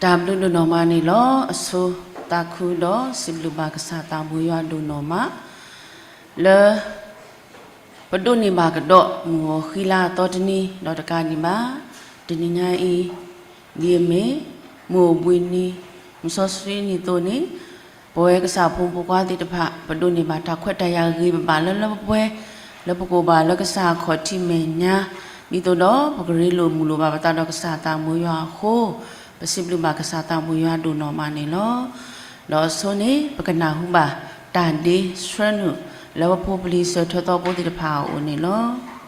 တၢ်ဘျုးဒိၣ်နီၢ်မးန့ၣ်လီၤ. အဆိသးခုဒီးစံးဘျုးဘၣ်ကစၢ်သးဘိယွၤဒိၣ်နီၢ်မး လၢ ပဒိးန့ၢ်ဘၣ်ကဒီးမုၢ်ဂီၤဃံလၤအသီတနံၤ ဒီးတကးဒံးဘၣ် တနံၤညါအံၤ ဒ်အမ့ၢ် မုၢ်အိၣ်ဘှံးနံၤ မုၢ်စီဆှံနံၤအသိးန့ၣ် ပဝဲကစၢ်ဖိမုၣ်ဖိခွါသ့ၣ်တဖၣ် ပဒိးန့ၢ်ဘၣ်တၢ်ခွဲးတၢ်ယာ်ဂ့ၤဘၣ်ဘၣ်လၢလၢပှဲၤပှဲၤ လၢပကအိၣ်ဘၣ်လၢကစၢ်အခီၣ်ထံးမဲာ်ညါ ဒ်သိးဒီးပကရ့လိာ်မုာ်လိာ်ဘၣ်ပသးဒီးကစၢ်သးဘိယွၤအဃိ ပစံးဘျုးဘၣ်ကစၢ်သးဘိယွၤဒိၣ်နီၢ်မးန့ၣ်လီၤ. ဒီးအဆိန့ၣ် ပကနၢ်ဟူဘၣ်တၢ်ဒ့ဆှၢနုာ် လၢပဖိပလံၤစၢၤထၢၣ်သီဖိသ့ၣ်တဖၣ်အအိၣ်န့ၣ်လီၤ.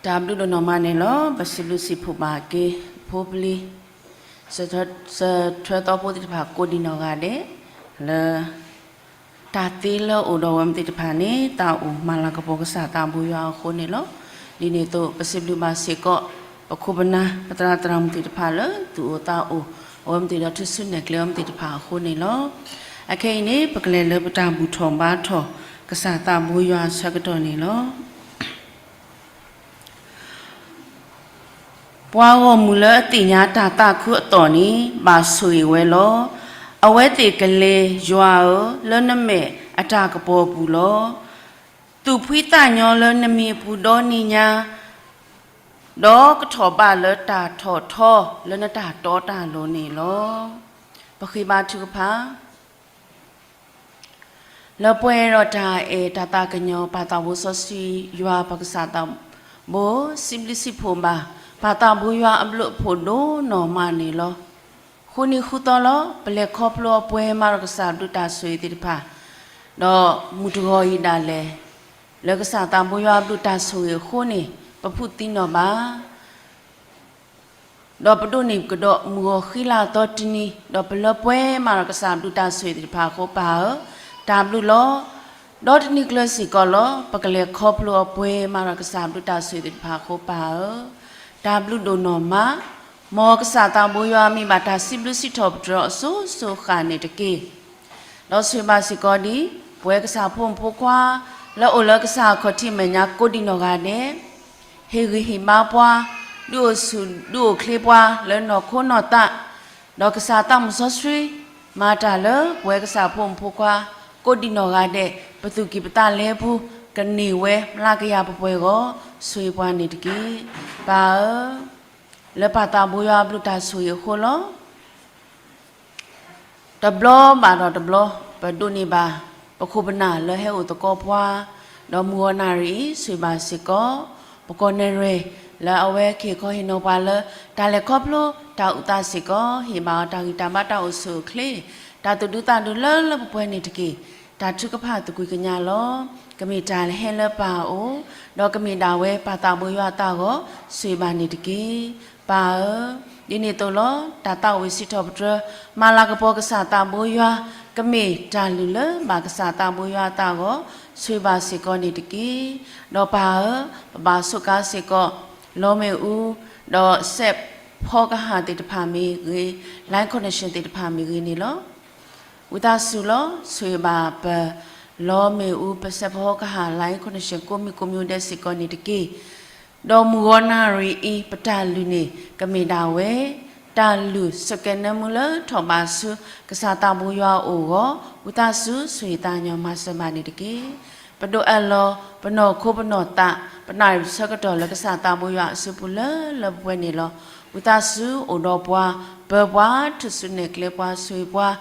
တၢ်ဘျုးဒိၣ်နီၢ်မးန့ၣ်လီၤ. ပစံးဘျုးစံးဖှိၣ်ဘၣ်က့ၤ ဖိပလံၤ စၢၤထွဲသီဖိသ့ၣ်တဖၣ်ကိးဒံးနီၢ်ဂၤဒဲး လၢ တၢ်သ့လၢအအိၣ်ဒီးအဝဲမ့ၢ်သ့ၣ်တဖၣ်န့ၣ် သးအိၣ်မၤလၤကပီၤကစၢ်သးဘိယွၤအဃိန့ၣ်လီၤ. ဒ်န့ၣ်အသိး ပစံးဘျုးဘၣ်စ့ၢ်ကီး ပခိၣ်ပနၢ် ပသရၣ်သရၣ်မုၣ်သ့ၣ်တဖၣ်လၢ သူၣ်အိၣ်သးအိၣ် အဝဲမ့ၢ်သ့ၣ်ဒီးထူၣ်စုနဲၣ်ကျဲအဝဲမ့ၢ်သ့ၣ်တဖၣ်အဃိန့ၣ်လီၤ. အခဲအံၤန့ၣ် ပကလဲၤလၢပတၢ်ဘူၣ်ထီၣ်ဘါထီၣ် ကစၢ်သးဘိယွၤအဆၢကတီၢ်န့ၣ်လီၤ. ပှၤဂီၢ်မုၢ်လၢအသ့ၣ်ညါတၢ်သးခုအသီၣ်န့ၣ် ဘၣ်ဆိၣ်ဂ့ၤဝဲလီၤ. အဝဲသ့ၣ်ကလဲၤယွၤဧၢ, လၢနမဲာ်အတၢ်ကပီၤပူၤလီၤ. သူၣ်ဖှံသးညီလၢနမံၤအပူၤဒီနံၤညါ, ဒီးကထီၣ်ဘးလၢတၢ်ထီၣ်ထီလၢနတၢ်တီတၢ်လိၤန့ၣ်လီၤ. ပဃ့ဘါထုကဖၣ် လၢပှဲၤဒီးတၢ်အဲၣ်တၢ်သးကညီၤ ပၢ်သးဘိစီဆှံယွၤ ပကစၢ်သးဘိ စံးဘျုးစံးဖှိၣ်ဘၣ် ပၢ်သးဘိယွၤအဘျုးအဖှိၣ်ဒိၣ်နီၢ်မးန့ၣ်လီၤ. ဃုနံၤဃုသီလီၤ ပလဲၤခီဖျိအပှဲၤမးဒီးကစၢ်ဘျုးတၢ်ဆိၣ်ဂ့ၤသ့ၣ်တဖၣ်, ဒီးမုၢ်တဂီၤအံၤဒၣ်လဲာ် လၢကစၢ်သးဘိယွၤအဘျုးတၢ်ဆိၣ်ဂ့ၤအဃိန့ၣ် ပဖုးသံနီၣ်ဘၣ် ဒီးပဒိးန့ၢ်ကဒီးမုၢ်ဂီၤဃံလၤသီတနံၤ, ဒီးပလၢပှဲၤမးဒီးကစၢ်ဘျုးတၢ်ဆိၣ်ဂ့ၤသ့ၣ်တဖၣ်အဃိ ပၢ်ဧၢ, တၢ်ဘျုးလီၤ. ဒီတနံၤကျၢၤစ့ၢ်ကီးလီၤ ပကလဲၤခီဖျိအပှဲၤမးဒီးကစၢ်ဘျုးတၢ်ဆိၣ်ဂ့ၤသ့ၣ်တဖၣ်အဃိ ပၢ်ဧၢ, တၢ်ဘျုးဒိၣ်နီၢ်မး, မ်ကစၢ်သးဘိယွၤမ့ၢ်ဘၣ်တၢ်စံးဘျုးစံးထီၣ်ပတြၢၤအစိၤစိၤဃၣ်န့ၣ်တက့ၢ်. ဒီးဆိၣ်ဂ့ၤဘၣ်စ့ၢ်ကီးဒ် ပဝဲကစၢ်ဖိမုၣ်ဖိခွါ လၢအိၣ်လၢကစၢ်အခီၣ်ထံးမဲာ်ညါကိးဒံးနီၢ်ဂၤဒဲး, ဟ့ၣ်ဂံၢ်ဟ့ၣ်ဘါပှၤ, ဒုးအိၣ်ဆူၣ်ဒုးအိၣ်ချ့ပှၤလၢနီၢ်ခိနီၢ်သး, ဒီးကစၢ်သးမုၣ်စီဆှံ မၤတၢ်လၢပဝဲကစၢ်ဖိမုၣ်ဖိခွါ ကိးဒံးနီၢ်ဂၤဒဲး ပသူၣ်ကံၢ်ပသးလဲပူၤ ကန့ၢ်ဝဲမျးကယၤပှဲၤပှဲၤအဂီၢ် ဆိၣ်ဂ့ၤပှၤန့ၣ်တက့ၢ်. ပၢ်ဧၢ, လၢပၢ်သးဘိယွၤအဘျုးတၢ်ဆိၣ်ဂ့ၤအဃိလီၤ. တဘျီဘၣ်ဒီးတဘျီ ပဒိးန့ၢ်ဘၣ် ပခိၣ်ပနၢ်လၢဟဲအိၣ်သကိးပှၤ, ဒီးမုၢ်ဂီၤနၣ်ရံၣ်အံၤ ဆိၣ်ဂ့ၤဘၣ်စ့ၢ်ကီး ပကီၢ်နဲၣ်ရွဲၣ် လၢအဝဲကဟ့ၣ်ခီဟ့ၣ်နီၤပှၤလၢ တၢ်လဲၤခီဖျိတၢ်အုၣ်သးစ့ၢ်ကီး ဟ့ၣ်ဘၣ်အီၤတၢ်ဂံၢ်တၢ်ဘါတၢ်အိၣ်ဆူၣ်အိၣ်ချ့, တၢ်သူၣ်ဒူသးဒူလၢလၢပှဲၤပှဲၤန့ၣ်တက့ၢ်. တၢ်ထုကဖၣ်သကွံာ်ကညးလီၤ. ကမ့ၢ်တၢ်ဟဲလၢပၢ်အအိၣ်, ဒီးကမ့ၢ်ဒၣ်ဝဲပၢ်သးဘိယွၤအသးအဂီၢ် ဆိၣ်ဂ့ၤဘၣ်န့ၣ်တက့ၢ်. ပၢ်ဧၢ, ဒ်န့ၣ်အသိးလီၤ တၢ်သးဝံၣ်စံးထီၣ်ပတြၢၤ မၤလၤကပီၤကစၢ်သးဘိယွၤ ကမ့ၢ်တၢ်လုၢ်လၢဘၣ်ကစၢ်သးဘိယွၤအသးအဂီၢ် ဆိၣ်ဂ့ၤဘၣ်စ့ၢ်ကီးန့ၣ်တက့ၢ်. ဒီးပၢ်ဧၢ, ပဘၣ်စူးကါစ့ၢ်ကီး လီမ့ၣ်အူ ဒီးစဲးဖီကဟၣ်သ့ၣ်တဖၣ်မ့ၢ်ဂ့ၤ, line connection သ့ၣ်တဖၣ်မ့ၢ်ဂ့ၤန့ၣ်လီၤ. ဝံသးစူၤလီၤ ဆိၣ်ဂ့ၤဘၣ်ပ လီမ့ၣ်အူ ပစဲးဖီကဟၣ် line connection ကိးမံၤကိးမံၤဒဲးစ့ၢ်ကီးန့ၣ်တက့ၢ်. ဒီးမုၢ်ဂီၤနၣ်ရံၣ်အံၤ ပတၢ်လုၢ်န့ၣ် ကမ့ၢ်ဒၣ်ဝဲ တၢ်လုၢ်စကဲးနၢမူလၢထီၣ်ဘးဆူ ကစၢ်သးဘိယွၤအအိၣ်အဂီၢ် ဝံသးစူၤဆိၣ်ဂ့ၤသးညီမၤစၢၤဘၣ်န့ၣ်တက့ၢ်. ပဒိးအၢၣ်လီၤ ပနီၢ်ခိပနီၢ်သး ပနၣ်ရံၣ်ဆၢကတီၢ်လၢကစၢ်သးဘိယွၤအစုပူၤလၢလၢပှဲၤပှဲၤန့ၣ်လီၤ. ဝံသးစူၤအိၣ်ဒီးပှၤ ပၢၤပှၤ ထူၣ်စုနဲၣ်ကျဲပှၤ ဆိၣ်ဂ့ၤပှၤ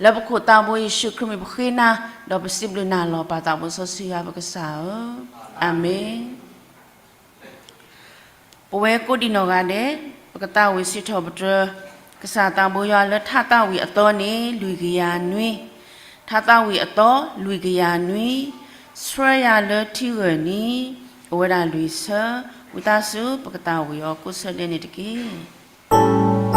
လၢပခိၣ်သးဘိယ့ၣ်ၡူးခရံာ်မံၤပဃ့နၤ ဒီးပစံးဘျုးနၤလီၤ ပၢ်သးဘိစီဆှံယွၤပကစၢ်ဧၢ, အၤမ့ၣ်. ပဝဲကိးဒံးနီၢ်ဂၤဒဲး ပကသးဝံၣ်စံးထီၣ်ပတြၢၤ ကစၢ်သးဘိယွၤလၢထါသးဝံၣ်အသီန့ၣ် လွံၢ်ကယၤနွံ, ထါသးဝံၣ်အသီ လွံၢ်ကယၤနွံ, ဆှၢယၤလၢထံဂၢၢ်နံၤ အိၣ်ဝဲဒၣ်လွံၢ်ဆၢ, ဝံသးစူၤ ပကသးဝံၣ်အီၤကိးဆၢဒဲးန့ၣ်တက့ၢ်.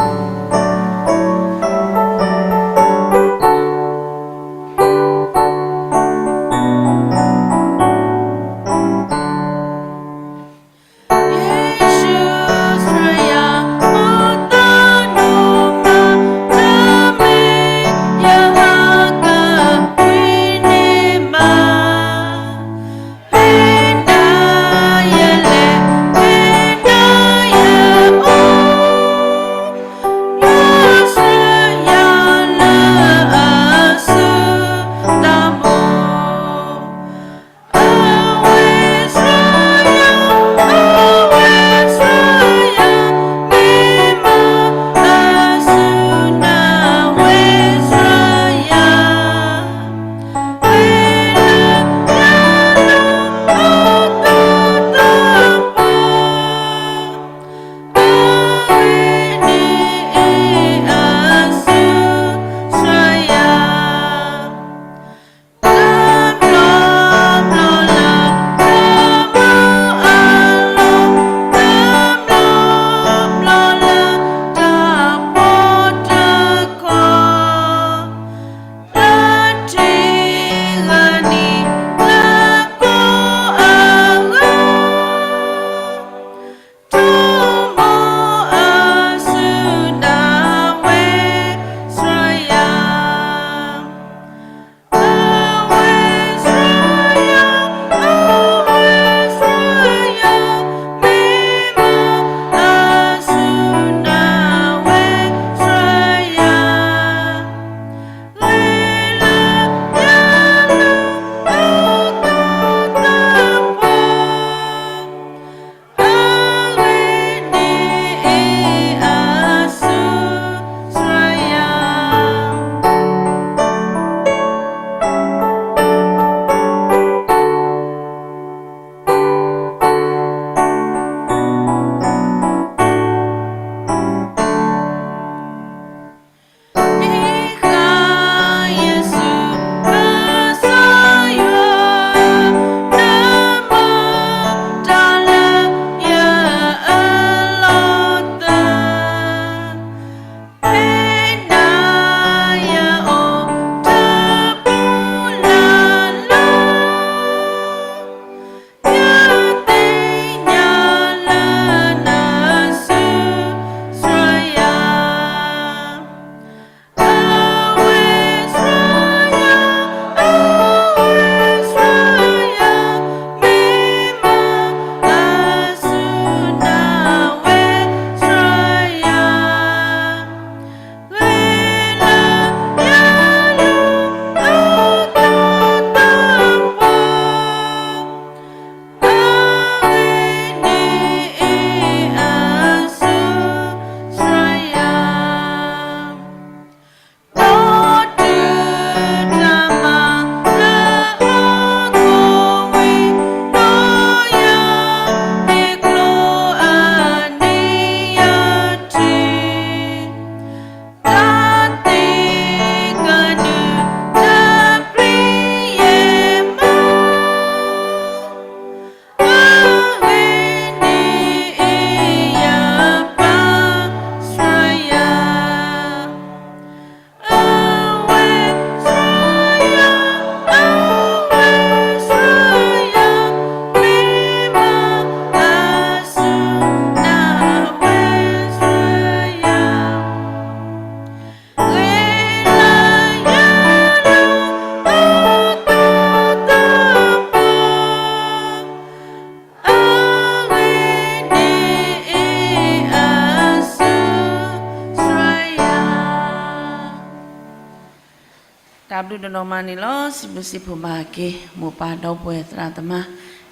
တၢ်ဘျုးဒိၣ်နီၢ်မးန့ၣ်လီၤ. စံးဘျုးစံးဖှိၣ်ဘၣ်က့ၤ မိၢ်ပၢ်ဒီပုၢ်ဝဲၢ်သရၣ်သမါ,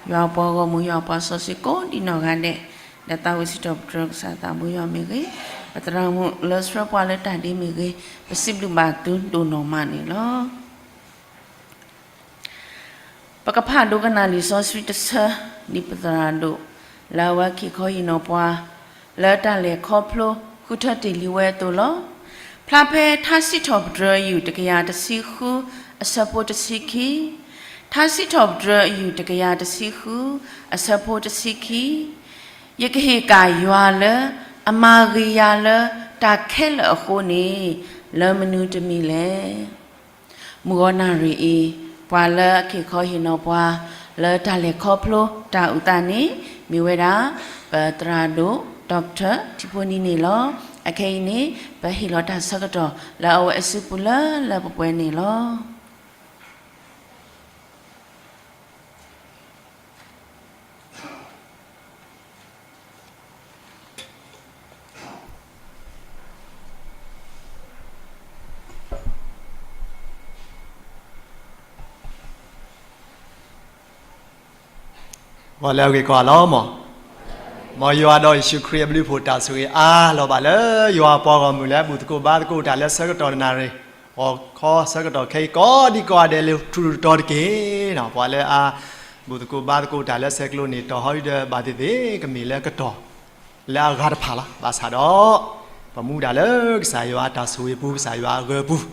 ယွၤအပှၤဂီၢ်မုၢ် ယွၤအပှၤစီဆှံကိးဒံနီၢ်ဂၤဒဲး, လၢသးဝံၣ်စံးထီၣ်ပတြၢၤကစၢ်သးဘိယွၤမ့ၢ်ဂ့ၤ, ပသရၣ်မုၣ်လၢဆှၢပှၤလၢတၢ်ဒ့မ့ၢ်ဂ့ၤ, ပစံးဘျုးဘၣ်သုဒိၣ်နီၢ်မးန့ၣ်လီၤ. ပကဖးဒိကနၣ်လံာ်စီဆှံတဆၢ, ဒ်ပသရၣ်ဒိၣ် လၢအဝဲက့ၤခီဟ့ၣ်နီၤပှၤ လၢတၢ်လဲၤခီဖျိ ဃုထၢတ့ၢ်လံဝဲအသိးလီၤ. ဖျါဖဲထါစံးထီၣ်ပတြၢၤ အယူၢ်တကယၤတဆံဃု အဆၢဖိတဆံခံ, ထါစံးထီၣ်ပတြၢၤ အယူၢ်တကယၤတဆံဃု အဆၢဖိတဆံခံ, ယကဟ့ၣ်ကၣ်ယွၤလၢ အမၤဂ့ၤယၤလၢ တၢ်ခဲလၢာ်အဃိန့ၣ် လၢမနုၤတမံၤလဲၣ်. မုၢ်ဂီၤနၣ်ရံၣ်အံၤ ပှၤလၢအက့ၤခီဟ့ၣ်နီၤပှၤ လၢတၢ်လဲၤခီဖျိတၢ်အုၣ်သးန့ၣ် မ့ၢ်ဝဲဒၣ် ပသရၣ်ဒိၣ် Doctor ထံဖိနံၤန့ၣ်လီၤ. အခဲအံၤန့ၣ် ပဟ့ၣ်လီၤတၢ်ဆၢကတီၢ် လၢအဝဲအစုပူၤလၢလၢပှဲၤပှဲၤန့ၣ်လီၤ. ဂီၤလၢအဂ့ၤကိးဂၤလီၤမး, မ်ယွၤဒီးယ့ၣ်ၡူးခရံာ်အဘျုးအဖှိၣ်တၢ်ဆိၣ်ဂ့ၤအါလီၤဘၣ်လၢ ယွၤအပှၤဂီၢ်မုၢ်လၢအဘူၣ်သကိးဘါသကိးတၢ်လၢဆၢကတီၢ်နၣ်ရံၣ်, ဂီၤခီဆၢကတီၢ်ခဲအံၤကိးဒံကိးဂၤဒဲးလၢထူးထူးတီၤတီၤတက့ၢ်. ပှၤလၢအဘူၣ်သကိးဘါသကိးတၢ်လၢဆဲးကျိးန့ၣ် တီၢ်ဟီဒ်ဒီးဘၣ်သ့ၣ်သ့ၣ် ကမ့ၢ်လၢကတီၢ်လၢအဂၤတဖၣ်လီၤ. ဘၣ်ဆၣ်ဒီး ပမူဒါလၢကစၢ်ယွၤအတၢ်ဆိၣ်ဂ့ၤပူၤ ကစၢ်ယွၤအဂၢၤပူၤ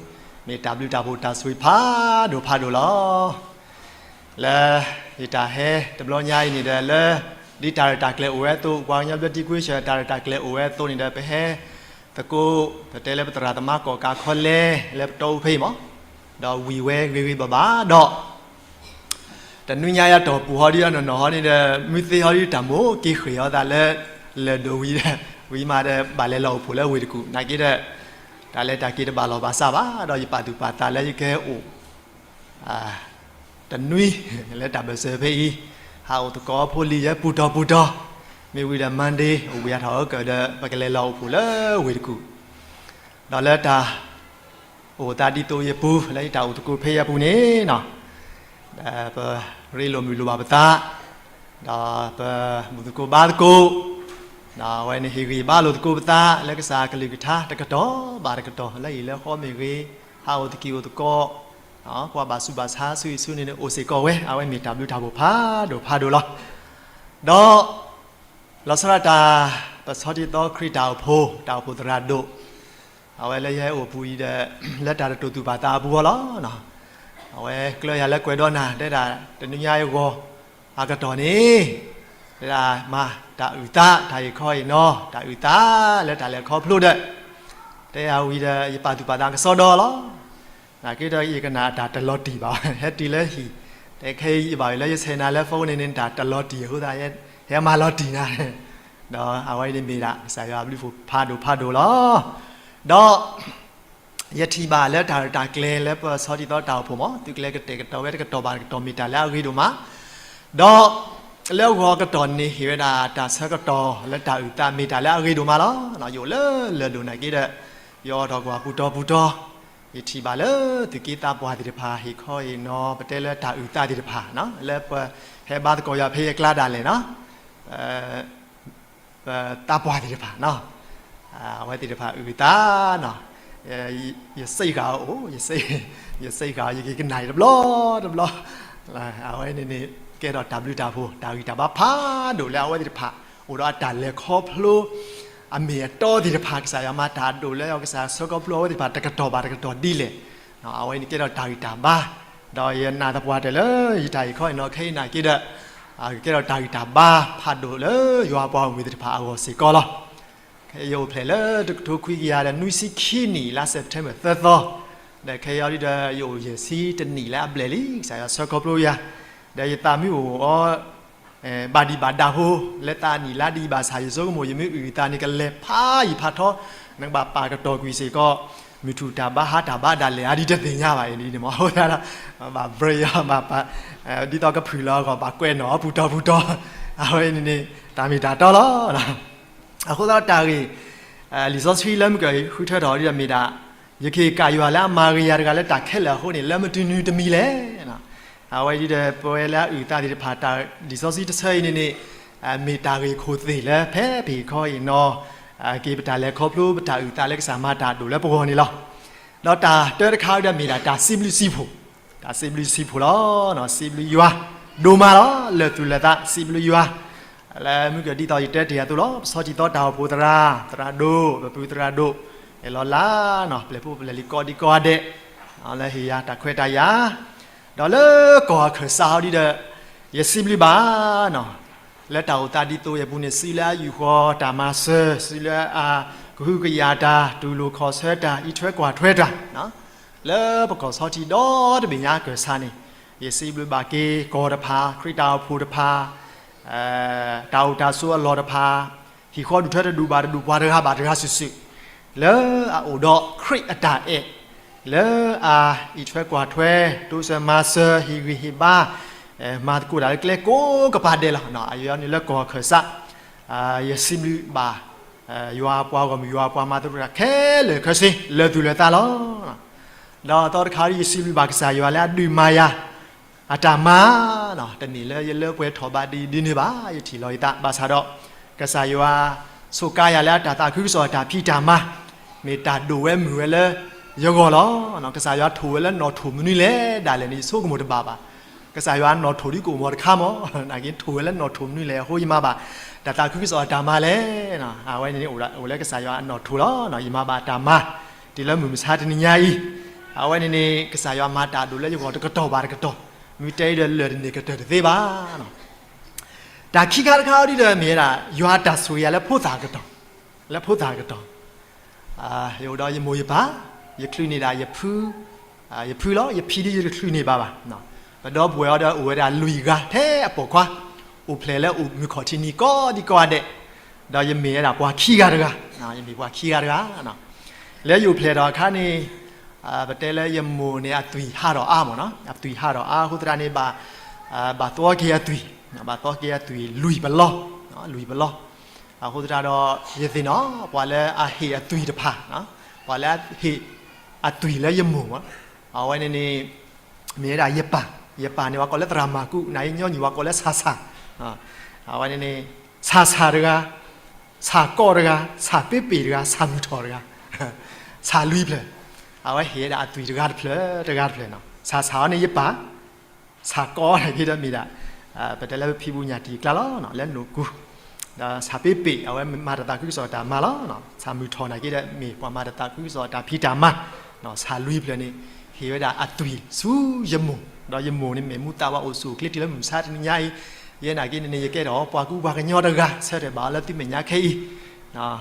မ့ၢ်တၢ်ဘျုးတၢ်ဖှိၣ်တၢ်ဆိၣ်ဂ့ၤဖးဒိၣ်ဖးဒိၣ်လီၤ. လၢယတၢ်ဟဲတဘျီညါအံၤန့ၣ်ဒီး လၢ ဒ်တၢ်ရဲၣ်တၢ်ကျဲၤအိၣ်ဝဲအသိး ပှၤကညီဘျၢထံခဝ့ၡၢၣ် တၢ်ရဲၣ်တၢ်ကျဲၤအိၣ်ဝဲအသိးန့ၣ်ဒီး ပဟဲသကိး ပတဲလၢပသရၣ်သမါကီၣ်ကးခီလဲ လၢပတီအူဖဲအံၤမး, ဒီးဝံၤဝဲဂ့ၤဂ့ၤဘၣ်ဘၣ်ဒီး တနွံညါယၤတီၢ်ပူၤဟီဒ်အနီၢ်နီၢ်ဟီန့ၣ်ဒီး မုၢ်သ့ဟီဒ်တၢ်မိၣ်က့ၤဃ့ၢ်အီၤသးလၢ လၢၢ်ဒိၣ်ဝံၤဒီး ဝံၤမးဒီး ဘၣ်လဲၤလီၢ်အိၣ်ဖှိၣ်လၢဝ့ၢ်တကူၣ် နာ်က့ဒီး တၢ်လဲၤတၢ်က့ၤတဘၣ်လီၢ်ဘၣ်စးဘၣ် ဒီးယပာ်သူၣ်ပာ်သးလၢယကဟဲအိၣ် တနွံ လၢတၢ်ဘၢၣ်စၢၤဖဲအံၤ ဟးအိၣ်သကိးဖိလံၤယဲပူၤတီၤပူၤတီၤ, မ့ၢ်ဝံၤဒီး Monday အိၣ်ဘှံးအါထီၣ်အကၢၣ်ဒီး ပကလဲၤလီၢ်အိၣ်ဖှိၣ်လၢဝ့ၢ်တကူၣ်, ဒီးလၢတၢ်အိၣ်သးဒ်သိးယပူၤ လၢယတၢ်အိၣ်သကိးဖဲယပူၤန့ၣ်နီၤ, ဒီးပရ့လိာ်မုာ်လိာ်ဘၣ်ပသး, ဒီးပဘူၣ်သကိးဘါသကိး, ဒီးအဝဲန့ၣ်ဟ့ၣ်ဂံၢ်ဘါလိာ်သကိးပသး လၢကစၢ်အကလုၢ်ကထါတကတီၢ်ဘၣ်တကတီၢ် လၢအံၤလၢဃီမ့ၢ်ဂ့ၤ, ဟးအိၣ်သကံၢ်အိၣ်သကိး ကွၢ်ဘၣ်ဆူးဘၣ်ဆါဆူအံၤဆူန့ၣ်န့ၣ် အိၣ်စ့ၢ်ကီးဝဲ အဝဲမ့ၢ်တၢ်ဘျုးတၢ်ဖှိၣ်ဖးဒိၣ်ဖးဒိၣ်လီၤ. ဒီး လီၤဆီဒၣ်တၢ် ပဆီတံၢ်သီခရံာ်တၢ်အိၣ်ဖှိၣ် တၢ်အိၣ်ဖှိၣ်သရၣ်ဒိၣ်, အဝဲလၢယဟဲအိၣ်ပူၤအံၤဒီး လၢတၢ်တတိာ်သူၣ်ပာ်သးအပူၤအီၤလီၤ. အဝဲကျၢၢ်ယၤလၢကွဲးဒီးနၤ တဲဒၣ်တနွံညါအဂီၢ် အကတီၢ်န့ၣ် တဲဒၣ်မၤတၢ်အုၣ်သး တၢ်ဟ့ၣ်ခီဟ့ၣ်နီၤ တၢ်အုၣ်သးလၢတၢ်လဲၤခီဖျိဒီး တဲယၤဝံၤဒီး ယပာ်သူၣ်ပာ်သးကစီဒီလီၤ. နာ်က့ဒီးယကနၣ်တၢ်တလီၤတံၢ်ဘၣ် ဟဲတုၤလၢဟံၣ်, တဲခဲအံၤယဘၣ်ဝဲလၢယဆဲးနၤလၢ phone န့ၣ်န့ၣ် တၢ်တလီၤတံၢ်အဃိသတး ဟဲမၤလီၤတံၢ်နၤ, ဒီးအဝဲအံၤန့ၣ်မ့ၢ်ဒၣ် ကစၢ်ယွၤအဘျုးအဖှိၣ်ဖးဒိၣ်ဖးဒိၣ်လီၤ. ဒီး ယထံၣ်ဘၣ်လၢတၢ်ရဲၣ်တၢ်ကျဲၤလၢပဆီတံၢ်သီတၢ်အိၣ်ဖှိၣ်မး သုကျဲကတဲာ်ကတီၤဝဲတကတီၢ်ဘၣ်တကတီၢ်မ့ၢ်တၢ်လၢအဂ့ၤဒိၣ်မး, ဒီး လၢအဂီၢ်အကတီၢ်န့ၣ်ဟ့ၣ်ဝဲဒၣ်တၢ်ဆၢကတီၢ်လၢတၢ်အုၣ်သးမ့ၢ်တၢ်လၢအဂ့ၤဒိၣ်မးလီၤ. ယအိၣ်လၢလၢၢ်ဒိၣ်နာ်က့ဒီး ယအိၣ်ထီၣ်ကွၢ်ပူၤတီၤပူၤတီၤ, ယထံၣ်ဘၣ်လၢသုးက့သးပှၢ်သ့ၣ်တဖၣ် ဟ့ၣ်ခီဟ့ၣ်နီၤ ပတဲလၢတၢ်အုၣ်သးသ့ၣ်တဖၣ် လၢပဟဲဘါသကိးယၤဖဲယကျါဒၣ်လဲာ်နီၤ ပသးပှၢ်သ့ၣ်တဖၣ်နီၤ, အဝဲသ့ၣ်တဖၣ်အုၣ်သးနီၤ, ယစ့ၣ်ဃာ်အိၣ်, ယစ့ၣ်ဃာ် ယက့ၤကနၣ်တဘျီတဘျီ, အဝဲန့ၣ်န့ၣ် ကဲထီၣ်တၢ်ဘျုးတၢ်ဖှိၣ် တၢ်ဂံၢ်တၢ်ဘါဖးဒိၣ်လၢအဝဲသ့ၣ်တဖၣ် အိၣ်ဒီးအတၢ်လဲၤခီဖျိ အမ့ၢ်အတီသ့ၣ်တဖၣ် ကစၢ်ယွၤမၤတၢ်အဒိၣ်လၢကစၢ်ဆှၢခီဖျိအဝဲသ့ၣ်တဖၣ်တကတီၢ်ဘၣ်တကတီၢ်ဒ်လဲၣ်, အဝဲန့ၣ်ကဲထီၣ်တၢ်ဂံၢ်တၢ်ဘါ, ဒီးယနာ်သပှၢ်တၢၢ်လၢယတၢ်ဟ့ၣ်ခီဟ့ၣ်နီၤခဲအံၤနာ်က့ဒီး ကဲထီၣ်တၢ်ဂံၢ်တၢ်ဘါဖးဒိၣ်လၢယွၤပှၤဂီၢ်မုၢ်သ့ၣ်တဖၣ်အဂီၢ်စ့ၢ်ကီးလီၤ. ခဲအံၤယအိၣ်ဖျဲၣ်လၢတကထိခွံကယၤဒီးနွံဆံခံနံၣ် လါ September သၢသီ, ဒီးခဲအံၤအီၤဒ်ဒီး ယအိၣ်ယဲၢ်ဆံတနံၣ်လၢအဘျဲၣ်လံ ကစၢ်ယွၤဆှၢခီဖျိယၤ, ဒီးယသးမ့ၢ်အိၣ်အီၤ ဘၣ်ဒံးဘၣ်ဒၣ်ဖိ လၢသးနံၣ်လါဒံးဘၣ်ဆၣ် ယဆိကမိၣ် ယမ့ၢ်အုၣ်သးန့ၣ်ကလဲၤဖးယံာ်ဖးထီ, နကဘၣ်ပာ်ကတီၤကွံာ်စ့ၢ်ကီး မုၢ်ထူၣ်တၢ်ဘါဟါတၢ်ဘါဒၣ်လဲာ်အါဒ်တသ့ၣ်ညါဘၣ်အံၤန့ၣ်မ့ၢ် အဃိသတးဒီး ဘၣ်ဘြဲးအီၤ ဘၣ်ပာ် ဒ်သိးကဖုၣ်လီၤအဂီၢ် ဘၣ်ကွဲးနီၣ်အီၤပူၤတီၤပူၤတီၤ, အဝဲန့ၣ်န့ၣ် တၢ်မ့ၢ်တၢ်တီလီၤ. အဃိသတးဒီးတၢ်ဂ့ၢ် လံာ်စီဆှံလၢမုၢ်ကၢၢ်ဃုထၢထီၣ်ဒ်ဒီးမ့ၢ်ဒၣ် ယကဟ့ၣ်ကၣ်ယွၤလၢအမၤဂ့ၤယၤတဂၤလၢတၢ်ခဲလၢာ်အဃိန့ၣ် လၢမတုၤနုၤတမံၤလဲၣ်. အဝဲဒ်ဒီး ပဝဲလၢအအုၣ်အသးသ့ၣ်တဖၣ် တၢ်လံာ်စီဆှံတဆၢအံၤန့ၣ်န့ၣ် မ့ၢ်တၢ်ဂ့ၢ်ခိၣ်သ့ၣ်လၢဖဲပဟ့ၣ်ခီဟ့ၣ်နီၤ က့ၤပတၢ်လဲၤခီဖျိပတၢ်အုၣ်အသးလၢကစၢ်မၤတၢ်အဒိၣ်လၢပဂီၢ်န့ၣ်လီၤ. ဒီးတၢ်တၢတခါဒၣ်မ့ၢ်ဒၣ်တၢ်စံးဘျုးစံးဖှိၣ်, တၢ်စံးဘျုးစံးဖှိၣ်လီၤ. စံးဘျုးယွၤ ဒိၣ်မးလီၤ. လၢာ်သူၣ်လၢာ်သး စံးဘျုးယွၤ လၢမုၢ်ကဒ်သိးယတဲတ့ၢ်အသိးလီၤ. ပဆီထံသီတၢ်အိၣ်ဖှိၣ်သရၣ်, သရၣ်ဒိၣ်, ပပုၢ်သရၣ်ဒိၣ်, အဲၣ်လီၤလၢ်နီၤ, ပျဲၢ်ဖိပျဲၢ်လံၤကိးဒံကိးဂၤဒဲး လၢဟ့ၣ်ယၤတၢ်ခွဲးတၢ်ယာ်, ဒီးလၢကီၢ်အခၢၣ်စးဟီဒ်ဒီး ယစံးဘျုးဘၣ်နီၤ, လၢတၢ်အိၣ်သးဒ်သိးယပူၤန့ၣ် စုလၢအယူာ်ဃီၤတၢ်မၤစၢၤ, စုလၢအကဟုကယာ်တၢ်, တူၢ်လိာ်ခီၣ်ဆၢတၢ်, အံးထွဲကွၢ်ထွဲတၢ် လၢပကီၢ်ဆီထံဒီတဘ့ၣ်ညါအခၢၣ်စးန့ၣ် ယစံးဘျုးဘၣ်က့ၤကီၢ်တဖၣ်, ခရံာ်တၢ်အိၣ်ဖှိၣ်တဖၣ်, တၢ်အိၣ်တၢ်ဆိးအလီၢ်တဖၣ်, ဟံၣ်ဃီဒူၣ်ထၢတဒူၣ်ဘၣ်တဒူၣ် ပှၤတဂၤဘၣ်တဂၤစုာ်စုာ်, လၢအအိၣ်ဒီးခရံာ်အတၢ်အဲၣ်, လၢအအံးထွဲကွၢ်ထွဲ, တိစၢၤမၤစၢၤ, ဟ့ၣ်ဂံၢ်ဟ့ၣ်ဘါ, မၤသကိးတၢ်လၢကျဲကိးကပၤဒဲးလီၤ. အယန့ၣ်လၢကီၢ်အခၢၣ်စး ယစံးဘျုးဘၣ် ယွၤပှၤဂီၢ်မုၢ် ယွၤပှၤမၤသကိးတၢ်ခဲလၢာ်ခဲဆ့ လၢာ်သူၣ်လၢာ်သးလီၤ. ဒီးသီတခါဒ်ယစံးဘျုးဘၣ်ကစၢ်ယွၤလၢအဒုးမၤယၤ အတၢ်မၤ, တမ့ၢ်လၢယလၢပှဲၤထီၣ်ဘၣ်ဒ်ဒ်န့ၣ်ဘၣ်, ယထံၣ်လီၤယသး ဘၣ်ဆၣ်ဒီး ကစၢ်ယွၤ ဆိးကါယၤလၢအတၢ်သးခုကစီၣ်အတၢ်ဖံးတၢ်မၤ, မ့ၢ်တၢ်ဒိၣ်ဝဲမုာ်ဝဲလၢယဂီၢ်လီၤ. ကစၢ်ယွၤထိၣ်ဝဲလၢနီၣ်ထိၣ်မနုၤလဲၣ်ဒၣ်လဲာ်န့ၣ် ယဆိကမိၣ်တဘၣ်ဘၣ်. ကစၢ်ယွၤနီၣ်ထိၣ်ဒ်ကအိၣ်မီၤတခါမီၤ, နာ်က့ထိၣ်ဝဲလၢနီၣ်ထိၣ်မနုၤလဲၣ်အဃိ ယမၤဘၣ် တၢ်သးခုကစီၣ်အတၢ်မၤလဲၣ်. အဝဲန့ၣ်န့ၣ် အိၣ်လၢကစၢ်ယွၤအနီၣ်ထိၣ်လီၤ. ယမၤဘၣ်တၢ်မၤ တုၤလၢမုၢ်မဆါတနံၤညါအံၤ, အဝဲန့ၣ်န့ၣ် ကစၢ်ယွၤမၤတၢ်ဒိၣ်လၢယဂီၢ်တကတီၢ်ဘၣ်တကတီၢ်, မ့ၢ်တဲအံၤဒီးလၢာ်တန့ၢ်ကတၢၢ်တသ့ဘၣ်. တၢ်ခံခါတခါအံၤဒ်ဒီးမ့ၢ်ဝဲဒၣ် ယွၤအတၢ်ဆိၣ်ဂ့ၤယၤလၢဖိသၣ်အကတီၢ်, လၢဖိသၣ်အကတီၢ် ယအိၣ်ဒီးယမိၢ်ယပၢ်, ယချုးန့ၢ်ဒၣ်ယဖု, ယဖုလီၤ, ယဖံဒ်ယတချုးန့ၢ်ဘၣ်ဘၣ်. ပဒီပုၢ်ဝဲၢ်အံၤဒီးအိၣ်ဝဲဒၣ်လွံၢ်ဂၤထဲအပိာ်ခွါ, အိၣ်ဖျဲၣ်လၢအိၣ်မုၢ်ခီၣ်ထံးနံၤကိးဒံကိးဂၤဒဲး, ဒီးယမ့ၢ်ဝဲဒၣ်ပှၤခံဂၤတဂၤ, ယမ့ၢ်ပှၤခံဂၤတဂၤ. လၢယအိၣ်ဖျဲၣ်ထီၣ်အခါန့ၣ် ပတဲလၢယမိၢ်န့ၣ် အသွံၣ်ဟးထီၣ်အါမးနီၤ, အသွံၣ်ဟးထီၣ်အါအဃိသတးန့ၣ် ဘၣ်သီက့ၤအသွံၣ်, ဘၣ်သီက့ၤအသွံၣ်လွံၢ်ပလီ, လွံၢ်ပလီ. အဃိသတးဒီး ယသ့ၣ်နီၣ် ပှၤလၢအဟ့ၣ်အသွံၣ်တဖၣ်, ပှၤလၢအဟ့ၣ်အသွံၣ်လၢယမိၢ်, အဝဲန့ၣ်န့ၣ် မ့ၢ်ဝဲဒၣ်ယပၢ်, ယပၢ်န့ၣ် ပှၤကိးလၢသရၣ်မၤကူး, နာ်က့ညီနုၢ်ပှၤကိးလၢဆၣ်ဆၣ်, အဝဲန့ၣ်န့ၣ် ဆၣ်ဆၣ်တဂၤ, ဆၣ်ကီတဂၤ, ဆၣ်ပ့ပ့ၣ်တဂၤ, ဆၣ်မုၢ်ထီၣ်တဂၤ, ဆၣ်လွံၢ်ဖျၢၣ်, အဝဲဟ့ၣ်ဝဲဒၣ်အသွံၣ်တဂၤတဖျၢၣ် တဂၤတဖျၢၣ်နီၤ. ဆၣ်ဆၣ်အီၤန့ၣ်ယပၢ်, ဆၣ်ကီနာ်က့ဒီးမ့ၢ်ဒၣ် ပတဲလၢပဖံပူညၣ်တံၢ်အကျါလီၤ, လၢနိၣ်ကူ, ဒီးဆၣ်ပ့ပ့ၣ် အဝဲမၤတၢ်သးခုကစီၣ်တၢ်မၤလီၤ. ဆၣ်မုၢ်ထီၣ်နာ်က့ဒီး မ့ၢ်ပှၤမၤတၢ်သးခုကစီၣ်တၢ်ဖံးတၢ်မၤ, ဆၣ်လွံၢ်ဖျၢၣ်န့ၣ် ဟ့ၣ်ဝဲဒၣ်အသွံၣ်ဆူယမိၢ်, ဒီးယမိၢ်န့ၣ် မ့ၢ်မူသးဝးအိၣ်ဆူၣ်အိၣ်ချ့တုၤလၢမုၢ်မဆါတနံၤညါအံၤ, ယဲနာ်က့န့ၣ်န့ၣ် ယကဲထီၣ်ပှၤကူပှၤကညီတဂၤ ဆၢထၢၣ်ဘၣ်အီၤလၢသုမဲာ်ညါခဲအံၤ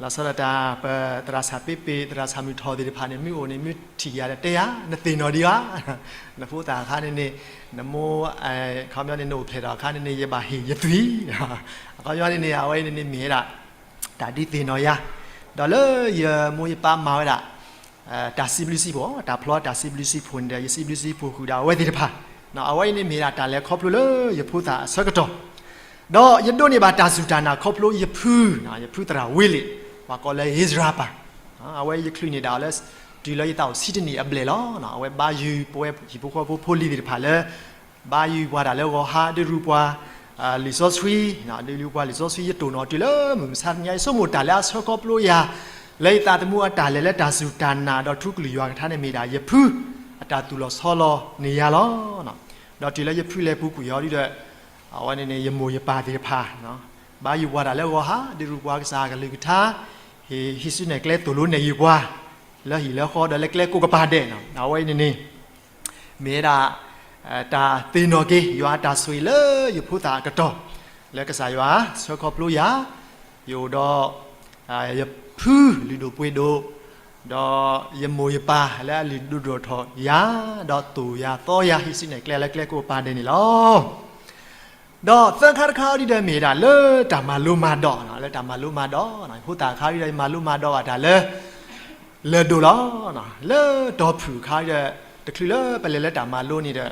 လီၤဆီဒၣ်တၢ် ပသရၣ်ဆၣ်ပ့ပ့ၣ် သရၣ်ဆၣ်မုၢ်ထီၣ်သ့ၣ်တဖၣ်န့ၣ် မ့ၢ်အိၣ်န့ၣ် မ့ၢ်ထံၣ်ယၤဒီးတဲယၤ နသ့ၣ်နီၣ်ဒံးဧါ, နဖိသၣ်အခါန့ၣ်န့ၣ် နမိၢ် အခီပညီန့ၣ် နအိၣ်ဖျဲၣ်ထီၣ်အခါန့ၣ်န့ၣ် ယဘၣ်ဟ့ၣ်ယသွံၣ်, အခီပညီန့ၣ်န့ၣ် အဝဲအံၤန့ၣ်န့ၣ်မ့ၢ်ဝဲဒၣ် တၢ်ဒုးသ့ၣ်နီၣ်ယၤ, ဒီးလၢယမိၢ်ယပၢ်မၤဝဲဒၣ် တၢ်စံးဘျုးစံးဖှိၣ်, တၢ်ဖျီတၢ်စံးဘျုးစံးဖှိၣ်န့ၣ်ဒီး ယစံးဘျုးစံးဖှိၣ်ဃုာ်ဒီးအဝဲသ့ၣ်တဖၣ်, အဝဲအံၤန့ၣ်မ့ၢ်ဒၣ်တၢ်လဲၤခီဖျိလၢယဖိသၣ်အဆၢကတီၢ်, ဒီးယဒိးန့ၢ်ဘၣ်တၢ်စူၢ်တၢ်နာ်ခီဖျိယဖု, ယဖုသရၣ်ဝ့လ့ၣ်, ပှၤကိးလၢဧ့စြၤပၢ်, အဝဲယချုးန့ၢ်ဒၣ်အီၤလၢ တုၤလၢယသးအိၣ်ဆံတနံၣ်အဘျဲၣ်လီၤ. အဝဲဘါယုၤပဝဲဟံၣ်ဖိဃီဖိဖိလံၤသ့ၣ်တဖၣ်လၢ ဘါယုၤပှၤတၢ်လၢဂီၤဟါ ဒုးရူပှၤ လံာ်စီဆှံ, ဒုးရူပှၤလံာ်စီဆှံ ယတိၢ်နီၣ်တုၤလၢမုၢ်မဆါတနံၤညါ ယဆိကမိၣ်တၢ်လၢအဆှၢခီဖျိယၤ လၢယသးသမူအတၢ်လဲၤလၢတၢ်စူၢ်တၢ်နာ်ဒီးထူကလုၢ်ယွၤကထါန့ၣ်မ့ၢ်ဒၣ်ယဖု အတၢ်သူၣ်လီၤဆီလီၤန့ၢ်ယၤလီၤ. ဒီးတုၤလၢယဖုလဲၤပူၤကွံာ်အီၤဒ်ဒီး အဝဲန့ၣ်န့ၣ် ယမိၢ်ယပၢ်သ့ၣ်တဖၣ် ဘါယုၤပှၤတၢ်လၢဂီၤဟါ ဒုးရူပှၤကစၢ်ကလုၢ်ကထါ, ဟ့ၣ်ဟံးစုနဲၣ်ကျဲသိၣ်လိနဲၣ်ယုာ်ပှၤ လၢဟံၣ်လၢဃီဒီးလၢကျဲကိးကပၤဒဲးန့ၣ် အဝဲအံၤန့ၣ်န့ၣ် မ့ၢ်ဝဲဒၣ် တၢ်သ့ၣ်နီၣ်က့ၤ ယွၤအတၢ်ဆိၣ်ဂ့ၤလၢယဖိသၣ်အကတီၢ် လၢကစၢ်ယွၤဆှၢခီဖျိယၤ, ယအိၣ်ဒီး ယဖုလုၢ်ဒိၣ်ပှ့ၤဒိၣ်, ဒီးယမိၢ်ယပၢ်လၢအလုၢ်ဒိၣ်ဒိၣ်ထီၣ်ယၤ, ဒီးသိၣ်ယၤသီယၤ ဟံးစုနဲၣ်ကျဲလၢကျဲကိးကပၤဒဲးန့ၣ်လီၤ. ဒီးသၢခါတခါအံၤဒ်ဒီးမ့ၢ်ဝဲဒၣ် လၢတၢ်မၤလိမၤဒိး, လၢတၢ်မၤလိမၤဒိးန့ၣ် ယဖိသၣ်အခါအံၤဒီး ယမၤလိမၤဒိးဘၣ်တၢ်လၢ လၢၢ်ဒိၣ်လီၤ. လၢတီၤဖုၣ်အခါအံၤဒီး တချုးလၢပလဲၤလၢတၢ်မၤလိန့ၣ်ဒီး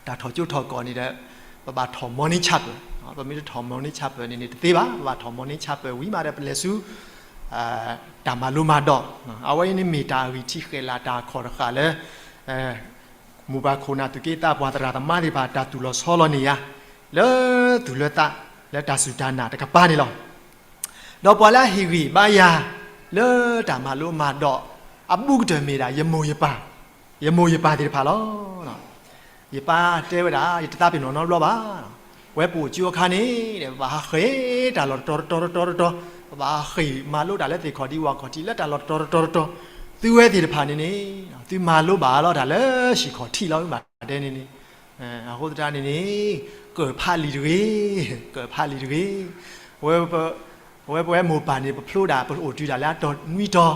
တၢ်ထီၣ်ကၠိထီၣ်ကီၢ်န့ၣ်ဒီး ပဘၣ်ထီၣ် morning chapel, ပမ့ၢ်တထီၣ် morning chapel န့ၣ်န့ၣ်တသ့ဘၣ်, ပဘၣ်ထီၣ် morning chapel ဝံၤမးဒီးပလဲၤဆူ တၢ်မၤလိမၤဒိး, အဝဲအံၤန့ၣ်မ့ၢ်တၢ်အဂံၢ်ထံးဃဲၤလၤတၢ်အခီၣ်တဃၣ်လၢ မိၢ်ပၢ်ခိၣ်နၢ်သူၣ်က့သးပှၢ်သရၣ်သမါသ့ၣ်တဖၣ် တၢ်သူၣ်လီၤဆီလီၤန့ၢ်ယၤ လၢသူၣ်လၢသး လၢတၢ်စူၢ်တၢ်နာ်တကပၤန့ၣ်လီၤ. ဒီးပှၤလၢအဟ့ၣ်ဂံၢ်ဘါယၤ လၢတၢ်မၤလိမၤဒိးအဘူးကတၢၢ်မ့ၢ်ဒၣ် ယမိၢ်ယပၢ်, ယမိၢ်ယပၢ်သ့ၣ်တဖၣ်လီၤ. ယပၢ်တဲဝဲဒၣ် ယတသးပ့ၤနီၣ်နီတဘျီဘၣ်. ပဝဲပအိၣ်ကၠိအခါန့ၣ် ပဘၣ်ဟးဃ့ၢ်တၢ်လီၢ်တတီၤတတီၤတတီၤတတီၤ, ပဘၣ်ဟးဃ့ၢ်မၤလိတၢ်လၢသ့ၣ်ခီၣ်ထံးဝၣ်ခီၣ်ထံး လၢတၢ်လီၢ်တတီၤတတီၤတတီၤ, သုဝဲသ့ၣ်တဖၣ်န့ၣ်န့ၣ် သုမၤလိဘၣ်လီၤတၢ်လၢဟံၣ်ခီၣ်ထံးလီၤ မ့ၢ်ဘၣ်တဲန့ၣ်န့ၣ်, အဃိသတးန့ၣ်န့ၣ် ကၢၢ်ဖးလံာ်တဂ့ၤ, ကၢၢ်ဖးလံာ်တဂ့ၤ. ဝဲ အဝဲပဝဲမိၢ်ပၢ်န့ၣ် ပဖျိဒၣ် ပအိၣ်တုၤဒၣ်လၢအတီၢ်နွံတီၤ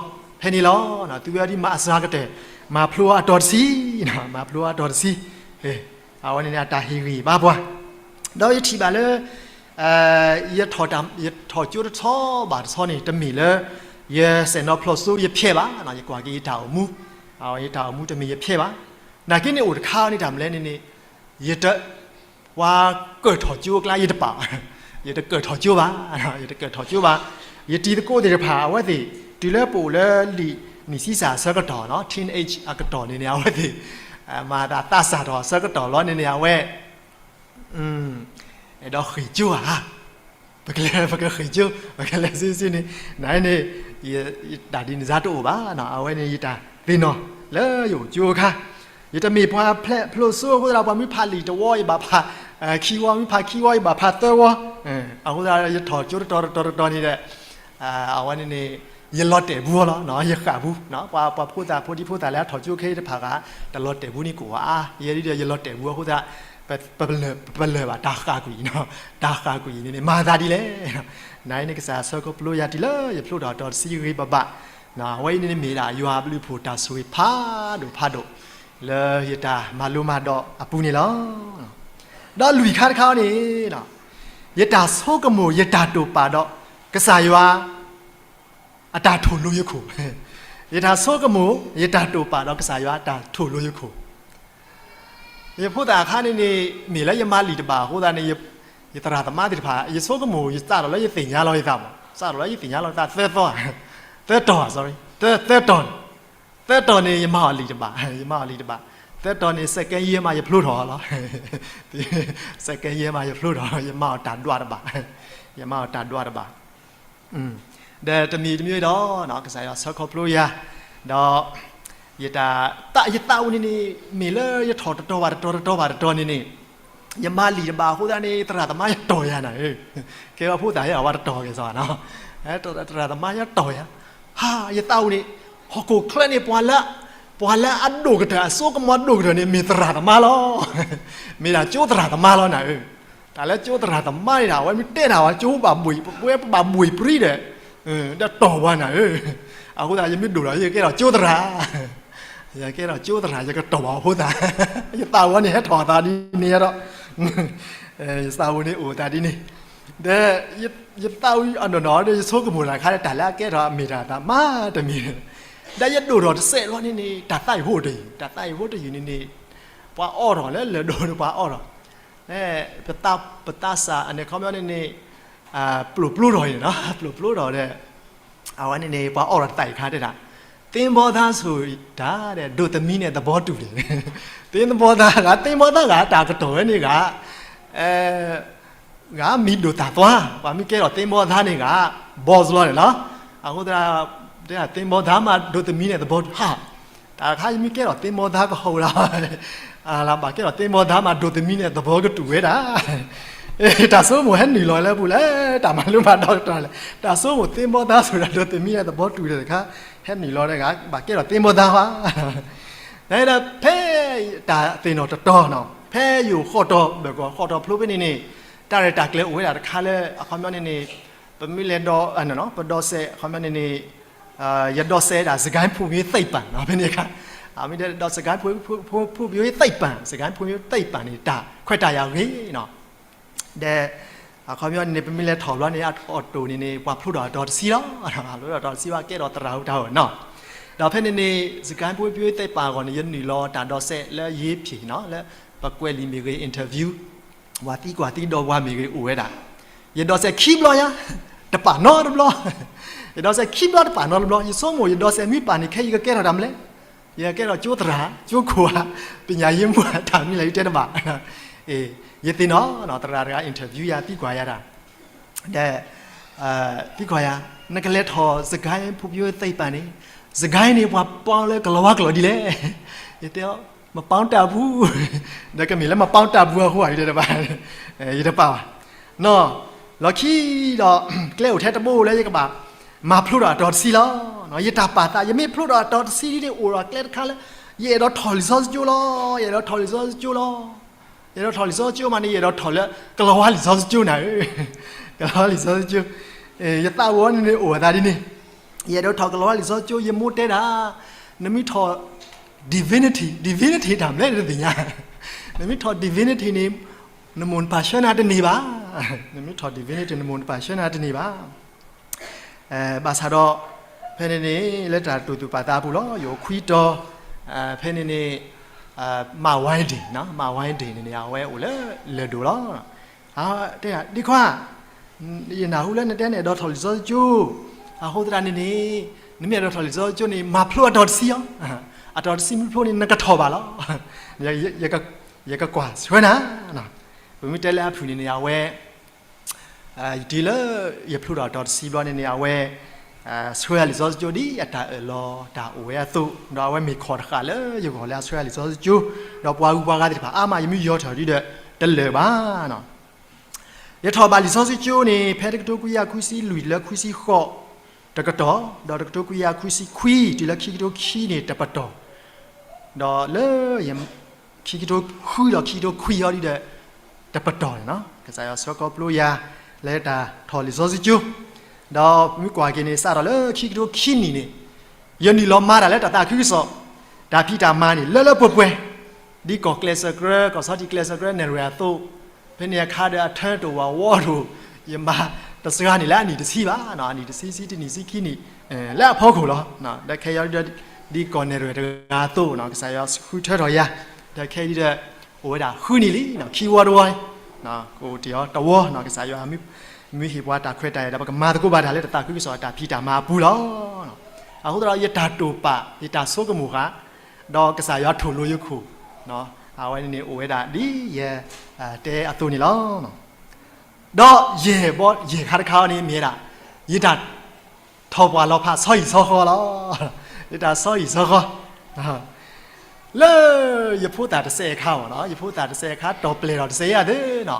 ဖဲန့ၣ်လီၤ. သုဝဲဒ်မၤအစှၤကတၢၢ် မၤဖျိအတီၢ်တဆံ, မၤဖျိအတီၢ်တဆံ, အဝဲန့ၣ်န့ၣ် အတၢ်ဟ့ၣ်ဂံၢ်ဘါပှၤ, ဒီးယထံၣ်ဘၣ်လၢ ယထီၣ်ကၠိတဆီဘၣ်တဆီန့ၣ် တမ့ၢ်လၢ ယစဲးနီၤဖျိးစိ ယဖျဲးဘၣ်, ယကွၢ်က့ၤယတၢ်အိၣ်မူ, ယတၢ်အိၣ်မူတမ့ၢ်ယဖျဲးဘၣ်. နာ်က့န့ၣ်အိၣ်တခါန့ၣ် တၢ်မနုၤလဲၣ်န့ၣ်န့ၣ် ယတ ပှၤကၢၣ်ထီၣ်ကၠိအကျါ ယတပာ်ဘၣ်, ယတကၢၣ်ထီၣ်ကၠိဘၣ်, ယတကၢၣ်ထီၣ်ကၠိဘၣ်. ယတံၤသကိးသ့ၣ်တဖၣ် အဝဲသ့ၣ် တုၤလၢပအိၣ်လၢလံာ်နံၣ်ဆံစၢ်အဆၢကတီၢ်နီၤ teenage အကတီၢ်န့ၣ်န့ၣ် အဝဲသ့ၣ် မၤသးသးစၢ်ထီၣ်အဆၢကတီၢ်လီၤန့ၣ်န့ၣ် အဝဲ အဲၣ်ဒိးဃ့ၢ်ကၠိဧါ, ပကလဲၤ ပကဃ့ၢ်ကၠိ ပကလဲၤစုစုန့ၣ် နန့ၣ် တၢ်ဒ်န့ၣ်စ့ၢ်တအိၣ်ဘၣ်, အဝဲန့ၣ်ယတၢ်သ့ၣ်နီၣ်လၢယအိၣ်ကၠိအခါ, ယတမ့ၢ်ပှၤဖျဲးဖျိးစိအဃိသတး ပှၤမ့ၢ်ဖးလံာ်တဝီ ယဘၣ်ဖးခံဝီ, မ့ၢ်ဖးခံဝီ ယဘၣ်ဖးသၢဝီ, အဃိသတး ယထီၣ်ကၠိတတီၤတတီၤတတီၤန့ၣ်ဒီး အဝဲန့ၣ်န့ၣ် ယလီၤတဲာ်ဘူးလီၤ, ယဃၣ်ဘူး, ပှၤဖိသၣ်ဖိဒံဖိသၣ်လၢအထီၣ်ကၠိခဲအံၤတဖၣ်ဂၤ တလီၤတဲာ်ဘူးန့ၣ်ကိးဂၤဧါ, ယဲဒ်ဒီး ယလီၤတဲာ်ဘူးအဃိသတး ပလၢာ်ဘၣ်တၢ်ဃၣ်ကွံာ်, တၢ်ဃၣ်ကွံာ်န့ၣ်န့ၣ် မၤသးဒ်လဲၣ်. နန့ၣ် ကစၢ်ဆၢခီဖျိယၤတုၤလၢ ယဖျိထီၣ်အတီၤတဆံဂ့ၤဂ့ၤဘၣ်ဘၣ်, အဝဲအံၤန့ၣ်မ့ၢ်ဒၣ်ယွၤအဘျုးအဖှိၣ်တၢ်ဆိၣ်ဂ့ၤဖးဒိၣ်ဖးဒိၣ် လၢယတၢ်မၤလိမၤဒိးအပူၤန့ၣ်လီၤ. ဒီးလွံၢ်ခါတခါန့ၣ် ယတၢ်ဆိကမိၣ် ယတၢ်တိာ်ပာ်ဒီး ကစၢ်ယွၤ အတၢ်ထိၣ်လိယခိၣ်, ယတၢ်ဆိကမိၣ် ယတၢ်တိာ်ပာ်ဒီး ကစၢ်ယွၤအတၢ်ထိၣ်လိယခိၣ်. ယဖိသၣ်အခါန့ၣ်န့ၣ် မ့ၢ်လၢယမၤလံာ်တဘၣ်အဃိသတးန့ၣ် ယသရၣ်သမါသ့ၣ်တဖၣ် ယဆိကမိၣ် ယစးထီၣ်လၢယသ့ၣ်ညါလီၤယသးမး, စးထီၣ်လၢယသ့ၣ်ညါလီၤယသးသၢသီ, သၢတီၤ, သၢတီၤန့ၣ် သၢတီၤန့ၣ် ယမၤအီၤလံာ်တဘၣ်, ယမၤအီၤလံာ်တဘၣ်, သၢတီၤန့ၣ် second year မး ယဖျိထီၣ်လီၤ. second year မး ယဖျိထီၣ် ယမၤအီၤတၢ်ဒွးတဘၣ်, ယမၤအီၤတၢ်ဒွးတဘၣ် ဒီးတမံၤတမံၤဒီး ကစၢ်ယွၤဆၢခီဖျိယၤ, ဒီး ယတၢ် ယသးအိၣ်န့ၣ်န့ၣ် မ့ၢ်လၢယထီၣ်တတီၤဘၣ်တတီၤ တတီၤဘၣ်တတီၤန့ၣ်န့ၣ် ယမၤလံာ်တဘၣ်အဃိသတးန့ၣ် သရၣ်သမါယတီၢ်ယၤနၤဧၢ, ကဲဝဲဖိသၣ်ယဲအဝဲတတီၢ်က့ၤစီနၤ, သရၣ်သမါယတီၢ်ယၤ, ဟါ ယသးအိၣ်န့ၣ် ဟီၣ်ခိၣ်ချၢန့ၣ် ပှၤလၢ ပှၤလၢအဒိၣ်ကတၢၢ် အစိကမီၤဒိၣ်ကတၢၢ်န့ၣ် မ့ၢ်သရၣ်သမါလီၤ, မ့ၢ်ဒၣ်ကၠိသရၣ်သမါလီၤနၤဧၢ. တၢ်လၢကၠိသရၣ်သမါန့ၣ်ဒၣ် အဝဲမ့ၢ်တဲတၢ်ဝဲ ကၠိဘၣ်ဘှ့ၣ် ပဝဲပဘၣ်ဘှ့ၣ်ပြံဒီး ဒီးတီၢ်ပှၤနၤဧၢ, အဃိသတး ယမ့ၢ်ဒိၣ်ဒီး ယကကဲထီၣ်ကၠိသရၣ်, ယကဲထီၣ်ကၠိသရၣ် ယကတီၢ်ပှၤဖိသၣ်, ယသးအိၣ်န့ၣ် ဟဲထီၣ်အသးဒ်န့ၣ်ဒီး ယသးအိၣ်န့ၣ်အိၣ်သးဒ်န့ၣ်, ဒီး ယသးအိၣ်အနီၢ်နီၢ်ဒီး ယဆိကမိၣ်တၢ်ခါဒီး တၢ်လၢအကဲထီၣ်မ့ၢ်တၢ်သးမၤတမံၤ, ဒီးယဒိၣ်ထီၣ်တစဲးလီၤန့ၣ်န့ၣ် တၢ်သးအံၤဟိတယုၢ် တၢ်သးအံၤဟိတယုၢ်န့ၣ်န့ၣ် ပှၤအီထီၣ်လၢလၢၢ်ဒိၣ်န့ၣ် ပှၤအီထီၣ် ပသး ပသးစၢ်အန့ၣ် ခီပညီန့ၣ်န့ၣ် ပျိာ်ပျိထီၣ်အံၤန့ၣ်နီၤ ပျိာ်ပျိထီၣ်ဒီး အဝဲန့ၣ်န့ၣ် ပှၤအီထီၣ်တသးအံၤခါတဲဒၣ် သ့ၣ်ဘီသါဆိၣ်တၢ်ဒီး ဒိးသမံန့ၣ်သဘီတူၢ်န့ၣ် သ့ၣ်ဘီသါဂၤ သ့ၣ်ဘီသါဂၤ တၢ်ကတီၢ်ဝဲန့ၣ်ဂၤ ဂၤမံၤဒိၣ်တၢ်သွါ ပှၤမ့ၢ်ကဲထီၣ်သ့ၣ်ဘီသါန့ၣ်ဂၤ boss လီၤန့ၣ်လီၤ. အဃိသတး တဲသ့ၣ်ဘီသါမး ဒိးသမံန့ၣ်သဘီတူၢ် ဟါ တၢ်တခါယမ့ၢ်ကဲထီၣ်သ့ၣ်ဘီသါကဟီၣ်ဝဲဒၣ် လၢဘၣ်ကဲထီၣ်သ့ၣ်ဘီသါမး ဒိးသမံန့ၣ်သဘီကတူၢ်ဝဲဒၣ် တၢ်ဆိကမိၣ်ဟဲနုာ်လီၤလၢပူၤလဲၣ် တၢ်မၤလိမၤဒိးကတီၢ်လဲၣ် တၢ်ဆိကမိၣ်သ့ၣ်ဘီသါဆိၣ်တၢ် ဒိးသမံန့ၣ်သဘီတူၢ်တခါ ဟဲနုာ်လီၤတဂၤ ဘၣ်ကဲထီၣ်သ့ၣ်ဘီသါဧါ နဒီးဖဲ တၢ်သ့ၣ်နီၣ်တတီၤနီၤ ဖဲယအိၣ်ဃီၣ်တီၢ် ဘၣ်ကီၢ်ဃီၣ်တီၢ်ဖျိဖဲန့ၣ်န့ၣ် တၢ်ရဲၣ်တၢ်ကျဲၤအိၣ်ဝဲဒၣ်တခါလၢ အခီပညီန့ၣ်န့ၣ် ပမ့ၢ်လဲၤဒီး ပဒီးစဲး အခီပညီန့ၣ်န့ၣ် ယဒီးစဲးဒၣ် စကဲၣ်ဖူမ့ၢ်သ့ၣ်ပၣ်နီၤ ဖဲန့ၣ်အခါ မ့ၢ်ဒီးစကဲၣ်ဖူမ့ၢ်သ့ၣ်ပၣ် စကဲၣ်ဖူမ့ၢ်သ့ၣ်ပၣ်န့ၣ် တၢ်ခွဲးတၢ်ယာ်ဂ့ၤနီၤ ဒီး အခီပညီန့ၣ်န့ၣ် ပမ့ၢ်လဲၤထီၣ်ဘျီန့ၣ် အီၣ်တိၣ်န့ၣ်န့ၣ် ပှၤဖျိထီၣ်အတီၤတဆံလီၤ ဖျိထီၣ်အတီၤတဆံဘၣ်ကဲထီၣ်သရၣ်ဧိၤတၢ်ဧိၤနီၤ ဒီးဖဲန့ၣ်န့ၣ် စကဲၣ်ဖူမ့ၢ်သ့ၣ်ပၣ်အဂီၢ်န့ၣ် ယနုာ်လီၤတၢ်ဒီးစဲးလၢယ့ၤဖံးနီၤ လၢပကွဲးလံာ်မ့ၢ်ဂ့ၤ interview ပှၤသံကွၢ်သံဒီးပှၤမ့ၢ်ဂ့ၤအိၣ်ဝဲဒၣ် ယဒီးစဲးခံဘျီညါ တပာ်နီတဘျီ ယဒိးစဲးခံဘျီတပာ်နီတဘျီ, ယဆိကမိၣ် ယဒိးစဲးမ့ၢ်ပာ်န့ၣ် ခဲအံၤယကကဲထီၣ်တၢ်မနုၤလဲၣ်, ယကကဲထီၣ်ကၠိသရၣ်, ကၠိခိၣ်ဧါ, ပညာရေးမှူးဧါ, တၢ်မနုၤလဲၣ် ယတဲတဘၣ်. ယသ့ၣ်နီၣ်နီၤ သရၣ်တဂၤ interview ယၤ သံကွၢ်ယၤတၢ်, ဒီး သံကွၢ်ယၤ, နကလဲၤထီၣ် စစ်ကိုင်း ဖွံ့ဖြိုးရေးသိပ္ပံ န့ၣ်, စစ်ကိုင်း န့ၣ် ပှၤပေါင်းလၢကလီၤဝါကလီၤဒ်လဲၣ်. ယတဲ, မပေါင်းတတ်ဘူး, ဒီးကမ့ၢ်လၢ မပေါင်းတတ်ဘူး အဃိဧါ ယတဲတဘၣ်, ယတပာ်ဘၣ်. နီၤ, လီၢ်ခံဒီး ကျဲအိၣ်ထဲတဘိလၢယကဘၣ် မၤဖျိထီၣ်အတီၤတဆံလီၤ. ယတၢ်ပာ်သး ယမ့ၢ်ဖျိထီၣ်အတီၤတဆံဒ်န့ၣ် အိၣ်ဒီးကျဲတခါလၢ ယအဲၣ်ဒိးထီၣ်လံာ်စီဆှံကၠိလီၤ, ယအဲၣ်ဒိးထီၣ်လံာ်စီဆှံကၠိလီၤ. ယအဲၣ်ဒိးထီၣ်လံာ်စီဆှံကၠိမးန့ၣ် ယအဲၣ်ဒိးထီၣ်လၢ ကလီၤဝါလံာ်စီဆှံကၠိနၤဧၢ, ကလီၤဝါလံာ်စီဆှံကၠိ, ယသးဝံၤန့ၣ်န့ၣ် အိၣ်အသးဒ်န့ၣ်, ယအဲၣ်ဒိးထီၣ်ကလီၤဝါလံာ်စီဆှံကၠိ, ယမိၢ်တဲဒၣ်, နမ့ၢ်ထီၣ် divinity, divinity တၢ်မနုၤလဲၣ်တသ့ၣ်ညါ, နမ့ၢ်ထီၣ် divinity န့ၣ် နမိၢ်နပၢ်ဆှၢနၤတန့ၢ်ဘၣ်, နမ့ၢ်ထီၣ် divinity နမိၢ်နပၢ်ဆှၢနၤတန့ၢ်ဘၣ်. ဘၣ်ဆၣ်ဒီး ဖဲန့ၣ်န့ၣ် လၢတၢ်တိာ်သူၣ်ပာ်သးအပူၤလီၤ, ယအိၣ်ခွံတီၤ, ဖဲန့ၣ်န့ၣ် မဝါဒ့ၣ်, မဝါဒ့ၣ်န့ၣ်န့ၣ် အဝဲအိၣ်လၢလၢၢ်ဒိၣ်လီၤ. တဲဒၣ် ဒ့ခွါ, ယနၢ်ဟူလၢနတဲနအဲၣ်ဒိးထီၣ်လံာ်စီဆှံကၠိ, အဃိသတးန့ၣ်န့ၣ် နမ့ၢ်အဲၣ်ဒိးထီၣ်လံာ်စီဆှံကၠိန့ၣ် မၤဖျိအတီၤတဆံအီၤ, အတီၤတဆံမ့ၢ်ဖျိန့ၣ် နကထီၣ်ဘၣ်လီၤ. ယကကွၢ်ဆှၢနၤ, ပမ့ၢ်တဲလၢအဖုၣ်န့ၣ်န့ၣ် အဝဲ ယတုၤလၢ ယဖျိထီၣ်အတီၤတဆံဘျီန့ၣ်န့ၣ် အဝဲ ဆှၢလံာ်စီဆှံကၠိဒ်အတၢ်အၢၣ်လီၤတၢ်အိၣ်ဝဲအသိး, ဒီးအဝဲမ့ၢ်ခီၣ်တဃာ်လၢယဂီၢ်လၢအဆှၢလံာ်စီဆှံကၠိ, ဒီးပှၤဂုၤပှၤဂၤသ့ၣ်တဖၣ်အါမး ယမ့ၢ်ယီၤထီၣ်ဒ်ဒီး တလၢာ်ဘၣ်. ယထီၣ်ဘၣ်လံာ်စီဆှံကၠိန့ၣ် ဖဲတကထိခွံကယၤခွံဆံလွံၢ်တုၤလၢခွံဆံဃိး တကတီၢ်, ဒီးတကထိခွံကယၤခွံဆံခွံတုၤလၢခံကထိခံန့ၣ်တပတီၢ်, ဒီးလၢ ခံကထိဃုဒီးခံကထိခွံအံၤဒ်ဒီး တပတီၢ်န့ၣ်လီၤ. ကစၢ်ယွၤဆှၢခီဖျိယၤ လၢတၢ်ထီၣ်လံာ်စီဆှံကၠိ, ဒီးမ့ၢ်ကွၢ်က့ၤန့ၣ် စးထီၣ်လၢခံကထိခံနံၣ်န့ၣ် ယနုာ်လီၤမၤတၢ်လၢတၢ်သးခုကစီၣ်, တၢ်ဖံးတၢ်မၤန့ၣ် လၢလၢပှဲၤပှဲၤ, ဒ်ကီၢ်ကျဲးစၢးကြၢး ကီၢ်ဆီထံးကျဲးစၢးကြၢး နဲၣ်ရွဲၣ်အသိး, ဖဲန့ၣ်အခါဒီးအထၢတအိၣ် အဝီတအိၣ်, ယမၤတစှၤန့ၣ်လၢအနံၣ်တဆံဘၣ်, အနံၣ်တဆံ ဆံတနံၣ် ဆံခံနံၣ် လၢအဖီခိၣ်လီၤ. ဒီးခဲအံၤဒ် ဒ်ကီၢ်နဲၣ်ရွဲၣ်တဂၤအသိး, ကစၢ်ယွၤဃုထၢထီၣ်ယၤ, ဒီးခဲအံၤဒ်ဒီး အိၣ်ဝဲဒၣ်ဃုနံၣ်လံ, ခံဝီတဝီ, ကအိၣ်တ့ၢ်အီၤတဝီ, ကစၢ်ယွၤမ့ၢ်ဟ့ၣ်ပှၤတၢ်ခွဲးတၢ်ယာ်ဒီး ပကမၤသကိးဘၣ်တၢ်လၢတၢ်သးခုကစီၣ်အတၢ်ဖံးတၢ်မၤအပူၤလီၤ. အဃိသတးဒီး ယတၢ်တိာ်ပာ် ယတၢ်ဆိကမိၣ်ဃာ် ဒီးကစၢ်ယွၤထိၣ်လိယခိၣ်, အဝဲန့ၣ်န့ၣ် အိၣ်ဝဲဒၣ်ဒ်ယ တဲအသိးန့ၣ်လီၤ. ဒီးယဲၢ်ဘီ ယဲၢ်ခါတခါအံၤန့ၣ်မ့ၢ်ဝဲဒၣ် ယတၢ်ထီၣ်ပှၢ်လီၤဖးဆီဟံၣ်ဆီဃီလီၤ. ယတၢ်ဆီဟံၣ်ဆီဃီ လၢယဖိသၣ်တစဲးအခါမ့ၢ်နီၤ, ယဖိသၣ်တစဲးအခါ တီၢ်ပျဲၢ်ထီၣ်တစဲးယၤသ့ၣ်နီၤ,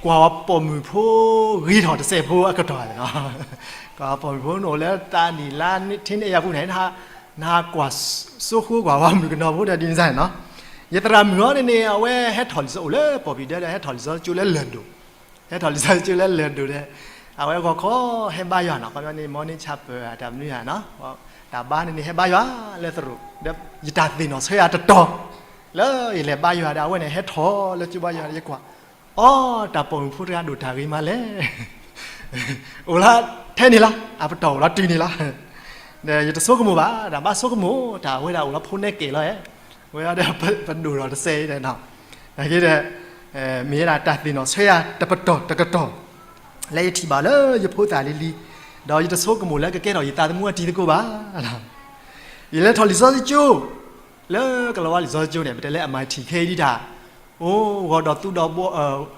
ကွၢ်ဝဲပိာ်မုၣ်ဖိဂ့ၤထီၣ်တစဲးဖိအကတီၢ်န့ၣ်နီၤ, ကွၢ်ပိာ်မုၣ်ဖိန့ၣ်အိၣ်လၢသးနံၣ်လါထံန့ၣ်ယၤပူၤန့ၣ်, နဟးကွၢ်စိဃိကွၢ်ဝဲမုၣ်ကနီၤဖိဒီးဒ်န့ၣ်န့ၣ်နီၤ, ယသရၣ်မုၣ်အံၤန့ၣ်န့ၣ် အဝဲဟဲထီၣ်လံာ်စီ အိၣ်လၢပိာ်ပံၤဒဲဒီး ဟဲထီၣ်လံာ်စီကၠိလၢလၢၢ်ဒိၣ် ဟဲထီၣ်လံာ်စီဆှံကၠိလၢလၢၢ်ဒိၣ်ဒီး အဝဲဂီၤခီဟဲဘါယွၤနီၤ, ခီပညီန့ၣ် morning chapel တၢ်မနုၤဧါနီၤ, တၢ်ဘါန့ၣ်န့ၣ် ဟဲဘါယွၤလၢသရိာ်ဒီး ယတၢ်သ့ၣ်နီၣ်ဆၢယၤတတီၤ လၢယလဲၤဘါယွၤဒီး အဝဲန့ၣ်ဟဲထီၣ်လၢကၠိဘါယွၤဒီး ယကွၢ်, အိ တၢ်ပိာ်မုၣ်ဖိတဂၤဒိၣ်တၢ်ဂ့ၤမးလဲၣ် အိၣ်လၢထဲန့ၣ်လီၤ, အပတီၢ်အိၣ်လီၤတုၤန့ၣ်လီၤ. ဒီးယတဆိကမိၣ်ဘၣ်, တၢ်ဘၣ်ဆိကမိၣ် တၢ်ဝဲဒၣ်အိၣ်လီၤဖိနဲကဲးလီၤဧါ, ဝဲဒီးပဒိၣ်ထီၣ်တစဲးအံၤဒီးနီၤ, နာ်က့ဒီး မ့ၢ်ဝဲဒၣ်တၢ်သ့ၣ်နီၣ်ဆၢယၤတပတီၢ်တကတီၢ်, လၢယထံၣ်ဘၣ်လၢယဖိသၣ်လံၤလံၤ, ဒီးယတဆိကမိၣ်လၢကကဲထီၣ်ယသးသမူအတံၤသကိးဘၣ်. ယလဲၤထီၣ်လံာ်စီဆှံကၠိ လၢကလီၤဝါလံာ်စီဆှံကၠိန့ၣ် ပတဲလၢ အမၤထံၣ် ခဲအံၤဒ်တၢ် အိ ဂီၤဒီးသူဒီးဘ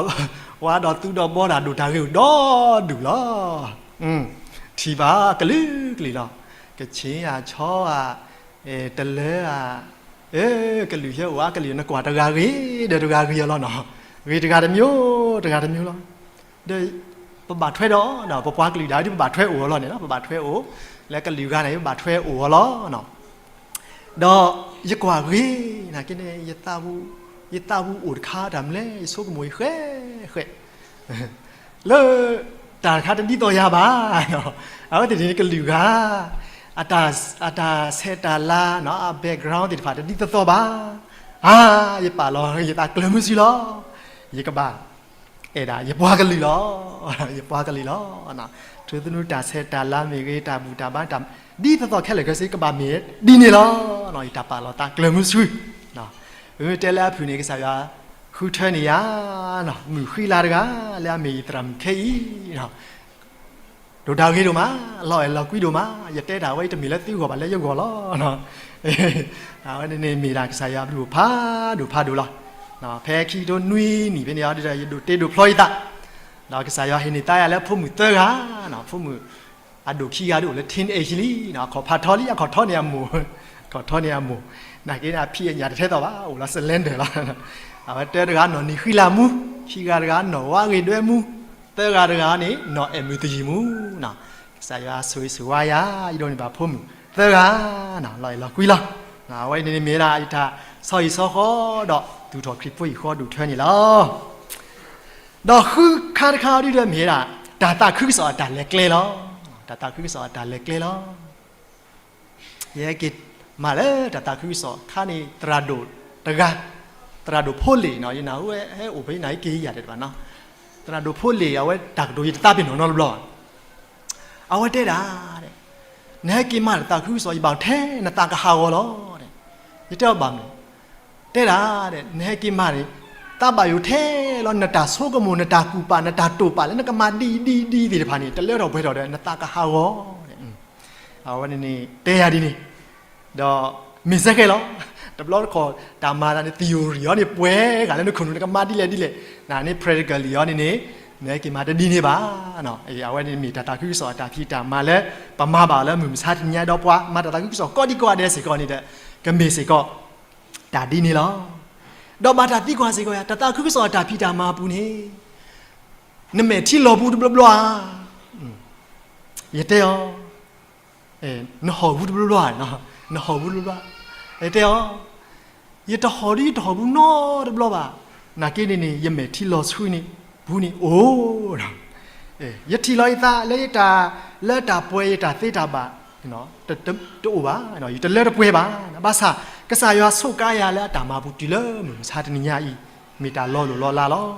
ီ, ဂီၤဒီး ဝါဒီးသူဒီးဘီတၢ်ဒိၣ်တၢ်ဂ့ၤအိၣ်ဒီဒူၣ်လီၤ. ထံၣ်ဘၣ်ကလုာ်ကလုာ်လီၤ. ကခ့ၣ်ဧါ, ခၠီဧါ, တလၢဧါ, ကလုာ်ဟဲအိၣ်ဧါ, ကလုာ်နကွၢ်တဂၤဂ့ၤဒီးတဂၤဂ့ၤအီၤလီၤနီၤ. ဂ့ၤတဂၤတမံၤ, တဂၤတမံၤလီၤ. ဒီးပဘၣ်ထွဲဒီး ပပှၤကလုာ်ဒၣ်ဝဲဒ်ပဘၣ်ထွဲအိၣ်အီၤလီၤန့ၣ်လီၤ. ပဘၣ်ထွဲအိၣ်, လၢကလုာ်ဂၤန့ၣ် ပဘၣ်ထွဲအိၣ်အီၤလီၤ. ဒီးယကွၢ်ဂ့ၤ, နာ်က့န့ၣ် ယသးပူၤအိၣ်တခါတၢ်မနုၤလဲၣ်, ယဆိကမိၣ်ယဃဲဃဲ လၢတၢ်တခါတဒ်သိးယၤဘၣ်, အဝဲသ့ၣ်န့ၣ်ကလုာ်ဂၤ, အတၢ်ဆဲးတၢ်လၤ, အ background သ့ၣ်တဖၣ်တဒ်သိးသိးဘၣ်. အါ, ယပာ်လီၤယသးကျၢၤမုဆူလီၤ. ယကဘၣ် အဲၣ်ဒၣ်ယပှၤကလုာ်လီၤ. ယပှၤကလုာ်လီၤ. ထူသနူတၢ်ဆဲးတၢ်လၤမ့ၢ်ဂ့ၤ, တၢ်ဘူၣ်တၢ်ဘါတၢ်, ဒ်သိးသိးခဲလၢာ်ခဲဆ့ ကဘၣ်မ့ၢ်ဒ်န့ၣ်လီၤ. ယတၢ်ပာ်လီၤသးကျၢၤမုဆူ, မ့မ့ၢ်တဲလၢအဖုၣ်န့ၣ် ကစၢ်ယွၤဃုထၢန့ၢ်ယၤ မုၢ်ဃံလၤတဂၤ လၢအမ့ၢ်ယသရၣ်မုၣ်ခဲအံၤ ဒိၣ်တၢ်ဂ့ၤဒိၣ်မး, လီၤအဲၣ်လီၤကွံဒိၣ်မး, ယတဲတၢ်ဝဲအံၤတမ့ၢ်လၢသုဂီၢ်ဘၣ် လၢယဂီၢ်လီၤ. အဝဲန့ၣ်န့ၣ်မ့ၢ်ဒၣ်ကစၢ်ယွၤအဘျုးဖးဒိၣ်ဖးဒိၣ်လီၤ. ဖဲခံကထိနွံနံၣ်ဖဲန့ၣ် ယဒိးတ့ဒိးဖျီယသး, ဒီးကစၢ်ယွၤဟ့ၣ်န့ၢ်သါယၤလၢဖိမုၣ်သၢဂၤ, ဖိမုၣ်အဒိၣ်ခံဂၤဒ်အိၣ်လၢ teenage လံ, အခီၣ်ဖးထီလံ, အခီၣ်ထီန့ၣ်အမိၢ်, အခီၣ်ထီန့ၣ်အမိၢ်, နာ်က့န့ၣ် အဖံးအညၣ်တထဲသိးဘၣ်, အိၣ်လီၤ slender လီၤ. အဝဲတၢတဂၤနီၢ်နံၤဃံလၤမူ, ခံဂၤတဂၤနီၢ်ဝါဂ့ၤဒွဲမူ, သၢဂၤတဂၤန့ၣ် နီၢ်အဲၣ်မုာ်တယံာ်မူ, ကစၢ်ယွၤဆိၣ်ဂ့ၤဆိၣ်ဝါယၤ, ယဒိးန့ၢ်ဘၣ်ဖိမုၣ်သၢဂၤ, လီၤအဲၣ်လီၤကွံလီၤ. အဝဲန့ၣ်မ့ၢ်ဒၣ်ယတၢ်ဆီဟံၣ်ဆီဃီဒီး သူၣ်ထီၣ်ခရံာ်ဖိဟံၣ်ဃီဒိၣ်ထၢန့ၣ်လီၤ. ဒီးဃုခါတခါအံၤဒ်ဒီးမ့ၢ်ဒၣ် တၢ်သးခုကစီၣ်အတၢ်လဲၤကျဲလီၤ. တၢ်သးခုကစီၣ်အတၢ်လဲၤကျဲလီၤ. ယဟဲက့ၤမၤလၢတၢ်သးခုကစီၣ်ခါန့ၣ် သရၣ်ဒိၣ်တဂၤ, သရၣ်ဒိၣ်ဖိလ့ၣ်နီၤ, ယနၢ်ဟူဝဲဟဲအိၣ်ဖဲယနၢ်ဟူက့ၤယၤတဲတဘၣ်နီၤ, သရၣ်ဒိၣ်ဖိလ့ၣ် အဝဲတၢ်ကတိၤယတသးပ့ၤနီၣ်နီတဘျီဘၣ်. အဝဲတဲဒၣ်, နဟဲက့ၤမၤတၢ်သးခုကစီၣ် ယဘၣ်ထဲနသးကဟးဂီၤလီၤ. ယတဲအီၤဘၣ်မနုၤ, တဲဒၣ်, နဟဲက့ၤမၤန့ၣ် သးဘၣ်ယိၣ်ထဲလီၤ နတၢ်ဆိကမိၣ် နတၢ်ကူၣ်ပာ် နတၢ်တိာ်ပာ်လၢနကမၤဒ်အံၤဒ်အံၤဒ်အံၤသ့ၣ်တဖၣ်န့ၣ် တလၢထီၣ်ပှဲၤထီၣ်ဒီး နသးကဟးဂီၤ. အဝဲန့ၣ်န့ၣ် တဲယၤဒ်န့ၣ်, ဒီးမ့ၢ်စ့ၢ်ကီးလီၤ. တဘျီတခီၣ် တၢ်မၤတၢ်န့ၣ် theory အံၤန့ၣ် ပှဲၤဂၤလၢနခိၣ်နူာ် နကမၤဒ်လဲၣ်ဒ်လဲၣ်, နန့ၣ် practically အံၤန့ၣ်န့ၣ် နဟဲက့ၤမၤတဒ်န့ၣ်ဘၣ်. အဝဲန့ၣ်မ့ၢ်တၢ်သးခုကစီၣ်အတၢ်ဖံးတၢ်မၤလၢ ပမၤဘၣ်အီၤလၢမုၢ်မဆါတနံၤညါ ဒီးပှၤမၤတၢ်သးခုကစီၣ်ကိးဒံကိးဂၤဒဲးစ့ၢ်ကီးန့ၣ်ဒီး ကမ့ၢ်စ့ၢ်ကီး တၢ်ဒ်န့ၣ်လီၤ. ဒီးဘၣ်တၢ်သံကွၢ်စ့ၢ်ကီးယၤ တၢ်သးခုကစီၣ်အတၢ်ဖံးတၢ်မၤအပူၤန့ၣ် နမဲာ်ထံလီၤပူၤတဘျီဘျီဧါ. ယတဲအီၤ, နဟီၣ်ပူၤတဘျီဘျီဧါ, နဟီၣ်ပူၤတဘျီဘျီ, ယတဲအီၤ, ယတဟီၣ်ဒ်ယတဟီၣ်ပူၤနီတဘျီဘၣ်. နာ်က့န့ၣ်န့ၣ် ယမဲာ်ထံလီၤဆှံန့ၣ် ပူၤန့ၣ်အိၣ် ယထံၣ်လီၤယသးလၢယတၢ် လၢတၢ်ပှဲၤယတၢ်သ့တၢ်ဘၣ် တအိၣ်ဘၣ်, ယတလၢတပှဲၤဘၣ်. ဘၣ်ဆၣ် ကစၢ်ယွၤဆိးကါယၤလၢအတၢ်မၤပူၤတုၤလၢမုၢ်မဆါတနံၤညါအံၤ မ့ၢ်တၢ်လီၤလိၢ်လီၤလးလီၤ.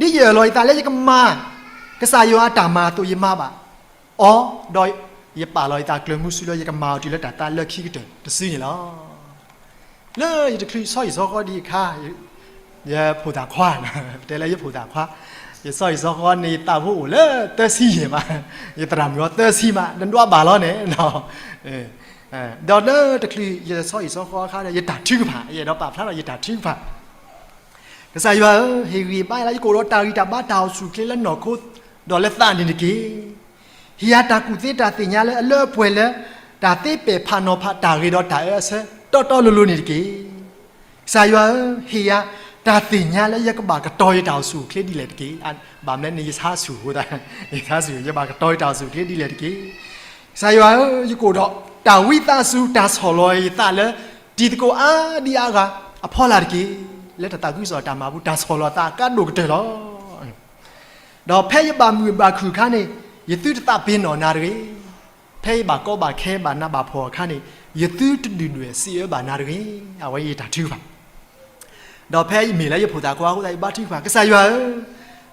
ဒ်ယအၢၣ်လီၤယသးလၢယကမၤ ကစၢ်ယွၤအတၢ်မၤအသိးယမၤဘၣ်အီၤ, ဒီးယပာ်လီၤယသးကျၢၤမူဆူလၢယကမၤအီၤတုၤလၢတၢ်သးလၢခံကတၢၢ် တစုန့ၣ်လီၤ. လၢယတချုးဆီဟံၣ်ဆီဃီဒံးအခါ, ယဖိသၣ်ခွါ, ပတဲလၢယဖိသၣ်ခွါ, ယဆီဟံၣ်ဆီဃီန့ၣ် ယသးဖိအိၣ်လၢသၢဆံယဲၢ်မး, ယသရၣ်မုၣ်အီၤသၢဆံမး, နဒွးဘၣ်လီၤန့ၣ်. ဒီးလၢတချုးယဆီဟံၣ်ဆီဃီအခါဒီး ယတၢ်ထုကဖၣ်, ယအဲၣ်ဒိးပာ်ဖျါထီၣ်ယတၢ်ထုကဖၣ်, ကစၢ်ယွၤဧၢ, ဟ့ၣ်ဂံၢ်ဘါယၤလၢယကအိၣ်ဒီးတၢ်ဂံၢ်တၢ်ဘါ တၢ်အိၣ်ဆူၣ်အိၣ်ချ့လၢနီၢ်ခိ ဒီးလၢသးန့ၣ်တက့ၢ်. ဟ့ၣ်ယၤတၢ်ကူၣ်သ့တၢ်သ့ၣ်ညါလၢအလၢအပှဲၤလၢ တၢ်သ့ပဲာ်ဖးနီၤဖးတၢ်ဂ့ၤဒီးတၢ်အၢအဆၢ တီတီလိၤလိၤန့ၣ်တက့ၢ်. ကစၢ်ယွၤဧၢ, ဟ့ၣ်ယၤတၢ်သ့ၣ်ညါလၢယကဘၣ်ကတီၤယတၢ်အိၣ်ဆူၣ်အိၣ်ချ့ဒ်လဲၣ်တက့ၢ်. ဘၣ်မနုၤန့ၣ် ယဆါဆူၣ်အဃိသတး, ယဆါဆူၣ် ယဘၣ်ကတီၤယတၢ်အိၣ်ဆူၣ်အိၣ်ချ့ဒ်လဲၣ်တက့ၢ်. ကစၢ်ယွၤဧၢ, ယကအိၣ်ဒီးတၢ်ဝံသးစူၤ တၢ်ဆီၣ်လီၤယသးလၢ တံၤသကိးအါဒံအါဂၤအဖီလာ်တက့ၢ်. လၢတၢ်သးခုကစီၣ်တၢ်မၤပူၤ တၢ်ဆီၣ်လီၤသးအကါဒိၣ်ကတၢၢ်လီၤ. ဒီးဖဲယဘၣ်မုာ်ဘၣ်ခုၣ်အခါန့ၣ် ယသုတသးပ့ၤနီၣ်နၤတဂ့ၤ. ဖဲယဘၣ်ကီဘၣ်ခဲဘၣ်နးဘၣ်ဖှီၣ်အခါန့ၣ် ယသုတဒုၣ်ဒွဲၣ်စံးအၢဘၣ်နၤတဂ့ၤ. အဝဲယတၢ်ထုကဖၣ်, ဒီးဖဲယမ့ၢ်လၢယဖိသၣ်ခွါအဃိသတး ယဘါထုကဖၣ်, ကစၢ်ယွၤဧၢ,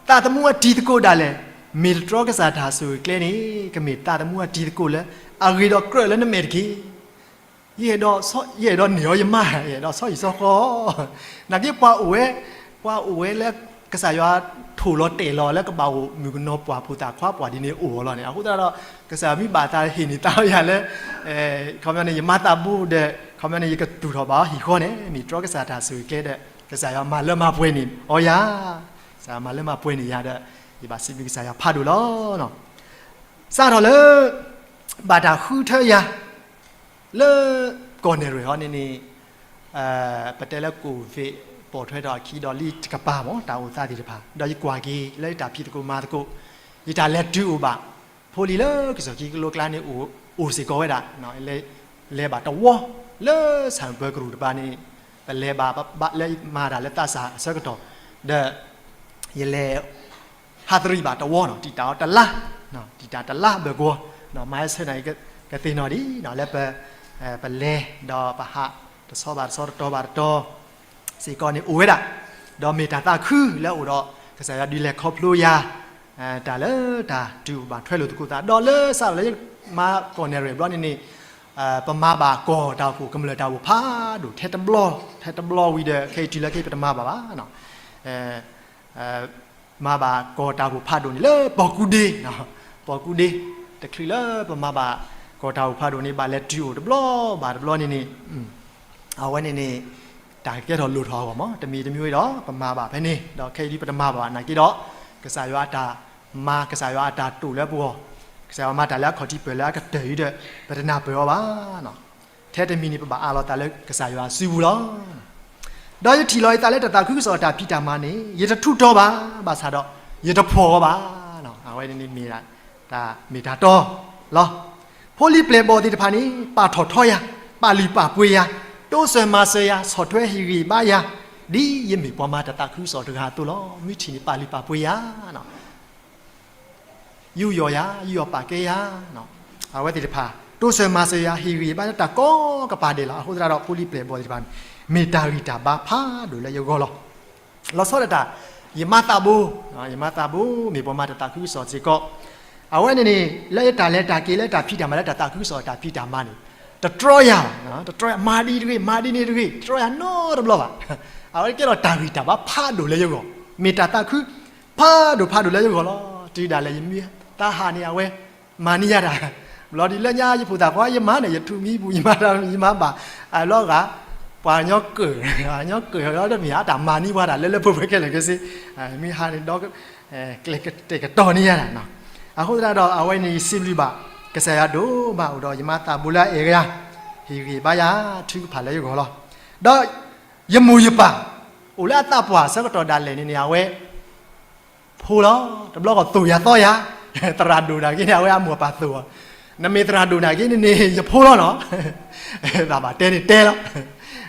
သးသမူအတံၤသကိးဒၣ်လဲာ် မ့ၢ်တတြီကစၢ်တၢ်ဆိၣ်ဂ့ၤကျဲန့ၣ် ကမ့ၢ်သးသမူအတံၤသကိးလၢ အဂ့ၤဒီးကြၢးလၢနမဲာ်တက့ၢ်. ယအဲၣ်ဒိး, ယအဲၣ်ဒိးန့ၢ်အီၤယမါ, ယအဲၣ်ဒိးဆီဟံၣ်ဆီဃီ, နာ်က့ပှၤအိၣ်ဝဲ, ပှၤအိၣ်ဝဲလၢကစၢ်ယွၤထိၣ်လီၤတဲာ်လီၤလၢကဘၣ်အိၣ်မုၣ်ကနီၤပှၢ်ဖိသၣ်ခွါပှၢ်ဒ်န့ၣ်အိၣ်အီၤလီၤန့ၣ်. အဃိသတးဒီး ကစၢ်ယွၤမ့ၢ်ဘၣ်သးဟ့ၣ်န့ၢ်သးယၤလၢ ခီပညီန့ၣ် ယမါသးဘိဒီး ခီပညီန့ၣ် ယကတူၢ်ထီၣ်ဘၣ်အီၤဟံၣ်ဃီန့ၣ် မ့ၢ်တြီကစၢ်တၢ်ဆိၣ်ဂ့ၤကျဲဒီး ကစၢ်ယွၤမၤလၢမၤပှဲၤန့ၢ်အီၤယၤ, ကစၢ်ယွၤမၤလၢမၤပှဲၤန့ၢ်ယၤဒီး ယဘၣ်စံးဘျုးကစၢ်ယွၤဖးဒိၣ်လီၤ. စးထီၣ်လၢ ဘၣ်တၢ်ဃုထၢယၤ လၢကီၢ်နဲၣ်ရွဲၣ်ဟီန့ၣ်န့ၣ် ပတဲလၢ COVID ပိာ်ထွဲထီၣ်အခံဒီးလံတကပၤမ့ၢ် တၢ်အိၣ်သးသ့ၣ်တဖၣ် ဒီးယကွၢ်က့ၤလၢယတၢ်ဖံးသကိးမၤသကိး ယတၢ်လဲၤတုၤအိၣ်ဘၣ် ဖိလံၤလၢကစီၣ်ခံကလိကျါန့ၣ် အိၣ်စ့ၢ်ကီးဝဲဒၣ် လဲၤဘၣ်တဝီ လၢဆၣ်ပၢၤကရူၢ်တပၤန့ၣ် ပလဲၤဘၣ်လၢမၤတၢ်လၢသးစၢ်အဆၢကတီၢ် ဒီး ယလဲၤ ဟးသရံးဘၣ်တဝီနီၤ တံာ်တာ်အီၤတလါ, တံာ်တာ်တလါဘၢၣ်ကဝီၤ, မၤဟဲဆၢနၤအံၤကသ့ၣ်နီၣ်ဒံး လၢပ ပလဲၤဒီးပဟးတဆီဘၣ်တဆီတတီၤဘၣ်တတီၤ စ့ၢ်ကီးန့ၣ်အိၣ်ဝဲဒၣ်, ဒီးမ့ၢ်တၢ်သးခုလၢအိၣ်ဒီး ကစၢ်ယွၤဒုးလဲၤခီဖျိယၤ တၢ်လၢတၢ်တုၤအိၣ်ဘၣ်ထွဲလိာ်သကိးသး ဒီးလၢစးထီၣ်လၢယမၤကီၢ်နဲၣ်ရွဲၣ်ဘျီန့ၣ်န့ၣ် ပမၤဘၣ်ကီၢ်တၢ်အိၣ်ဖှိၣ်ကမျၢၢ်တၢ်အိၣ်ဖှိၣ်ဖးဒိၣ်ထဲတဘျီ, ထဲတဘျီဝံၤဒီး ခဲအံၤတုၤလၢခဲအံၤပတမၤဘၣ်ဘၣ်, မၤဘၣ်ကီၢ်တၢ်အိၣ်ဖှိၣ်ဖးဒိၣ်န့ၣ်လၢပီၢ်ကူဒ့, ပ ပကီၢ်ကူၣ်ဒ့ တချုးလၢပမၤဘၣ်ကီၢ်တၢ်အိၣ်ဖးဒိၣ်န့ၣ် ဘၣ်လဲၤတုၤအိၣ်တဘျီဘၣ်တဘျီန့ၣ်န့ၣ် အဝဲန့ၣ်န့ၣ် တၢ်ကကဲထီၣ်လိၣ်ထီၣ်အဂီၢ်မး တမံၤတမံၤဒီး ပမၤဘၣ်ဖဲန့ၣ် ဒီးခဲအံၤဒ်ပတမၤဘၣ်နာ်က့ဒီး ကစၢ်ယွၤအတၢ်မၤ ကစၢ်ယွၤအတၢ်တိာ်လၢပဂီၢ် ကစၢ်ယွၤမၤတၢ်လၢအခီၣ်ထံးပၢၢ်လၢအကတၢၢ်အံၤဒီး ပတနၢ်ပၢၢ်အီၤဘၣ်. ထဲတမံၤန့ၣ် ပဘၣ်အးလီၤသးလၢကစၢ်ယွၤအစုပူၤလီၤ. ဒီးယထံၣ်လီၤယသးလၢတၢ်သးခုကစီၣ်အတၢ်ဖံးတၢ်မၤန့ၣ် ယတထူးတီၤဘၣ်, ဘၣ်ဆၣ်ဒီး ယတဖှီၣ်အီၤဘၣ်. အဝဲန့ၣ်မ့ၢ်တၢ်မ့ၢ်တၢ်တီလီၤ. ဖိလံၤပျဲၢ်ဘီၣ်သ့ၣ်တဖၣ်န့ၣ် ပာ်ထီၣ်ထီယၤ, ပာ်လုၢ်ပာ်ပှ့ၤယၤ, တိစၢၤမၤစၢၤယၤ, ဆီၣ်ထွဲဟ့ၣ်ဂံၢ်ဘါယၤ, ဒ်ယမ့ၢ်ပှၤမၤတၢ်သးခုကစီၣ်တဂၤအသိးလီၤ. မုၢ်ထံၣ်န့ၣ် ပာ်လုၢ်ပာ်ပှ့ၤယၤ ယူးယီၣ်ယၤ, ယူးယီၣ်ပာ်ကဲယၤ, အဝဲသ့ၣ်တဖၣ် တိစၢၤမၤစၢၤယၤ, ဟ့ၣ်ဂံၢ်ဘါယၤ တၢ်ကိးကပၤဒဲးလီၤ. အဃိသတးဒီး ဖိလံၤပျဲၢ်ဘီၣ်သ့ၣ်တဖၣ်န့ၣ် မ့ၢ်တၢ်ဂံၢ်တၢ်ဘါဖးဒိၣ်လၢယဂီၢ်လီၤ. လီၤဆီဒၣ်တၢ် ယမါသးဘိ, ယမါသးဘိ မ့ၢ်ပှၤမၤတၢ်သးခုကစီၣ်စ့ၢ်ကီး, အဝဲန့ၣ်န့ၣ် လၢယတၢ်လဲၤတၢ်က့ၤ လၢတၢ်ဖံးတၢ်မၤ လၢတၢ်သးခုကစီၣ်တၢ်ဖံးတၢ်မၤန့ၣ် တတြီယၤ, တတြီယၤ မၤဒ်တဂ့ၤ မၤဒ်န့ၣ်တဂ့ၤ တတြီယၤနီတဘျီဘၣ်. အဝဲကဲထီၣ်တၢ်ဂံၢ်တၢ်ဘါ ဖးဒိၣ်လၢယဂီၢ်, မ့ၢ်တၢ်သးခု ဖးဒိၣ်ဖးဒိၣ်လၢယဂီၢ်လီၤ. တုၤဒၣ်လဲာ်ယမံသးဟးန့ၣ် အဝဲမၤန့ၢ်ယၤတၢ်, ဘျီဒ်လၢညါယဖိသၣ်ခွါ ယမၤန့ၣ် ယထူးမံပူၤ ယမၤတၢ် ယမၤဘၣ်, အလီၤဂာ် ပှၤကညီကၢၢ်, ကညီကၢၢ်လီၤတမ့ၢ် အတၢ်မၤန့ၢ်ပှၤတၢ်လၢလၢပှဲၤပှဲၤခဲလၢာ်ခဲဆ့, မ့ၢ်ဟးန့ၣ်ဒီး ကျဲကတဲာ်ကတီၤန့ၢ်ယၤတၢ်နီၤ. အဃိသတးဒီး အဝဲန့ၣ်ယစံးဘျုးဘၣ် ကစၢ်ယွၤဒိၣ်မး အိၣ်ဒီးယမါသးဘိလၢအအဲၣ်ယၤ, ဟ့ၣ်ဂံၢ်ဘါယၤ ထုကဖၣ်လၢယဂီၢ်လီၤ. ဒီးယမိၢ်ယပၢ် အိၣ်လၢအသးပှၢ်ဆၢကတီၢ်ဒၣ်လဲာ်န့ၣ်န့ၣ် အဝဲ ဖိလီၤ. တဘျီဃီသိၣ်ယၤသီယၤ, သရၣ်ဒိၣ်နာ်က့န့ၣ် အဝဲအမိၢ်အပၢ်သိၣ်အီၤ, နမ့ၢ်သရၣ်ဒိၣ်နာ်က့န့ၣ်န့ၣ် ယဖိလီၤနီၤ. ဘၣ်ဘၣ်တဲန့ၣ်တဲလီ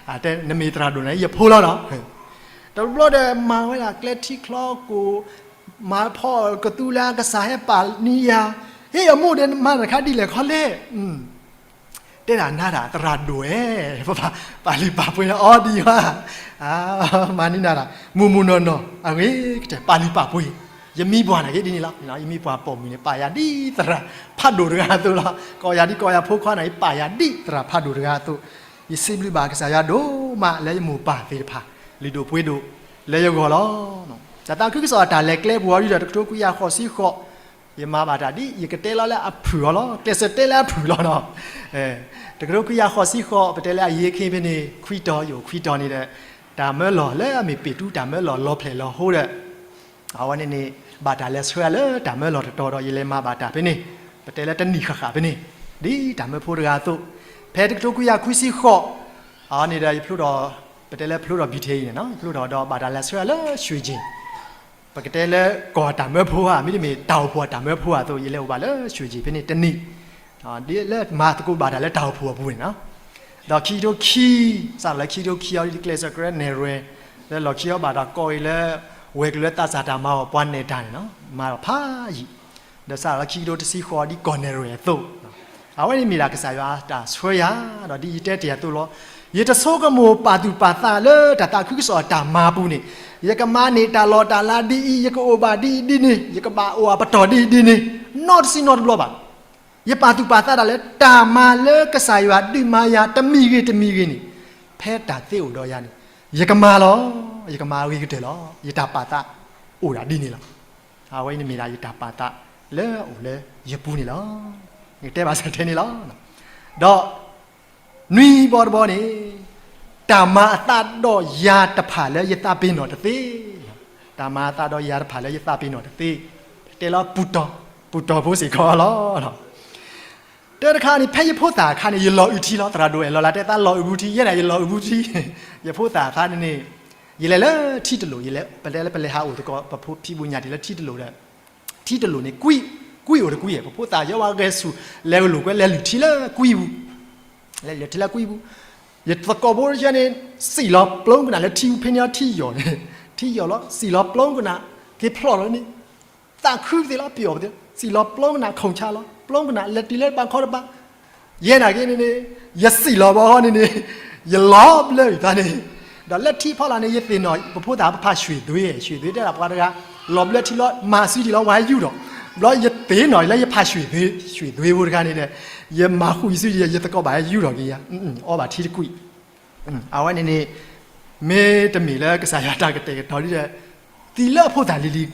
ၤ, နမ့ၢ်သရၣ်ဒိၣ်နာ်က့ ယဖိလီၤနီၤ. တဘျီဒီးမၤဝဲဒၣ်ကျဲထံချီကိၣ်, မၤဖီကသူလၢအကစၢ်ဟဲပာ်န့ၢ်ယၤ, ဟ့ၣ်အမိၢ်ဒီးမၤတခါဒ်လဲၣ်ခီလဲၣ် တဲဒၣ်နၤဒၣ်သရၣ်ဒိၣ်ဧၢ, ပာ်လုၢ်ပာ်ပှ့ၤန့ၣ်အီၤဒံးဘၣ်, မၤန့ၢ်နၤဒၣ် မိၢ်မိၢ်နီၢ်နီၢ် အဂ့ၤကတၢၢ် ပာ်လုၢ်ပာ်ပှ့ၤ, ယမံပှၤနာ်က့ဒ်န့ၣ်လီၤ. ယမံပှၤပိာ်မုၣ်န့ၣ် ပာ်ယၤဒ်သရၣ်ဖးဒိၣ်တဂၤအသိးလီၤ. ကိးယၤဒ်ကိးယၤဖိခွါနာ်က့ ပာ်ယၤဒ်သရၣ်ဖးဒိၣ်တဂၤအသိး, ယစံးဘျုးဘၣ်ကစၢ်ယွၤဒိၣ်မးလၢယမိၢ်ပၢ်သ့ၣ်တဖၣ် လုၢ်ဒိၣ်ပှ့ၤဒိၣ်လၢယဂီၢ်လီၤ. တၢ်သးခုကစီၣ်အတၢ်လဲၤကျဲပူၤအီၤဒ်ဒီး တကထိခွံကယၤဃိးဆံဃိး ယမၤဘၣ်တၢ်ဒ် ယကတဲလီၤလၢအဖုၣ်အီၤလီၤ, ကျဲးစၢးတဲလၢအဖုၣ်လီၤနီၤ. တကထိခွံကယၤဃိးဆံဃိး ပတဲလၢအယ့ၢ်ခ့ဖဲန့ၣ် ခွံတီၤ ယအိၣ်ခွံတီၤန့ၣ်ဒီး တၢ်မၢလီၢ်လၢအမ့ၢ်ပ့ၣ်တူတၢ်မၢလီၢ်လီၤဖျဲၣ်လီၤဟိဒီး အဝဲန့ၣ်န့ၣ် ဘၣ်တၢ်လဲၤဆှၢလၢတၢ်မၢလီၢ်တတီၤဒီး ယလဲၤမၤဘၣ်တၢ်ဖဲန့ၣ် ပတဲလၢတနံၣ်ဃၣ်ဃၣ်ဖဲန့ၣ် ဒ်တၢ်မၢဖိတဂၤအသိး, ဖဲတကထိခွံကယၤခွံဆံဃိး အန့ၣ်ဒီးယဖျိထီၣ် ပတဲလၢဖျိထီၣ်ဘံၣ်ထ့အံၤန့ၣ်နီၤ ယဖျိထီၣ်ဒီးဘၣ်တၢ်လဲၤဆှၢလၢ ရွှေကျင် ပကတဲလၢကီၢ်တၢ်မၢဖိဧါ မ့တမ့ၢ်တၢ်အိၣ်ဖှိၣ်တၢ်မၢဖိဧါအသိး ယလဲၤအိၣ်ဘၣ်လၢ ရွှေကျင် ဖဲန့ၣ်တနံၣ် ဒ်လၢမၤသကိးဘၣ်တၢ်လၢတၢ်အိၣ်ဖှိၣ်အပူၤန့ၣ်နီၤ. ဒီးခံကထိခံ စးထီၣ်လၢခံကထိခံအီၤဒ်ကျဲးစၢးကရၢနဲၣ်ရွဲၣ် လၢလီၢ်ခံအီၤဘၣ်တၢ်ကိးအံၤလၢ ဝဲၤကျိၤလၢသးစၢ်တၢ်မၤအီၤပှၤနဲၣ်တၢ်န့ၣ်နီၤ မၤအီၤဖးယံာ် ဒီးစးထီၣ်လၢခံကထိတဆံဃိးဒ်ကီၢ်နဲၣ်ရွဲၣ်အသိး, အဝဲန့ၣ်မ့ၢ်ဒၣ်ကစၢ်ယွၤအတၢ်ဆှၢယၤ, ဒီးဒ်ယတဲတ့ၢ်အသိးလီၤ. ယတဆိကမိၣ်ပာ်သူၣ်ပာ်သးလၢတၢ်သးခုကစီၣ်အတၢ်မၤအပူၤန့ၣ်, ယကမၤန့ၢ်တၢ်လီၢ်တၢ်လၤဒ်အံၤ, ယကအိၣ်ဘၣ်ဒ်အံၤဒ်န့ၣ်, ယကဘၣ်အိၣ်အပတီၢ်ဒ်အံၤဒ်န့ၣ်, နီတစံးနီတဘျီဘၣ်. ယပာ်သူၣ်ပာ်သးတၢ်လၢတၢ်မၤလၢကစၢ်ယွၤဒုးမၤယၤတမံၤဂ့ၤတမံၤဂ့ၤန့ၣ်, ဖဲတၢ်သ့အိၣ်ဒီးယၤန့ၣ်, ယကမၤလီၤ, ယကမၤအဂ့ၤကတၢၢ်လီၤ. ယတၢ်ပာ်သးအိၣ်ဒၣ်ဒ်န့ၣ်လီၤ. အဝဲန့ၣ်မ့ၢ်ဒၣ်ယတၢ်ပာ်သးလၢအအိၣ်လၢယပူၤန့ၣ်လီၤ. ယကတဲဘၣ်ဆၣ်ထဲန့ၣ်လီၤ. ဒီး နွံဘီတဘီန့ၣ်, တၢ်မၤအသးဒီးယၤတဖၣ်လၢယသးပ့ၤနီၣ်တသ့, တၢ်မၤအသးဒီးယၤတဖၣ်လၢယသးပ့ၤနီၣ်တသ့, တဲလီၤပူၤတီၢ်, ပူၤတီၢ်ဖိစ့ၢ်ကီးလီၤ. တၢ်တခါန့ၣ် ဖဲယဖိသၣ်အခါန့ၣ် ယလီၤအုးထံလီၤ. သရၣ်ဒိၣ်အဲၣ်လီၤလၢတဲသးလီၤအုးဘူးထံ, ယဲဒၣ်ယလီၤအုးဘူးထံ. ယဖိသၣ်အခါန့ၣ်န့ၣ်, ယလဲၤလၢထံတလိာ်, ယလဲၤ, ပလဲၤလၢပလဲၤဟးအိၣ်သကိး ပဖိဖံဘူးညၣ်တံၢ်လၢထံတလိာ်ဒီး, ထံတလိာ်န့ၣ် ကွံ, ကွံအိၣ်တကွံ, ပဖိသၣ်ယဲဝဲဂဲၤဆူၣ် လဲၤကလိာ်ကွဲ လဲၤလုၢ်ထံလၢကွံပူၤ, လဲၤလုၢ်ထံလၢကွံပူၤ, ယသကိးဖိတဆၢန့ၣ် စံၣ်လီၤပျိကနၣ်လၢထံပူၤဖဲန့ၣ်ထံယီၤန့ၣ်, ထံယီၤလီၤ စံၣ်လီၤပျိကနၣ်, က့ၤဖျီၣ်လီၤန့ၣ် သးခုကသ့လီၤ ပျီၣ်ပသ့, စံၣ်လီၤပျိကနၣ် ခုၣ်ဆါလီၤ ပျိကနၣ် လဲၤတုၤလၢတဘးခီတဘး, ယဲနာ်က့န့ၣ်န့ၣ်, ယစံၣ်လီၤဘီန့ၣ်န့ၣ်, ယလီၤဘျၢအုၣ်သးန့ၣ်, ဒီးလၢထံဖီလာ်န့ၣ် ယသ့ၣ်နီၣ် ပဖိသၣ်ပဖး ရွှေသွေး, ရွှေသွေး တဲဒၣ်ပှၤတဂၤ, လီၤဘျၢထံလီၤ မၤစုဒံးလီၤ ဝဲယူၢ်ထီၣ်, ဘျီယသ့ၣ်နီၣ်လၢယဖး ရွှေသွေး ရွှေသွေး ဖိတဂၤန့ၣ်ဒီး, ယမၤဃုာ်ယစုယသကိးဘၣ်ယူၢ်ထီၣ်က့ၤယၤ, အီဘၣ်ထံတကွံာ် အဝဲန့ၣ်န့ၣ်, မ့တမ့ၢ်လၢကစၢ်ယွၤတၢ်ကတဲာ်ကတီၤဒ်ဒီး, သံလၢအဖိသၣ်လံၤလံၤကီးလီၤ.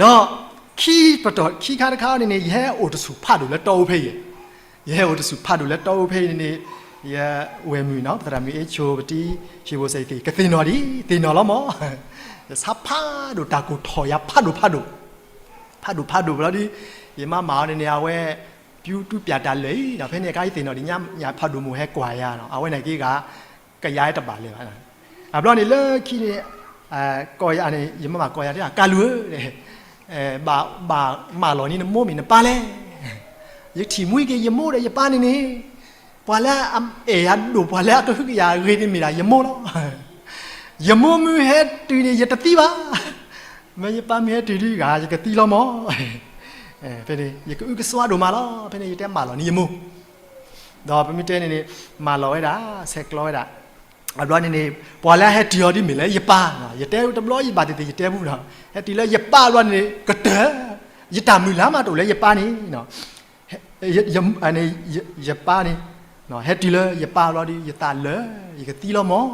ဒီး, ခံပတီၢ်ခံခါတခါန့ၣ်န့ၣ် ယဟဲအိၣ်တဆူၣ်ဖးဒိၣ်လၢတီအူဖဲအံၤ, ယဟဲအိၣ်တဆူၣ်ဖးဒိၣ်လၢတီအူဖဲအံၤန့ၣ်န့ၣ်, ယဝဲၢ်မုၣ်နီၤ ပသရၣ်မုၣ်အ့ၣ်ဆိ ပတံၤ ဟံၣ်ဘိစဲးသ့ၣ် ကသ့ၣ်နီၣ်ဒံး သ့ၣ်နီၣ်လီၤမၢ်, ယဆါဖးဒိၣ် တၢ်ကိၢ်ထီၣ်ယၤဖးဒိၣ်ဖးဒိၣ်, ဖးဒိၣ်ဖးဒိၣ်ဘျီဒီး ယမါမၤအီၤန့ၣ်န့ၣ် အဝဲ ပျူတူၢ်ပၠးတၢ်လၢာ်အံၤဒီး ဖဲန့ၣ်အခါယသ့ၣ်နီၣ်ဒံး ညါဖးဒိၣ်မိၢ်ဟဲကွၢ်ယၤနီၤ အဝဲန့ၣ်က့ၤဂၤ ကယၤတဘၣ်လၢၤဘၣ်. အဘျီန့ၣ်လၢခံန့ၣ် ကိးယၤန့ၣ် ယမါမၤကိးယၤတဲ ကလူးဧၢ, ဘၣ်မၤလီၤန့ၢ်နမိၢ်မ့ၢ်နပၢ်လဲၣ်. ယထံၣ်မှံက့ၤယမိၢ်ဒီးယပၢ်န့ၣ်န့ၣ် ပှၤလၢအအဲၣ်ယၤဒိၣ် ပှၤလၢအကဟုကယာ်အဂ့ၤန့ၣ်မ့ၢ်ဒၣ်ယမိၢ်လီၤ. ယမိၢ်မ့ၢ်ဟဲတုၤန့ၣ် ယတသံဘၣ်, မ့ၢ်ယပၢ်မ့ၢ်ဟဲတုၤဒံးဂၤ ယကသံလီၤမၢ်. ဖဲန့ၣ် ယကအုကစွါဒိၣ်မးလီၤ. ဖဲန့ၣ် ယတဲမၤလီၤန့ၢ်ယမိၢ် ဒီးပမ့ၢ်တဲန့ၣ်န့ၣ် မၤလီၤဝဲဒၣ် ဆဲးကျိးဝဲဒၣ်. အဘျီန့ၣ်န့ၣ် ပှၤလၢအဟဲတုၤအီၤဒ်မ့ၢ်လၢယပၢ်, ယတဲတဘျီယဘၣ်သ့ၣ်သ့ၣ် ယတဲဘူးနီၤ, ဟဲတုၤလၢယပၢ်အဘျီန့ၣ် ကတၢၢ်, ယတၢ်မုၢ်လၢ်မးတအိၣ်လၢယပၢ်န့ၣ် ယပၢ်န့ၣ် ဟဲတုၤလၢယပၢ်အဘျီဒီး ယသးလၢာ် ယကသံလီၤမၢ်.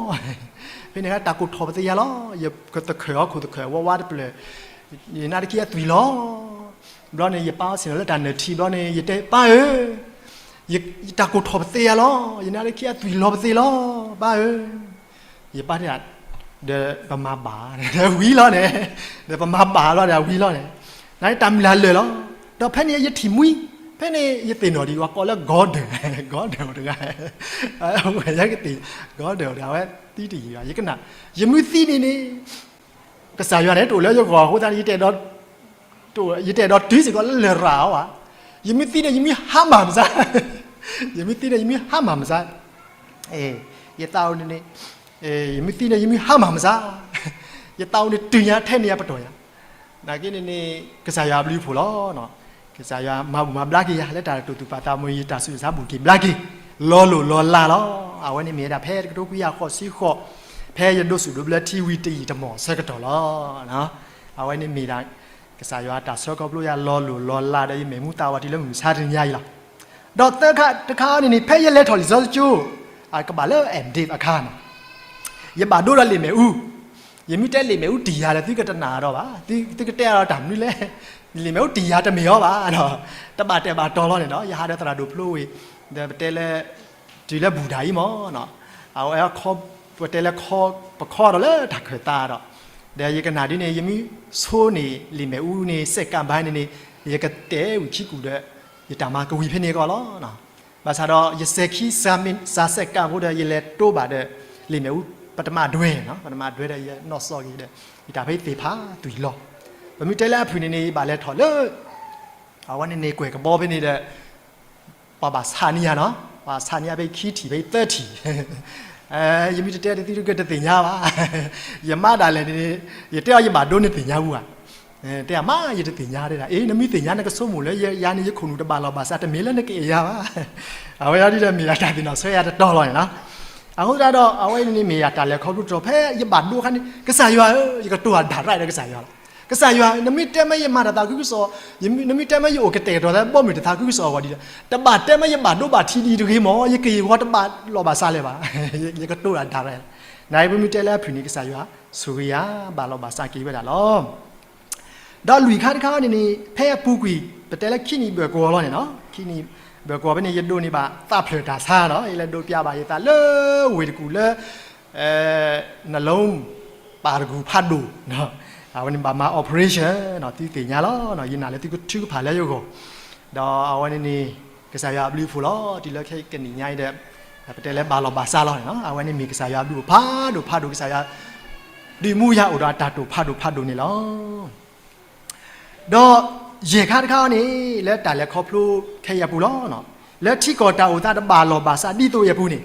ဖဲန့ၣ်တၢ်ကိၢ်ထီၣ်ပသ့ၣ်ညါလီၤ. ယကသခၢၣ်အီၤခိၣ်သခၢၣ်ဝါဝါတဖျၢၣ်, ယနါတခံအသွံၣ်လီၤ. ဘျီန့ၣ် ယပၢ်အီၤဆ့ၣ်နီၤလၢတၢ်နၢၣ်ထံဘျီန့ၣ် ယတဲပၢ်ဧၢ, ယတၢ်ကိၢ်ထီၣ်ပသ့ၣ်ညါလီၤ. ယနါတခံအသွံၣ်လီၤပသ့ၣ်လီၤ ပၢ်ဧၢ. ယပၢ်တဲ ဒီးပမၤဘၣ် ဝံၤလီၤန့ၣ်, ဒီးပမၤဘၣ်လီၤဒီးဝံၤလီၤန့ၣ်, နတၢ်မုၢ်လၢ်လၢာ်လီၤ. ဒီးဖဲန့ၣ်ယထံၣ်မှံ, ဖဲန့ၣ်ယသ့ၣ်နီၣ်ဒံး ပှၤကိးလၢ Gordon, Gordon တဂၤ, ယကသ့ၣ် Gordon တဂၤ အဝဲသံတယံာ်ဘၣ် ယကနၣ်, ယမ့ၢ်သံန့ၣ်န့ၣ် ကစၢ်ယွၤန့ၣ် တအိၣ်လၢယဂီၢ်အဃိသတးန့ၣ် ယတအဲၣ်ဒိးတုၤစ့ၢ်ကီးလၢလရာ်အီၤဘၣ်. ယမ့ၢ်သံန့ၣ် ယမ့ၢ်ဟါမၢ်မစါ, ယမ့ၢ်သံန့ၣ် ယမ့ၢ်ဟါမၢ်မစါ, ယသးအိၣ်န့ၣ်န့ၣ်, ယမ့ၢ်သံန့ၣ် ယမ့ၢ်ဟါမၢ်မစါ, ယသးအိၣ်န့ၣ်တုၤညါထဲန့ၣ်ယပတီၢ်ယၤ, နာ်က့န့ၣ်န့ၣ် ကစၢ်ယွၤအဘျုးအဖှိၣ်လီၤ. ကစၢ်ယွၤမၤဘူၣ်မၤဘျါက့ၤယၤ လၢတၢ်တိာ်သူၣ်ပာ်သးမုာ် ယတၢ်ဆူးတၢ်ဆါဘူၣ်က့ၤဘျါက့ၤ လီၤလိၢ်လီၤလးလီၤ. အဝဲန့ၣ်မ့ၢ်ဝဲဒၣ်ဖဲတကထိခွံကယၤဃိးဆံဃိး, ဖဲယဒိးဆူၣ်ဒိးဘျၢထံဝံၤတယံာ်တမီၢ်အဆၢကတီၢ်လီၤ. အဝဲန့ၣ်မ့ၢ်ဒၣ် ကစၢ်ယွၤတၢ်ဆၢခီဖျိယၤလီၤလိၢ်လီၤလးဒီး ယမဲာ်မူသးဝးတုၤလၢမုၢ်မဆါတနံၤညါအံၤလီၤ. ဒီးသၢခါတခါန့ၣ်န့ၣ် ဖဲယလဲၤထီၣ်လံာ်စီဆှံကၠိ အကဘၣ်လၢ Andes အခါန့ၣ် ယဘၣ်ဒိဒီးလံာ်မ့ၣ်အူ, ယမ့ၢ်တဲလံာ်မ့ၣ်အူတံၢ်ယၤဒီး သုကတနာ်ဒီးဘၣ်, သုကတဲအီၤတၢ်မနုၤလဲၣ်, လံာ်မ့ၣ်အူတံၢ်ယၤတမ့ၢ်အီၤဘၣ်ဒီး တဘၣ်တဲာ်ဘၣ်တီၤလီၤန့ၣ်ဒီး ယဟးဒီးသရၣ်ဒိၣ်ဖျိဝ့ၢ်, ဒီးပတဲလၢ တုၤလၢဘူၣ်တၢ်အံၤမၢ်, အဝဲ ပတဲလၢ ပခီဒီးလၢတၢ်ခၢၣ်သးဒီး, ဒီးယကနၣ်ဒ်န့ၣ် ယမ့ၢ်ဆိန့ၢ်လံာ်မ့ၣ်အူန့ၣ် စဲးကးဘၣ်န့ၣ်န့ၣ် ယကတဲဝံၤခံကူၣ်ဒီး ယတၢ်မၤကဝံၤဖဲန့ၣ်အဂီၢ်လီၤ. ဘၣ်ဆၣ်ဒီး ယစဲးခံစးစဲးကးဖိဒီး ယလဲၤတိဘၣ်ဒီး လံာ်မ့ၣ်အူ ပတမၤဒွဲၣ်, ပတမၤဒွဲၣ်ဒီး ယနီၣ်စီၣ်က့ၤဒီး ယတၢ်ဖဲသ့ၣ်ဖးသွံၣ်လီၤ. ပမ့ၢ်တဲလၢအဖုၣ်န့ၣ်န့ၣ် ယဘၣ်လဲၤထီၣ်လၢ အဝဲန့ၣ်န့ၣ် ကွဲၢ်ကဘီဖဲန့ၣ်ဒီး ပှၤဘၣ်ဆးန့ၢ်ယၤနီၤ, ပှၤဆးန့ၢ်ယၤဖဲခံထံၣ်ဖဲသၢထံၣ်, ယမ့ၢ်တတဲတသံတကတသ့ၣ်ညါဘၣ်. ယမါဒၣ်လဲာ်န့ၣ် ယတဲအီၤယဘၣ်ဒိနသ့ၣ်ညါပူၤဧါ, တဲအမါ ယတသ့ၣ်ညါတဲဒၣ်, အ့ နမ့ၢ်သ့ၣ်ညါနကဆိကမိၣ်လၢယၤန့ၣ် ယခိၣ်နူာ်တဘၣ်လီၢ်ဘၣ်စး တမ့ၢ်လၢနကအဲၣ်ယၤဘၣ်. အဝဲဒၣ်ဒ်ဒီးမ့ၢ်ဒၣ်တၢ်သ့ၣ်နီၣ်ဆၢယၤတတီၤလီၤန့ၣ်နီၤ. အဃိသတးဒီး အဝဲန့ၣ်မ့ၢ်ယၤတၢ်လဲၤခီဖျိတတီၤ ဖဲယဘၣ်ဒိအခါန့ၣ် ကစၢ်ယွၤဧၢ, ယကတိၤတၢ်ဒၣ်ရဲၣ်ဒီးကစၢ်ယွၤလီၤ. ကစၢ်ယွၤဧၢ, နမ့ၢ်တဲမ့ၢ်ယမၤတၢ်သးခုကစီၣ်, နမ့ၢ်တဲမ့ၢ်ယအိၣ်ကတဲာ်ကတီၤသးဘီမုၢ်တသးခုကစီၣ်အဂီၢ်ဒ်ဒီး တဘၣ်တဲမ့ၢ်ယဘၣ်ဒိဘၣ်ထံးဒ်တဂ့ၤမၢ်, ယက့ၤဝီတဘၣ်လီၢ်ဘၣ်စးလၢၤဘၣ်. ယကတိၤတၢ်ဒၣ်ရဲၣ်, နပမ့ၢ်တဲလၢအဖုၣ်န့ၣ် ကစၢ်ယွၤဆိၣ်ဂ့ၤယၤ ဘၣ်လီၢ်ဘၣ်စးက့ၤဝဲဒၣ်လီၤ. ဒီးလွံၢ်ခါတခါန့ၣ်န့ၣ် ဖဲအပူၤကွံာ် ပတဲလၢခံနံၣ်ဘၢၣ်ကဝီၤလီၤန့ၣ်နီၤ, ခံနံၣ်ဘၢၣ်ကဝီၤဖဲန့ၣ် ယဒိးန့ၢ်ဘၣ်သးဖျၢၣ်တၢ်ဆါနီၤ, ယလဲၤဒိးပျးဘၣ်ယသးလၢဝ့ၢ်တကူၣ်လၢ နလူ ပၢ်တကူၣ်ဖးဒိၣ်, အဝဲန့ၣ်ဘၣ်မၤ operation နီၤ, သုသ့ၣ်ညါလီၤ, ယနာ်လၢသုကထုကဖၣ်လၢယဂီၢ်, ဒီးအဝဲန့ၣ်န့ၣ် ကစၢ်ယွၤအဘျုးအဖှိၣ်လီၤ, တုၤလၢခဲကနံၣ်ညါအံၤဒီး ပတဲလၢဘၣ်လီၢ်ဘၣ်စးလီၤန့ၣ်နီၤ, အဝဲန့ၣ်မ့ၢ်ကစၢ်ယွၤအဘျုးအဖှိၣ်ဖးဒိၣ်ဖးဒိၣ်, ကစၢ်ယွၤ ဒုးမူယၤအိၣ်ဒီးအတၢ်တိာ်ဖးဒိၣ်ဖးဒိၣ်န့ၣ်လီၤ. ဒီးယဲၢ်ခါတခါန့ၣ် လၢတၢ်လဲၤခီဖျိခဲအံၤအပူၤလီၤ. လၢထံကီၢ်တၢ်အိၣ်သးတဘၣ်လီၢ်ဘၣ်စးဒ်သိးအံၤအပူၤန့ၣ်,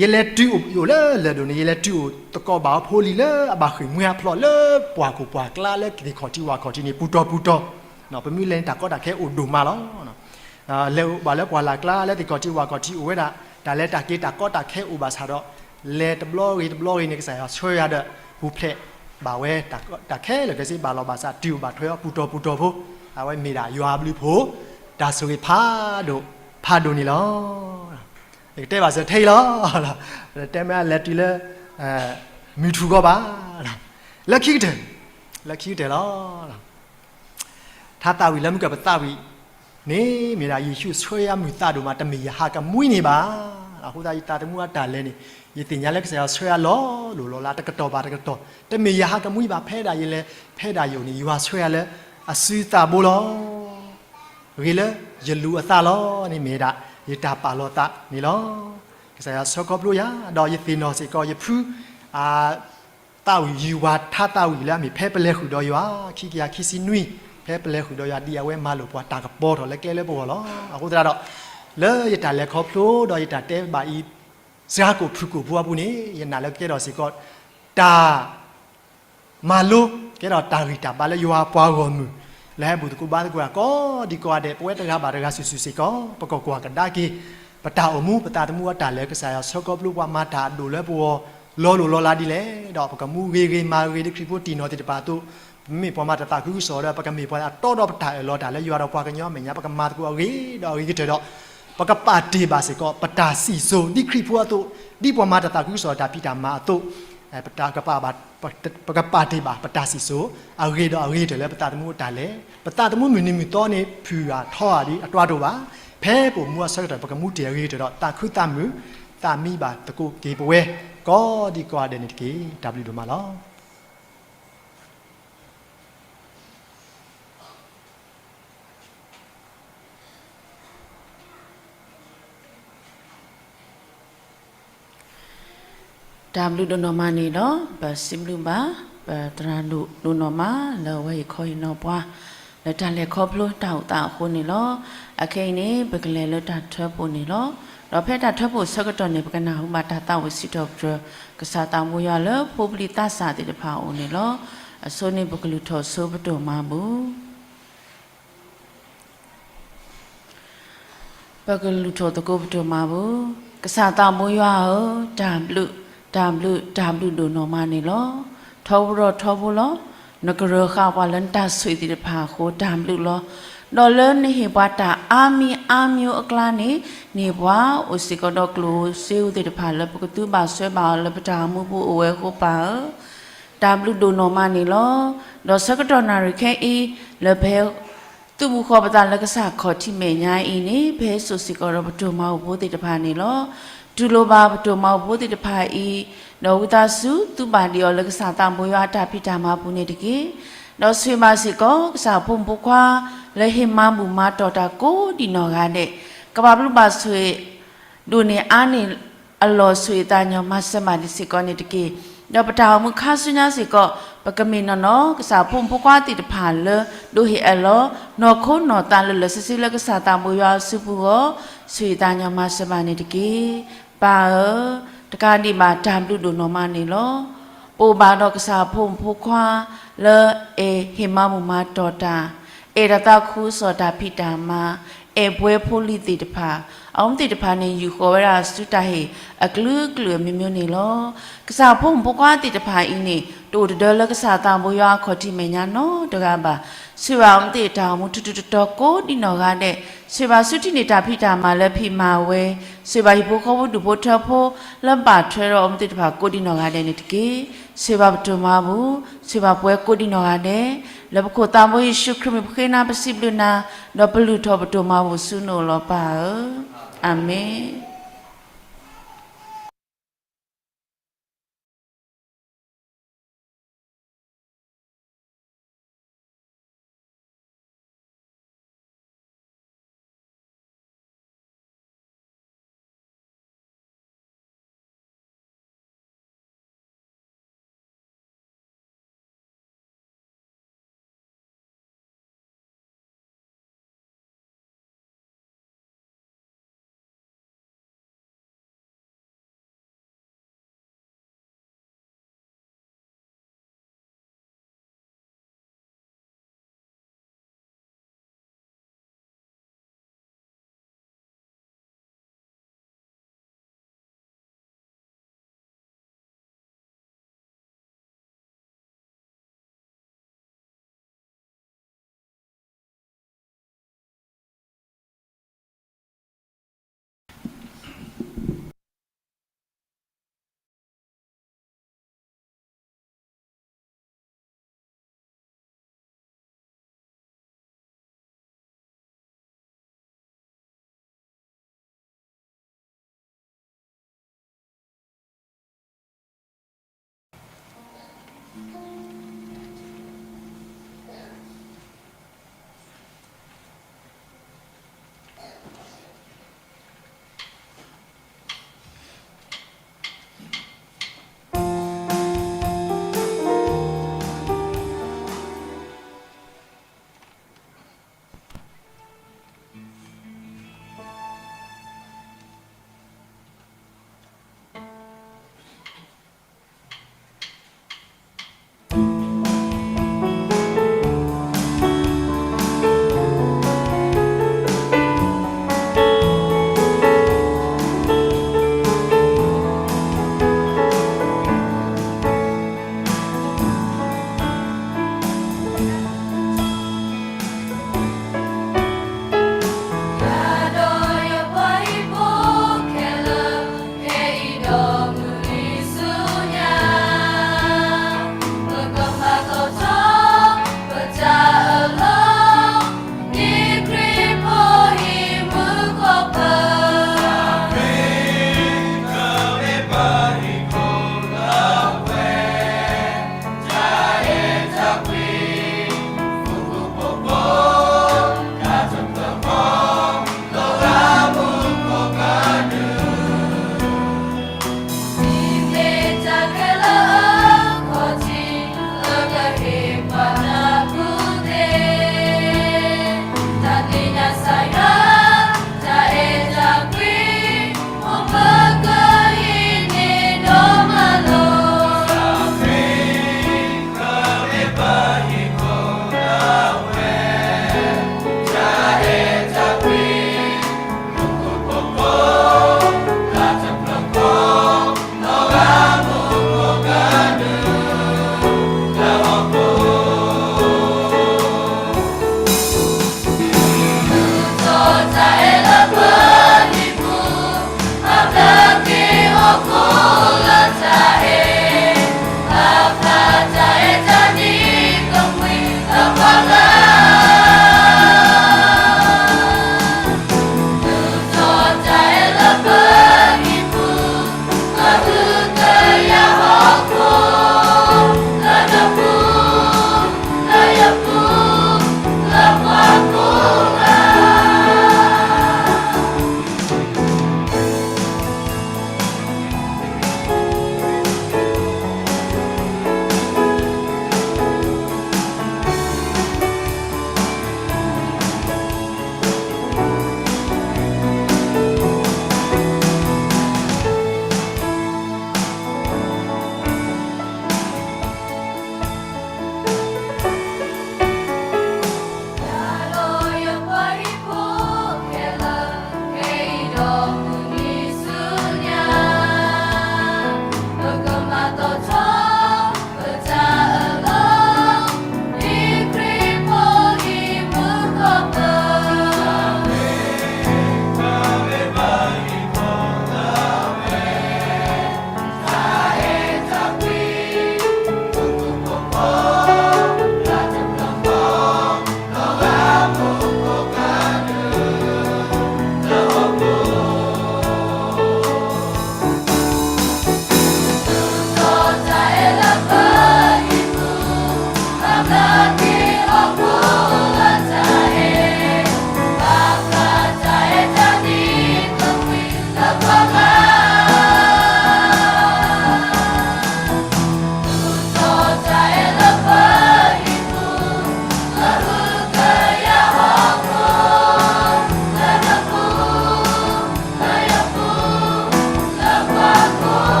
ယလဲၤတုၤအိၣ်လၢလၢၢ်ဒိၣ်န့ၣ် ယလဲၤတုၤအိၣ်သကိးဘၣ်အဖိလံၤလၢအဘၣ်ဃ့ၢ်မှံဟးဖျိးလၢပှၢ်ခိၣ်ပှၢ်ကျါလၢသ့ၣ်ခီၣ်ထံးဝၣ်ခီၣ်ထံးန့ၣ် ပူၤတီၤပူၤတီၤ, ပမ့ၢ်လဲၤန့ၣ် တၢ်ကီတၢ်ခဲအိၣ်ဒိၣ်မးလီၤ. လဲၤအိၣ်ဘၣ်လၢပှၢ်လၢ်ကျါလၢသ့ၣ်ခီၣ်ထံးဝၣ်ခီၣ်ထံးအိၣ်ဝဲဒၣ် တၢ်လဲၤတၢ်က့ၤတၢ်ကီတၢ်ခဲအိၣ်ဘၣ်ဆၣ်ဒီး လဲၤတဘျီဂ့ၤတဘျီဂ့ၤန့ၣ် ကစၢ်ယွၤဆှၢယၤဒီး ပူၤဖျဲးဘၣ်ဝဲတၢ်ခဲလၢာ်ခဲဆ့ ဘၣ်လီၢ်ဘၣ်စး တုၤအိၣ်ဘၣ်ထွဲအီၤပူၤတီၤပူၤတီၤဖိ, အဝဲမ့ၢ်ဒၣ်ယွၤအဘျုးအဖှိၣ် တၢ်ဆိၣ်ဂ့ၤဖးဒိၣ်ဖးဒိၣ်န့ၣ်လီၤ. ယကတဲဘၣ်စၢၤထဲအံၤလီၤ. တဲမ့ၢ်လဲၤတုၤလၢ မုၢ်ထူၣ်ဂီၤဘၣ်, လၢခံကတၢၢ်, လၢခံကတၢၢ်လီၤ. ထါ ထါသးဝံၣ်လၢမုၢ်ကၢၢ်ပသးဝံၣ်န့ၣ် မ့ၢ်ဒၣ်ယ့ၣ်ၡူးဆှၢယၤမုာ်သးဒိၣ်မး တမ့ၢ်ယဟးကမှံန့ၣ်ဘၣ်. အဃိသတးယသးသမူအတၢ်လဲၤန့ၣ် ယသ့ၣ်ညါလၢကစၢ်ယွၤဆှၢယၤလီၤလိၤလီၤလးတကတီၢ်ဘၣ်တကတီၢ် တမ့ၢ်ယဟးကမှံဘၣ် ဖဲဒၣ်ယလဲၤ ဖဲဒၣ်ယအိၣ်န့ၣ် ယွၤဆှၢယၤလၢအစုသးဘိလီၤ. ဂ့ၤလၢယလူၤအသးလီၤန့ၣ်မ့ၢ်ဒၣ် ယတၢ်ပာ်လီၤသးန့ၣ်လီၤ. ကစၢ်ယွၤဆှၢခီဖျိယၤ ဒီးယသ့ၣ်နီၣ်စ့ၢ်ကီးယဖု အ သးဝံၣ်ယုၢ်ဝၤထါသးဝံၣ်လၢအမ့ၢ်ဖဲပလဲၤဃုာ်ဒီးယွၤ ခံကယၤခံဆံနွံ ဖဲပလဲၤဃုာ်ဒီးယွၤဒ်အဝဲမၤလိာ်ပှၤတၢ်ကပီၤထီၣ်လၢကျဲလၢပဂီၢ်လီၤ. အဃိသတးဒီး လၢယတၢ်လဲၤခီဖျိဒီးယတၢ်တဲဘၣ်အံၤ စှၤကိၣ်ဖုၣ်ကိၣ်ဖိအပူၤန့ၣ် ယနာ်လၢကကဲထီၣ်စ့ၢ်ကီး တၢ် မၤလိ ကဲထီၣ်တၢ်ဂံၢ်တၢ်ဘါလၢယွၤပှၤဂီၢ်မုၢ် လၢဟဲဘူၣ်သကိးဘါသကိးတၢ်ကိးဒံကိးဂၤဒဲး ပဝဲတဂၤဘၣ်တဂၤစုာ်စုာ်စ့ၢ်ကီး ပကကွၢ်ကဒါက့ၤ ပတၢ်အိၣ်မူ ပသးသမူအတၢ်လဲၤ ကစၢ်ယွၤဆှၢခီဖျိပှၤမၤတၢ်အဒိၣ်လၢပဂီၢ် လီၤလိၤလီၤလးဒ်လဲၣ် ဒီးပကမူဂ့ၤဂ့ၤမၤဂ့ၤဒ်ခရံာ်ဖိတံၢ်နီၣ်သ့ၣ်တဖၣ်အသိး ပမ့ၢ်ပှၤမၤတၢ်သးခုကစီၣ်ဒီး ပကမ့ၢ်ပှၤလၢအတီဒီးပတၢ်အၢၣ်လီၤတၢ်လၢယွၤဒီးပှၤကညီအမဲာ်ညါ ပကမၤသကိးအဂ့ၤဒီးအဂ့ၤကတၢၢ်ဒီး ပကပာ်တ့ၢ်ဘၣ်စ့ၢ်ကီး ပတၢ်စံၣ်စိၤ ဒ်ခရံာ်ဖိအသိး ဒ်ပှၤမၤတၢ်သးခုကစီၣ်တၢ်ဖံးတၢ်မၤအသိး ပကပာ်တ့ၢ်ဘၣ် ပတၢ်စံၣ်စိၤ အဂ့ၤဒီးအဂ့ၤကတၢၢ်လၢပသးသမူအတၢ်လဲၤ ပသးသမူမုၢ်နံၤမုၢ်သီန့ၣ် ဖုၣ်အါထီအါဒ်အတြီတအိၣ်ဘၣ်. ဖဲပအိၣ်မူအဆၢကတီၢ် ပကမူတ့ၢ်အဂ့ၤကတၢၢ်ဒီး သးခုသးမုာ် သးမံဘၣ်သကိးက့ၤပဝဲ ကိးဒံကိးဂၤဒဲးန့ၣ်တက့ၢ်. တၢ်ဘျုးဒိၣ်မးလီၤ. တၢ်ဘျုးဒိၣ်နီၢ်မးန့ၣ်ဒီး ပစံးဘျုးဘၣ် ပသရၣ်ဒိၣ်ဒိၣ်နီၢ်မး လၢအဝဲဟ့ၣ်ခီဟ့ၣ်နီၤပှၤ လၢတၢ်လဲၤခီဖျိတၢ်အိၣ်သးအဃိန့ၣ်လီၤ. အခဲအံၤန့ၣ် ပကလဲၤလၢတၢ်ထၢဖှိၣ်န့ၣ်လီၤ. ဒီးဖဲတၢ်ထၢဖှိၣ်အဆၢကတီၢ်န့ၣ် ပကနၢ်ဟူဘၣ်တၢ်သးဝံၣ်စံးထီၣ်ပတြၢၤ ကစၢ်သးဘိယွၤလၢဖိပလံၤသးစၢ်သ့ၣ်တဖၣ်အအိၣ်န့ၣ်လီၤ. အဆိန့ၣ်ပကလုၢ်ထီၣ်ဆိပတိၢ်မၤဘူၣ် ပကလုၢ်ထီၣ်သကိးပတိၢ်မၤဘူၣ်, ကစၢ်သးဘိယွၤဧၢ, တၢ်ဘျုး, တၢ်ဘျုး, တၢ်ဘျုးဒိၣ်နီၢ်မးန့ၣ်လီၤ. ထီဘိဒီးထီဘိလီၤ. နကရၢဃာ်ပှၤလၢနတၢ်ဆိၣ်ဂ့ၤသ့ၣ်တဖၣ်အဃိ တၢ်ဘျုးလီၤ. ဒီးလၢနဟ့ၣ်ပှၤတၢ်အါမံၤအါမံၤအကျါန့ၣ် န့ၢ်ပှၤအိၣ်စ့ၢ်ကီးဒီးကျိၣ်ဧိၤစ့ဧိၤသ့ၣ်တဖၣ်လၢပကသူဘၣ်စွဲဘၣ်အီၤလၢပတၢ်အိၣ်မူပူၤအိၣ်ဝဲအဃိပၢ်ဧၢ တၢ်ဘျုးဒိၣ်နီၢ်မးန့ၣ်လီၤ. ဒီးဆၢကတီၢ်နၣ်ရံၣ်ခဲအံၤ လၢပဟဲ သုးဘူးဃီပသးလၢကစၢ်ခီၣ်ထံးမဲာ်ညါအံၤန့ၣ် ပဟဲစိာ်စ့ၢ်ကီးဒီးပတိၢ်မၤဘူၣ်ဖိသ့ၣ်တဖၣ်န့ၣ်လီၤ. တူၢ်လိာ်ဘၣ်ပတိၢ်မၤဘူၣ်ဖိသ့ၣ်တဖၣ်အံၤ, ဒီးဝံသးစူၤသုဘၣ်ဒံးအီၤလၢကစၢ်သးဘိယွၤအတၢ်ဖံးတၢ်မၤပူၤန့ၣ်တက့ၢ်. ဒီးဆိၣ်ဂ့ၤဘၣ်စ့ၢ်ကီး ကစၢ်ဖိမုၣ်ဖိခွါ လၢဟ့ၣ်မၤဘူၣ်မၤတီၢ်တၢ်ကိးဒံးနီၢ်ဂၤဒဲး, ကဘၣ်ဘျုးဘၣ်ဆိၣ်ဂ့ၤ ဒိၣ်န့ၢ်အါန့ၢ်အလီၢ် ဆိၣ်ဂ့ၤသးညီမၤစၢၤဘၣ်ဒံးစ့ၢ်ကီးန့ၣ်တက့ၢ်. ဒီးပတၢ်အိၣ်မူခါဆူညါစ့ၢ်ကီး ပကမ့ၢ်နီၢ်နီၢ် ကစၢ်ဖိမုၣ်ဖိခွါသ့ၣ်တဖၣ်လၢ ဒိးဟ့ၣ်အၢၣ်လီၤ နီၢ်ခိနီၢ်သးလၢာ်လၢာ်ဆ့ဆ့လၢကစၢ်သးဘိယွၤအစုပူၤအဂီၢ် ဆိၣ်ဂ့ၤသးညီမၤစၢၤဘၣ်န့ၣ်တက့ၢ်. ပၢ်ဧၢ, တကးဒံးဘၣ်တၢ်ဘျုးဒိၣ်နီၢ်မးန့ၣ်လီၤ. ပအိၣ်ဘၣ်ဒီးကစၢ်ဖိမုၣ်ဖိခွါ လၢအဲၣ်ဟ့ၣ်မၤဘူၣ်မၤတီၢ်တၢ်, အဲၣ်တၢ်သးခုကစီၣ်တၢ်ဖံးတၢ်မၤ, အဲၣ်ပှဲၤဖိလံၤသ့ၣ်တဖၣ်, အဝဲသ့ၣ်တဖၣ်န့ၣ် ယူာ်ဃီၤဝဲဒၣ်ဆူတၢ်ဟ့ၣ်အကလုာ်ကလုာ်အမျိုးမျိုးန့ၣ်လီၤ. ကစၢ်ဖိမုၣ်ဖိခွါသ့ၣ်တဖၣ်အံၤန့ၣ် တအိၣ်တဒၢလၢကစၢ်သးဘိယွၤအခီၣ်ထံးမဲာ်ညါနီတဂၤဘၣ်. ဆိၣ်ဂ့ၤဘၣ်အဝဲသ့ၣ်တၢ်အိၣ်မူထူးထူးတီၤတီၤကိးဒံးနီၢ်ဂၤဒဲး, ဆိၣ်ဂ့ၤဘၣ်ဆူထံၣ်န့ၢ်တၢ်ဖံးတၢ်မၤလၢဖံးမၤဝဲ, ဆိၣ်ဂ့ၤဘၣ်ဟံၣ်ဖိဃီဖိဒူၣ်ဖိထၢဖိ လၢဘၣ်ထွဲဒီးအဝဲသ့ၣ်တဖၣ်ကိးဒံးနီၢ်ဂၤဒဲးန့ၣ်တက့ၢ်. ဆိၣ်ဂ့ၤဘၣ်ပတိၢ်မၤဘူၣ်, ဆိၣ်ဂ့ၤဘၣ်ပှၤကိးဒံးနီၢ်ဂၤဒဲး, လၢပခိၣ်သးဘိယ့ၣ်ၡူးခရံာ်မံၤပဃ့နၤပစံးဘျုးနၤ, ဒီးပလုၢ်ထီၣ်ပတိၢ်မၤဘူၣ်ဆူနအိၣ်လီၤပၢ်ဧၢ, အၤမ့ၣ်.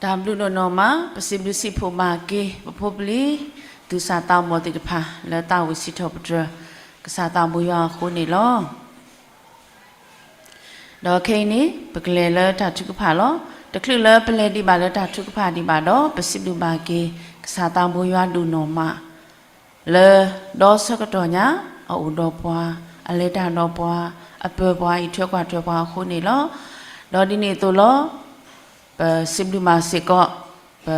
တၢ်ဘျုးဒိၣ်နီၢ်မး ပစံးဘျုးစံးဖှိၣ်ဘၣ်က့ၤ ပဖိပလံၤ သူၣ်စၢ်သးဘီၣ်သ့ၣ်တဖၣ် လၢသးဝံၣ်စံးထီၣ်ပတြၢၤ ကစၢ်သးဘိယွၤအဃိန့ၣ်လီၤ. ဒီးခဲအံၤန့ၣ် ပကလဲၤလၢတၢ်ထုကဖၣ်လီၤ. တချုးလၢပလဲၤဒံးဘၣ်လၢတၢ်ထုကဖၣ်ဒံးဘၣ်ဒီး ပစံးဘျုးဘၣ်က့ၤ ကစၢ်သးဘိယွၤဒိၣ်နီၢ်မး လၢဒီဆၢကတီၢ်ညါ အအိၣ်ဒီးပှၤ, အလဲၤတၢ်ဒီးပှၤ, အပၢၤပှၤ အံးထွဲကွၢ်ထွဲပှၤအဃိန့ၣ်လီၤ. ဒီးဒ်န့ၣ်အသိးလီၤ ပစံးဘျုးဘၣ်စ့ၢ်ကီး ပ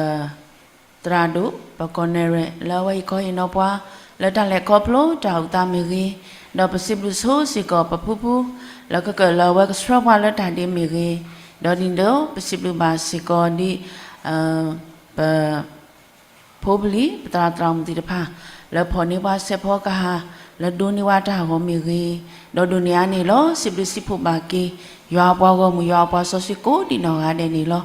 သရၣ်ဒိၣ် ပကီၢ်နဲၣ်ရဲၣ် လၢအဝဲဟ့ၣ်ခီဟ့ၣ်နီၤပှၤ လၢတၢ်လဲၤခီဖျိတၢ်အိၣ်သးမ့ၢ်ဂ့ၤ, ဒီးပစံးဘျုးဆိစ့ၢ်ကီး ပဖုဖု လၢကကၢၣ်လၢအဝဲကဆှၢပှၤလၢတၢ်ဒ့မ့ၢ်ဂ့ၤ, ဒီးဒ်န့ၣ်ဒီး ပစံးဘျုးဘၣ်စ့ၢ်ကီးဒ် ပ ဖိပလံၤ ပသရၣ်သရၣ်မုၣ်သ့ၣ်တဖၣ် လၢဖီၣ်န့ၢ်ပှၤစဲးဖီကဟၣ် လၢဒိးန့ၢ်ဝဲတၢ်ဂီၤမ့ၢ်ဂ့ၤ, ဒီးဒိးန့ၢ်အါန့ၣ်လီၤ စံးဘျုးစံးဖှိၣ်ဘၣ်က့ၤ ယွၤအပှၤဂီၢ်မုၢ် ယွၤအပှၤစီဆှံကိးဒံးနီၢ်ဂၤဒဲးန့ၣ်လီၤ.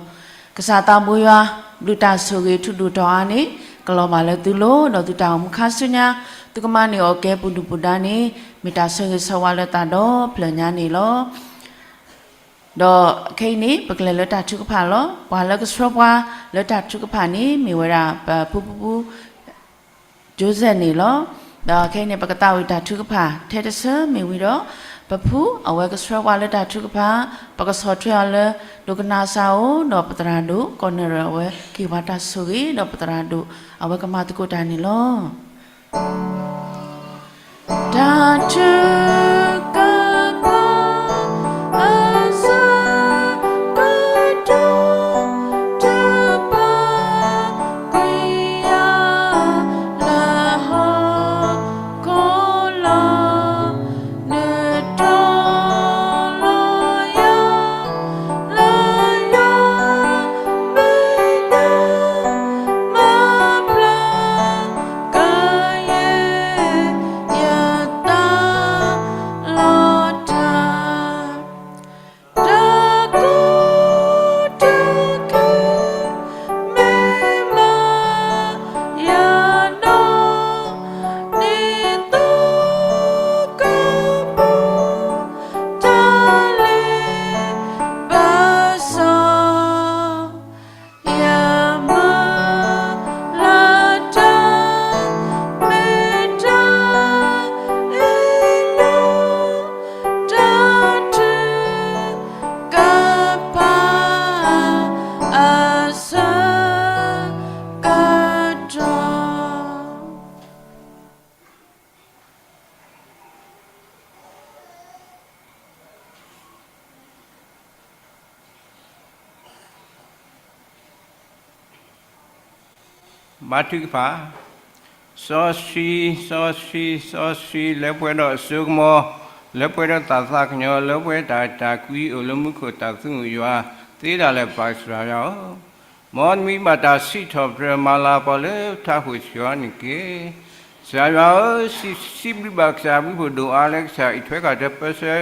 ကစၢ်သးဘိယွၤ ဘျုးတၢ်ဆိၣ်ဂ့ၤထူဒိၣ်ထီၣ်အါန့ၣ် ကလီၤဘၣ်လၢသုလိၤ ဒီးသုတၢ်အိၣ်မူခါဆူညါ သုကမၤန့ၢ်အီၣ်ကဲပူၤဒုၣ်ပူၤဒါန့ၣ် မ့ၢ်တၢ်ဆိၣ်ဂ့ၤဆိၣ်ဝါလၢသးဒီဖျၢၣ်ညါန့ၣ်လီၤ. ဒီးခဲအံၤန့ၣ် ပကလဲၤလၢတၢ်ထုကဖၣ်လီၤ. ပှၤလၢကဆှၢပှၤလၢတၢ်ထုကဖၣ်န့ၣ် မ့ၢ်ဝဲဒၣ် ပဖုဖုဖု Joseph န့ၣ်လီၤ. ဒီးခဲအံၤန့ၣ် ပကသးဝံၣ်တၢ်ထုကဖၣ်ထဲတဆၢမ့ၢ်ဝံၤဒီး ပဖုအဝဲကဆှၢပှၤလၢတၢ်ထုကဖၣ် ပကဆီၣ်ထွဲအီၤလၢ ဒိကနၣ်စၢ်အိၣ် ဒီးပသရၣ်ဒိၣ်ကီၢ်နဲၣ်ရဲၣ်အဝဲ ကဟ့ၣ်ပှၤတၢ်ဆိၣ်ဂ့ၤ ဒီးပသရၣ်ဒိၣ်အဝဲကမၤသကိးတၢ်န့ၣ်လီၤ. တၢ်ထုကဖၣ်အဆၢကတီၢ် ထုကဖၣ်ကွံာ်ယၤ လၢဟီၣ်ခိၣ်လီၤ နတီၤလီၤယၤ လၢယွၤမ့ၢ်ဒၣ် မၤဘျါကယဲၢ်ယသးလီၤတၢ် တၢ်ကိၢ်တၢ်ဂီၤ မ့ၢ်မၤယၤနီၢ် န့ၣ်သိကပူၤ တၢ်လ့ပစီ ယမၤလၢတၢ်မ့ၢ်တၢ်အ့ၣ်လိာ် တၢ်ထုကဖၣ်အဆၢကတီၢ် ဘါထုကဖၣ်, စီဆှံ, စီဆှံ, စီဆှံ, လၢပှဲၤဒီးအစိကမီၤ, လၢပှဲၤဒီးသးသးကညီၤ, လၢပှဲၤတၢ်တၢ်ကွံအိၣ်လၢမူခိၣ်တၢ်သူၣ်မုၢ်ယွၤ, သ့ဒၣ်လဲာ်ပၢ်ကစၢ်ယွၤဧၢ, မ်နမံၤဘၣ်တၢ်စံးထီၣ်ပတြၢၤမၤလၤကပီၤလၢထးခိၣ်ဆှီန့ၣ်တက့ၢ်. ကစၢ်ယွၤဧၢ, စံးဘျုးဘၣ်ကစၢ်အဘျုးဖှိၣ်ဒိၣ်အါလၢကစၢ်အံးထွဲကွၢ်ထွဲပၢဆှၢ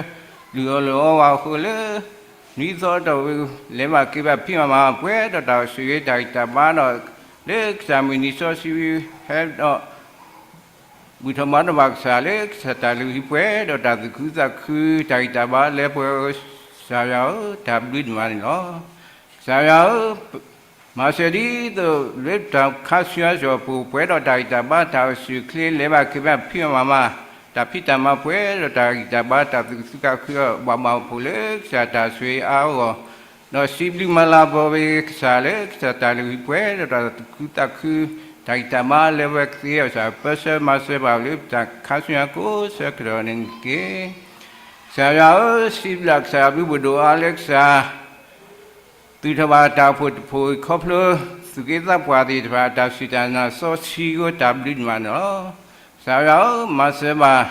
လုၢ်အီၣ်လီအီဝဲအဃိလၢ နွံသီအတီၢ်ပူၤ လဲၤဘၣ်က့ၤဘၣ်ဖံးမၤမၤ ပှဲၤဒီးတၢ်အိၣ်ဆူၣ်ဂ့ၤတၢ်ဂံၢ်တၢ်ဘါဒီး လၢကစၢ်မုၢ်နံၤစီဆှံဟဲဒီး ဘူၣ်ထီၣ်ဘါထီၣ်ဘၣ်ကစၢ်လၢကစၢ်တၢ်လုၢ်ဟံၣ်ပှဲၤဒီးတၢ်သူၣ်ခုသးခု တၢ်ဂံၢ်တၢ်ဘါလၢပှဲၤဧၢ, ကစၢ်ယွၤဧၢ, တၢ်ဘျုးဒိၣ်မးန့ၣ်လီၤ. ကစၢ်ယွၤဧၢ, မၤစၢၤဒ်သိးလၢတၢ်ခါဆူညါစ့ၢ်ကီးပူၤ ပှဲၤဒီးတၢ်ဂံၢ်တၢ်ဘါတၢ်အိၣ်ဆူၣ်အိၣ်ချ့ လဲၤဘၣ်က့ၤဘၣ်ဖံးမၤမၤ တၢ်ဖံးတၢ်မၤပှဲၤဒီးတၢ်ဂံၢ်တၢ်ဘါတၢ်သူၣ်ခုသးခုအဘၣ်ဘၣ်အိၣ်ဖှိၣ်လၢကစၢ်တၢ်ဆိၣ်ဂ့ၤအါအါဂီၢ် ဒီးစံးဘျုးမၤလၤကပီၤဝဲကစၢ်လၢကစၢ်တၢ်လုၢ်ဟံၣ်ပှဲၤဒီးတၢ်သူၣ်ခုသးခု တၢ်ဂံၢ်တၢ်ဘါလၢပှဲၤကသ့အီၤကစၢ် ပၢဆှၢမၤစၢၤဘၣ်လၢပတၢ်ခါဆူညါကိးဆၢကတီၢ်န့ၣ်တက့ၢ်. ကစၢ်ယွၤဧၢ, စံးဘျုးကစၢ်အဘျုးဖှိၣ်ဒိၣ်အါလၢကစၢ် သုးထီၣ်ဘၣ်တၢ်အိၣ်ဖှိၣ်တဖှိၣ်ခီဖျိ သူၣ်က့သးပှၢ်သ့ၣ်တဖၣ် တၢ်စူၢ်တၢ်နာ်စီဆှံအဃိ တၢ်ဘျုးဒိၣ်မးန့ၣ်လီၤ. ကစၢ်ယွၤဧၢ, မၤစၢၤဘၣ်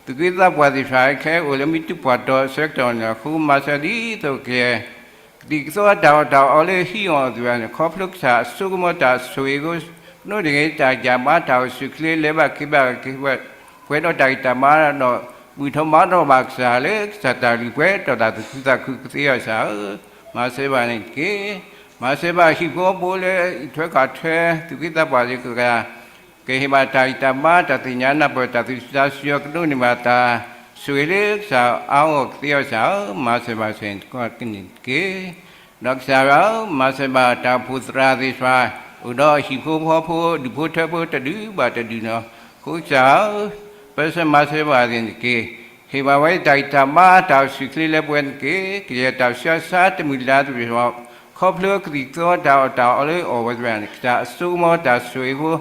သူၣ်က့သးပှၢ်သ့ၣ်တဖၣ် ခဲအံၤအိၣ်လၢမံတူၢ်ပှၢ်တီၤဆၢကတီၢ်န့ၣ်လီၤ. အဃိမၤစၢၤဒ်သိးက ကသံၣ်ကသီတၢ်အီၣ်တၢ်အီလၢဟံၣ်အီၤအသွံၣ်န့ၣ် ခီဖျိကစၢ်အစိကမီၤတၢ်ဆိၣ်ဂ့ၤအဃိ ကနိးတဂ့ၤ တၢ်ဂံၢ်တၢ်ဘါတၢ်အိၣ်ဆူၣ်ချ့ လဲၤဘၣ်က့ၤဘၣ်က့ၤ ပှဲၤဒီးတၢ်ဂံၢ်တၢ်ဘါဒီး ဘူၣ်ထီၣ်ဘါထီၣ်ဘၣ်ကစၢ်လၢကစၢ်တၢ်လုၢ်ပှဲၤဒီးတၢ်သူၣ်ခုသးခုကသ့အီၤကစၢ်ဧၢ, မၤစၢၤဘၣ်န့ၣ်တက့ၢ်. မၤစၢၤဘၣ်ဟံၣ်ဖိဃီဖိလၢအံးထွဲကွၢ်ထွဲ သူၣ်က့သးပှၢ်သ့ၣ်တဖၣ် ကဟ့ၣ်ဘၣ်တၢ်ဂံၢ်တၢ်ဘါ တၢ်သ့ၣ်ညါနၢ်ပၢၢ် တၢ်သူၣ်စူၤသးစူၤအီၤ ကဒိးန့ၢ်ဘၣ်တၢ်ဆိၣ်ဂ့ၤလၢကစၢ်အါအါဂီၢ်ကသ့အီၤကစၢ်ဧၢ, မၤစၢၤဘၣ်စ့ၢ်ကီးန့ၣ်တက့ၢ်. ဒီးကစၢ်ယွၤဧၢ, မၤစၢၤဘၣ်တၢ်အိၣ်ဖှိၣ်သရၣ်သ့ၣ်တဖၣ်, အိၣ်ဒီးဟံၣ်ဖိဃီဖိ ဒူၣ်ဖိထၢဖိတဒူၣ်ဘၣ်တဒူၣ်လီၤ. အဃိကစၢ်ဧၢ, ပၢဆှၢမၤစၢၤဘၣ်န့ၣ်တက့ၢ်. ဟ့ၣ်ဘၣ်ဝဲတၢ်ဂံၢ်တၢ်ဘါတၢ်အိၣ်ဆူၣ်ချ့လၢပှဲၤန့ၣ်တက့ၢ်. ကယဲၢ်တၢ်ဆူးတၢ်ဆါတမုာ်လၤတမုာ်လီၤ, ခီဖျိကသံၣ်ကသီတၢ်အီၣ်တၢ်အီလၢအီၣ်ဝဲသ့ၣ်တဖၣ်န့ၣ် ကစၢ်အစိကမီၤတၢ်ဆိၣ်ဂ့ၤဖိ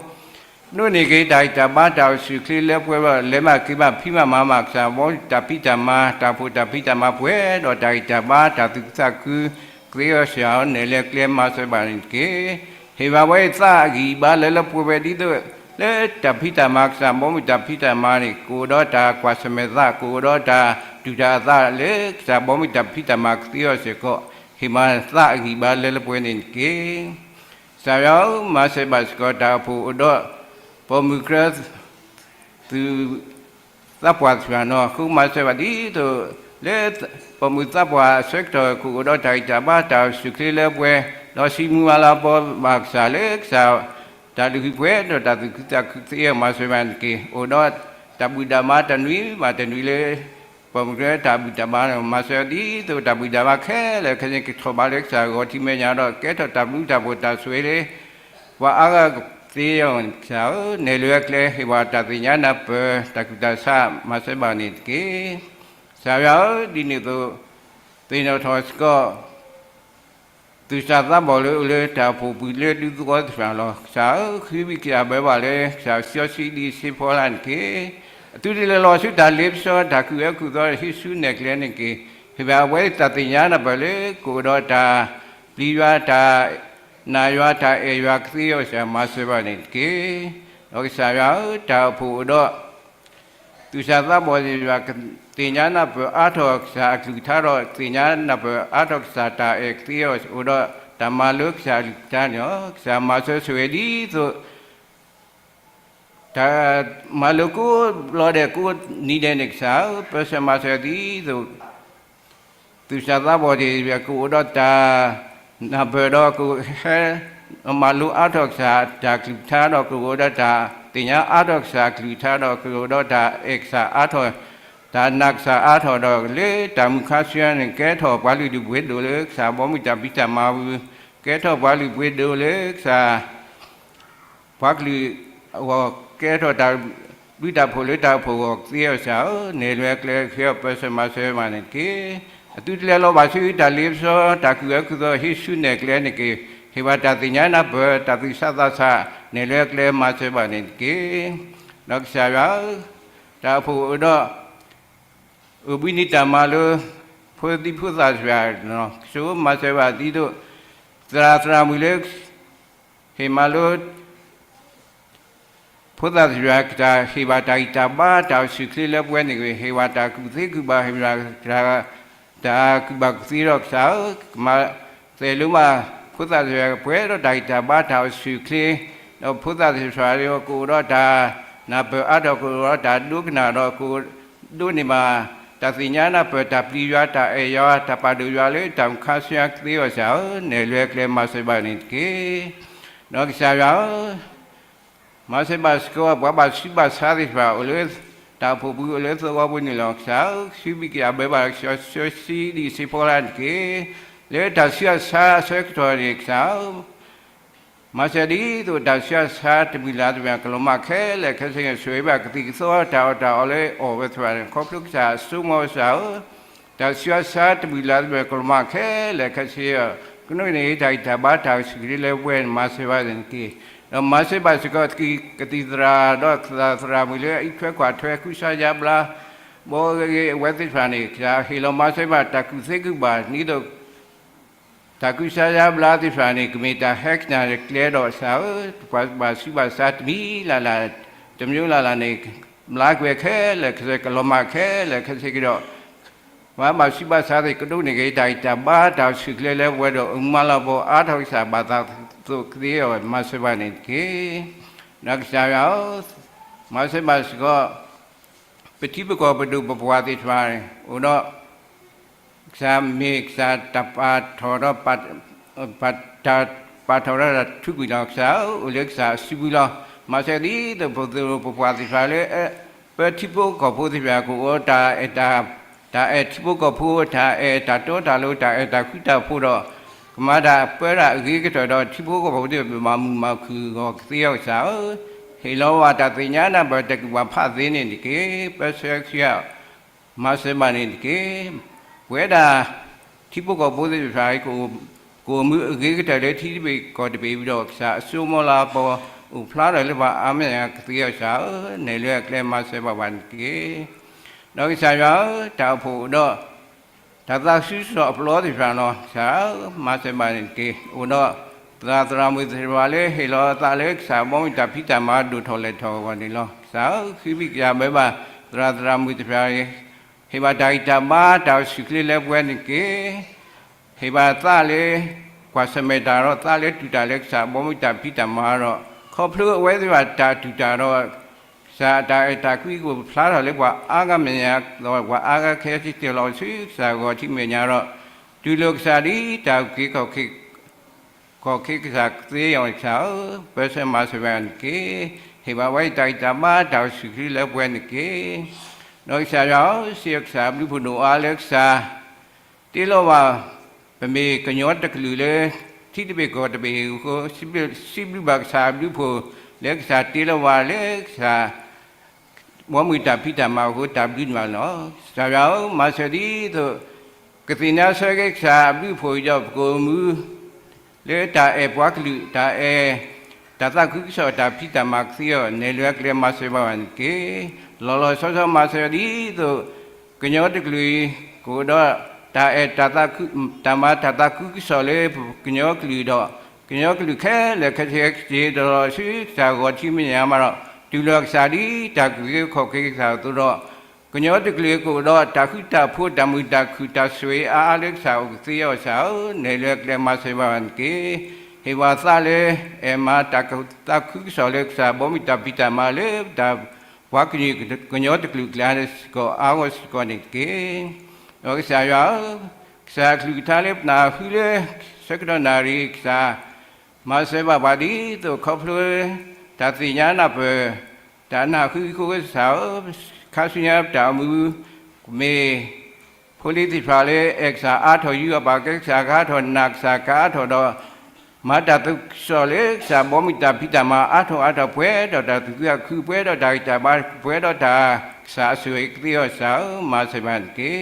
ဒိးန့ၢ်က့ၤတၢ်ဂံၢ်တၢ်ဘါတၢ်အိၣ်ဆူၣ်ချ့လၢပှဲၤဘၣ်, လဲၤမးက့ၤမး ဖံးမးမၤမး ကစၢ်ဘီမုၢ်တၢ်ဖံးတၢ်မၤ, တၢ်အိၣ်ဖှိၣ်တၢ်ဖံးတၢ်မၤပှဲၤဒီးတၢ်ဂံၢ်တၢ်ဘါတၢ်သူၣ်ခုသးခု ကသ့အီၤစှၤအီၤ နဲၣ်လွဲၤကျဲမၤစၢၤဘၣ်န့ၣ်တက့ၢ်. ဟ့ၣ်ဘၣ်ဝဲသးအဂံၢ်အဘါလၢလၢပှဲၤဝဲဒ်သိး လၢတၢ်ဖံးတၢ်မၤ ကစၢ်ဘီမုၢ်တၢ်ဖံးတၢ်မၤန့ၣ် ကအိၣ်ဒီးတၢ်ကွၢ်ဆၢၣ်မဲာ်သး ကအိၣ်ဒီးတၢ်တူၢ်တၢ်အသးလၢကစၢ်ဘီမုၢ်တၢ်ဖံးတၢ်မၤကသ့အီၤစ့ၢ်ကီး ဟ့ၣ်မၤသးအဂံၢ်အဘါလၢလၢပှဲၤန့ၣ်တက့ၢ်. ကစၢ်ယွၤဧၢ, မၤစၢၤဘၣ်စ့ၢ်ကီးတၢ်အိၣ်ဖှိၣ်အိၣ်ဒီး ပိာ်မုၣ်ကြၢး သူၣ်သးပှၢ်သ့ၣ်တဖၣ်န့ၣ် အဃိမၤစၢၤဘၣ်ဒ်သိး လၢပိာ်မုၣ်သးပှၢ်အဆၢကတီၢ် ကအိၣ်ဒီးတၢ်ဂံၢ်တၢ်ဘါတၢ်အိၣ်ဆူၣ်ချ့လၢပှဲၤ, ဒီးစံးမုၢ်မၤလၤကပီၤဘၣ်ကစၢ်လၢကစၢ် တၢ်လုၢ်ဟံၣ်ပှဲၤဒီးတၢ်သူၣ်ခုသးခုသ့အီၤ မၤစၢၤဘၣ်န့ၣ်တက့ၢ်. အိၣ်ဒီးတၢ်ဘူၣ်တၢ်ဘါတၢ်နွံဘၣ်တနွံလၢ ပိာ်မုၣ်ကြၢးတၢ်ဘူၣ်တၢ်ဘါန့ၣ် မၤစၢၤဒ်သိးတၢ်ဘူၣ်တၢ်ဘါခဲလၢာ်ခဲဆ့ ကထီၣ်ဘးလၢကစၢ်ဂီၤထံးမဲာ်ညါဒီး ကဲထီၣ်တၢ်ဘျုးတၢ်ဖှိၣ်တၢ်ဆိၣ်ဂ့ၤလၢ ပှၤအါဂၤကသ့အီၤန့ၣ် ကစၢ်ဧၢ, နဲၣ်လွဲၤအကျဲ ဟ့ၣ်ဘၣ်တၢ်သ့ၣ်ညါနၢ်ပၢၢ် တၢ်ကူၣ်တၢ်ဆး မၤစၢၤဘၣ်န့ၣ်တက့ၢ်. ကစၢ်ယွၤဧၢ, ဒ်န့ၣ်အသိး သ့ၣ်နီၣ်ထီၣ်စ့ၢ်ကီး သူၣ်စၢ်သးဘီၣ်လၢအိၣ်လၢတၢ်အိၣ်ဖှိၣ်ပူၤလၢဒူသဝီသ့ၣ်တဖၣ်လီၤ. ကစၢ်ဧၢ, ဃ့ဝံသးစူၤဘၣ်လၢ ကစၢ်စီဆှံဒ်စ့ဖီလာ်န့ၣ်တက့ၢ်. အသုတလဲၤလီၤဆူတၢ်လ့ပစီ တၢ်ကူၣ်အၢကူၣ်သီ ဟ့ၣ်ဆူၣ်နဲၣ်ကျဲန့ၣ်တက့ၢ်. ဟ့ၣ်ဘၣ်အဝဲတၢ်သ့ၣ်ညါနၢ်ပၢၢ်လၢ ကအိၣ်ဒီးတၢ်ပျံၤယွၤ တၢ်နာ်ယွၤ တၢ်အဲၣ်ယွၤကသ့အီၤစ့ၢ် မၤစၢၤဘၣ်န့ၣ်တက့ၢ်. ဒီးကစၢ်ယွၤဧၢ, တၢ်အိၣ်ဖှိၣ်အိၣ်ဒီး သူၣ်စၢ်သးဘီၣ်သ့ၣ်တဖၣ် သ့ၣ်ညါနၢ်ပၢၢ်အါထီၣ်ကစၢ်အကလုၢ်ကထါဒီး သ့ၣ်ညါနၢ်ပၢၢ်အါထီၣ်ကစၢ်တၢ်အဲၣ်ကသ့အီၤ အိၣ်ဒီးတၢ်မၤလိကစၢ်အကလုၢ်ကထါန့ၣ်လီၤ. ကစၢ်မၤစၢၤဆိၣ်ဂ့ၤဒ်သိး တၢ်မၤလိကိးဘျီဒဲးကိးနံၤဒဲးန့ၣ် ကစၢ်ဧၢ, ပၢဆှၢမၤစၢၤဒ်သိး သူၣ်စၢ်သးဘီၣ်သ့ၣ်တဖၣ် ကအိၣ်ဒီးတၢ်နၢ်ပၢၢ်ဒီး ကဟဲ မၤလိအါထီၣ်ကစၢ်တၢ်ကလုၢ်ကထါဒီး ကအိၣ်ဒီးတၢ်သ့ၣ်ညါအါထီၣ်ကစၢ်အကလုၢ်ကထါဒီး ကအိၣ်ဒီးတၢ်အဲၣ်ကစၢ်အါထီၣ် တၢ်နာ်ကစၢ်အါထီၣ်ဒီး လၢတၢ်မုၢ်ခါဆူညါန့ၣ် ကဲထီၣ်ပှၤလုၢ်ဒိၣ်ပှ့ၤဒိၣ်လၢကစၢ်ဘီမုၢ်တၢ်ဖံးတၢ်မၤပူၤ, ကဲထီၣ်ပှၤလုၢ်ပှ့ၤဒိၣ်လၢကစၢ် ပှၤကလုာ်အဂီၢ် ကဲထီၣ်တၢ်ဘျုးတၢ်ဖှိၣ်လၢတၢ်အိၣ်ဖှိၣ်အဂီၢ်ကသ့အီၤစ့ၢ်ဧၢ, နဲၣ်လွဲၤအကျဲ ကဟ့ၣ်အီၤပၢဆှၢမၤစၢၤဘၣ်န့ၣ်တက့ၢ်. အသုတလဲၤလီၤဘၣ်ဆူတၢ်လ့ပစီ တၢ်ကူၣ်အၢကူၣ်သီ ဟ့ၣ်ဆူၣ်နဲၣ်ကျဲန့ၣ်တက့ၢ်. ဟ့ၣ်ဘၣ်တၢ်သ့ၣ်ညါနၢ်ပၢၢ် တၢ်သူၣ်ဆးသးဆး နဲၣ်လွဲၤအကျဲမၤစၢၤဘၣ်န့ၣ်တက့ၢ်. ဒီးကစၢ်ယွၤဧၢ, တၢ်အိၣ်ဖှိၣ်အိၣ်ဒီး အိၣ်ဘှံးနံၤတၢ်မၤလိ ဖိသံဖိသၣ်စှၤ, ကစၢ်မၤစၢၤဘၣ်ဒ်သိး သရၣ်သရၣ်မုၣ်လၢ ဟ့ၣ်မၤလိ ဖိသၣ်စှၤ ကစၢ်ဟ့ၣ်ဘၣ်တၢ်ဂံၢ်တၢ်ဘါ တၢ်အိၣ်ဆူၣ်ချ့လၢပှဲၤန့ၣ်တက့ၢ်. ဟ့ၣ်ဘၣ်တၢ်ကူၣ်သ့ကူၣ်ဘၣ် ဟ့ၣ်ဘၣ်တၢ် တၢ်ကူၣ်ဘၣ်ကူၣ်သ့ဒီးကစၢ်ဧၢ, ကမၤသဲးလိမး ဖိသၣ်စှၤ ပှဲၤဒီးတၢ်ဂံၢ်တၢ်ဘါ တၢ်အိၣ်ဆူၣ်ချ့, ဒီးဖိသၣ်စှၤဒီး ကအိၣ်ဒီးတၢ်နၢ်ပၢၢ်အါထီၣ် ကအိၣ်ဒီးတၢ်ဒိကနၣ်ဒီး ကဒိးန့ၢ်ဘၣ် တၢ်သ့ၣ်ညါနၢ်ပၢၢ် တၢ်ပျံၤယွၤ တၢ်အဲၣ်ယွၤ တၢ်ပာ်ဒိၣ်ယွၤလၢတၢ်မုၢ်ခါဆူညါကသ့အီၤစ့ၢ်ဧၢ, နဲၣ်လွဲၤအကျဲမၤစၢၤဘၣ်န့ၣ်တက့ၢ်. ဒီးကစၢ်ယွၤဧၢ, မၤစၢၤဘၣ်စ့ၢ်ကီး ပှၤဘၣ်ဆူးဘၣ်ဆါသ့ၣ်တဖၣ် အိၣ်လၢတၢ်အိၣ်ဖှိၣ်ပူၤ အိၣ်လၢသဝီပူၤန့ၣ်လီၤ. ကစၢ်ဧၢ, ဃ့ဝံသးစူၤဘၣ် ကစၢ်စီဆှံဒ်စ့ဖီလာ်န့ၣ်တက့ၢ်. လၢတၢ်ဆူးတၢ်ဆါအဆၢကတီၢ်န့ၣ် ကစၢ်ဧၢ မၤစၢၤဒ်သိးတၢ်ဆူးတၢ်ဆါတမုာ်လၤသ့ၣ်တဖၣ် ကလီၤမၢ်ခဲလၢာ်ခဲဆ့ ဆိၣ်ဂ့ၤဘၣ်ကသံၣ်ကသီ တၢ်အီၣ်တၢ်အီလၢအီၣ်ဝဲသ့ၣ်တဖၣ်န့ၣ် ခီဖျိကစၢ်အစိကမီၤစ့ၢ်ဧၢ, တၢ်ဆူးတၢ်ဆါတမုာ်လၤသ့ၣ်တဖၣ် ကလီၤမၢ်ခဲလၢာ်ခဲဆ့ ကဒိးန့ၢ်တၢ်ဂံၢ်တၢ်ဘါ တၢ်အိၣ်ဆူၣ်ချ့လၢပှဲၤန့ၣ် မၤစၢၤဘၣ်န့ၣ်တက့ၢ်. ဒီးမၤစၢၤဘၣ်စ့ၢ်ကီး ကသံၣ်သရၣ်ဒီးသရၣ်မုၣ်လၢအအံးထွဲကွၢ်ထွဲ ကူစါယါဘျါ ဘီဂ့ၤဂ့ၤအဝဲသ့ၣ်တဖၣ်န့ၣ် ကစၢ်ဟ့ၣ်လီၤမၤစၢၤဘၣ် တၢ်ကူၣ်သ့ကူၣ်ဘၣ် ဒ်သိး တၢ်ကူစါယါဘျါသ့ၣ်တဖၣ်န့ၣ် ကမ့ၢ်တၢ်ဟဲကနၣ်ကျဲဒီးကစၢ်ဧၢ, ပှၤဘၣ်ဆူးဘၣ်ဆါတမံၤလၢ်လၢ် တမံၤလၢ်လၢ်န့ၣ် ဘျါကွံာ်ခဲလၢာ်ခဲဆ့ ကလီၤမၢ်ခဲလၢာ်ခဲဆ့ကဒီး ပှၤဘၣ်ဆူးဘၣ်ဆါသ့ၣ် ကဒိးန့ၢ်က့ၤတၢ်ဂံၢ်တၢ်ဘါ တၢ်အိၣ်ဆူၣ်ချ့လၢပှဲၤဒီး အမုၢ်မၤလၤကပီၤအါထီၣ်ကစၢ် ဘၣ်သးသိၣ်ကသ့အီၤ မၤစၢၤဘၣ်န့ၣ်တက့ၢ်. ဒီးကစၢ်ယွၤဧၢ, မၤစၢၤဘၣ်စ့ၢ်ကီး ပထံပကီၢ်ပဒိၣ်ပပှၢ်သ့ၣ်တဖၣ် အိၣ်ဒီး ကစၢ်မ့ၢ်ကစၢ်တၢ်ပာ်ထီၣ်ဒီး ပာ် တၢ်ပာ်ထီၣ်ဒီးတၢ်ထုးကွံာ်လီၤ. ကစၢ်ဧၢ, အိၣ်လၢကစၢ်အစုပူၤလီၤ. မၤစၢၤဒ်သိးပဒိၣ်ပပှၢ်သ့ၣ်တဖၣ်လၢ ပထံဖိကီၢ်ဖိသ့ၣ်တဖၣ် ကအိၣ်တၢ်အဲၣ်တၢ် တၢ်အဲၣ်ထံဖိကီၢ်ဖိ တၢ်အဲၣ်တၢ်တီတၢ်လိၤ တၢ်အဲၣ်တၢ်ဃူတၢ်ဖိးဒီး ကမၤတၢ်ပၢတၢ်အဂ့ၤကတၢၢ်ဒီး ထံဖိကီၢ်ဖိသ့ၣ်တဖၣ် ဘၣ်မုာ်ဘၣ်ခုၣ်ဂီၢ်ကသ့အီၤကစၢ်ဧၢ, ဟ့ၣ်လီၤဘၣ်တၢ်သ့ၣ်ညါနၢ်ပၢၢ် တၢ်ကူၣ်ဘၣ်ဖးသ့န့ၣ်တက့ၢ်. ပၢဆှၢခံဂၤ မၤစၢၤဘၣ်န့ၣ်တက့ၢ်. ပဝဲဒၣ် ထံဖိကီၢ်ဖိသ့ၣ်တဖၣ် ကအိၣ်မူအဂ့ၤကတၢၢ်လၢထံတဘ့ၣ်ကီၢ်တဘ့ၣ်ဒီး ကစၢ်အစိကမီၤလၤကပီၤ အိၣ်ဖျါထီၣ်လၢပှၤအါမဲာ်ညါကသ့အီၤကစၢ်ဧၢ, နဲၣ်လွဲအကျဲမၤစၢၤဘၣ်ဘၣ်န့ၣ်တက့ၢ်. ဒီးကစၢ်ယွၤဧၢ, တၢ်အိၣ်ဖှိၣ်အိၣ်ဒီး တၢ်သးခုကစီၣ်အပျီသ့ၣ်တဖၣ်န့ၣ် ကစၢ်ဧၢ, မၤစၢၤဘၣ်န့ၣ်တက့ၢ်. အိၣ်ဒီးသရၣ်သရၣ်မုၣ်သ့ၣ်တဖၣ်လၢ ဟ့ၣ်လီၤအသးလၢကစၢ် ဘီမုၢ်တၢ်ဖံးတၢ်မၤဒိၣ်ထီၣ်လဲၢ်ထီၣ်အဂီၢ်န့ၣ်လီၤ. ကစၢ်ဧၢ, ဃ့ဘံၣ်ကစၢ်ဘၢဘၣ် သရၣ်သရၣ်မုၣ်သ့ၣ်တဖၣ် ဟ့ၣ်ဘၣ်တၢ်ဂံၢ်တၢ်ဘါ တၢ်အိၣ်ဆူၣ်အိၣ်ချ့လၢပှဲၤန့ၣ်တက့ၢ်. ဟ့ၣ်ဘၣ်သးလၢ ကွၢ်ဆၢၣ်မဲာ်တၢ်ဒီး သးလၢတူၢ်တၢ်လၢကစၢ် ဘီမုၢ်တၢ်ဖံးတၢ်မၤဒီး ခီဖျိအဝဲသ့ၣ်တဖၣ်တၢ်တူၢ်တၢ်ဒီး ကစၢ်အတၢ်အဲၣ်တၢ်ကွံကအိၣ်ဖျါထီၣ်လၢပှၤအါဂၤမဲာ်ညါ ဒီးပှၤအါဂၤခဲဆ့တ့ၢ်လီၤဆူကစၢ်ဂီၤထံးမဲာ်ညါဒီး တုၤလၢကစၢ်ဒ်တၢ်အုၣ်က့ၤခီၣ်က့ၤ ကစၢ်ကသ့အီၤကစၢ်ဧၢ, ပၢဆှၢမၤစၢၤဘၣ်န့ၣ်တက့ၢ်. ဟ့ၣ်ဘၣ်ဝဲတၢ်ဂံၢ်တၢ်ဘါ တၢ်အိၣ်ဆူၣ်အိၣ်ချ့လၢပှဲၤန့ၣ်တက့ၢ်. ဒီးကစၢ်ယွၤဧၢ, စံးကစၢ်အဘျုးဖှိၣ်ဒိၣ်အါလၢကစၢ် တ့လီၤဘၣ် ပမ့ၢ်ကညီတကလုာ်လၢ ထံတဘ့ၣ်ကီၢ်တဘ့ၣ်အဃိ စံးဘျုးဘၣ်ကစၢ်အဘျုးဖှိၣ်လၢကစၢ်တ့လီၤဘၣ်လၢကစၢ် ဘီမုၢ်တၢ်ဖံးတၢ်မၤအဃိ တၢ်ဘျုးန့ၣ်လီၤ. ကစၢ်ယွၤဧၢ, မၤစၢၤဒ်သိး ကသ့ၣ်ညါဆၢက့ၤကစၢ်အဘျုးအဖှိၣ်အံၤဒီး ပကအိၣ်မူ လၢတၢ်အဲၣ်ပှၤကလုာ် တၢ်အဲၣ် တၢ်သးခုကစီၣ် တၢ်ဖံးတၢ်မၤကသ့အီၤ နဲၣ်လွဲအကျဲမၤစၢၤဘၣ်န့ၣ်တက့ၢ်. လီၤလီၤဆီဆီမၤစၢၤဒ်သိး ကညီတကလုာ်အံၤ ကအိၣ်ဒီး တၢ်အဲၣ် တၢ်မၤတၢ်သးခုကစီၣ်လၢ ကညီကလုာ်ဒီး ကညီကလုာ်ခဲလၢာ်ခဲဆ့က့ၤဒီးဆူကစၢ်ဂီၤထံးမဲာ်ညါမးဒီး တုၤလၢကစၢ်ဒ်တၢ်အုၣ်က့ၤခီၣ်က့ၤကစၢ်အသိးဒီး ကညီတကလုာ်ကအိၣ်ဒီးတၢ်ဃူတၢ်ဖိး တၢ်မုာ်တၢ်ခုၣ်တၢ်ဆိၣ်ဂ့ၤအါအါလၢကစၢ်အိၣ်ကသ့အီၤကစၢ်ဧၢ, နဲၣ်လွဲအကျဲမၤစၢၤဘၣ်န့ၣ်တက့ၢ်. ဟ့ၣ်ဘၣ်သးလၢ အဲၣ်မၤတၢ်သးခုကစီၣ်လၢကစၢ် ဘီမုၢ်တၢ်ဖံးတၢ်မၤလၢ တၢ်ပှၤကညီ ကညီတကလုာ်အကျါစ့ၢ်ကီးအါဂီၢ်စ့ၢ်ကီးန့ၣ်တက့ၢ်. ဒီးကစၢ်ယွၤဧၢ, ကစၢ်အကလုၢ်ကထါလၢပနၢ်ဟူလၢ ဆၢကတီၢ်နၣ်ရံၣ်ကစၢ် မၤစၢၤဘၣ်ပှၤဒ်သိးခီဖျိ တၢ်သ့ၣ်ညါနၢ်ပၢၢ် တၢ်နၢ်ဟူအဃိကစၢ်ဧၢ, ခါဆူညါပတၢ်အိၣ်မူ မ့ၢ် ဖိလံၤသ့ၣ်တဖၣ်လၢ အဲၣ်ကစၢ်အါထီၣ်ယူးယီၣ်ပာ်ကဲကစၢ် ကအါထီၣ်နာ်ကစၢ် ကအါထီၣ်ဒီး မၤတၢ်သးခုကစီၣ်လၢကစၢ် ဘီမုၢ်တၢ်ဖံးတၢ်မၤအါထီၣ်အါထီၣ် ပှဲၤဒီးတၢ်သူၣ်ခုသးခု ပှဲၤဒီးတၢ်ဂံၢ်တၢ်ဘါ ပှဲၤဒီးတၢ်ကစၢ်အဆိၣ်ဂ့ၤကသ့အီၤကစၢ်ဧၢ, မၤစၢၤဘၣ်န့ၣ်တက့ၢ်.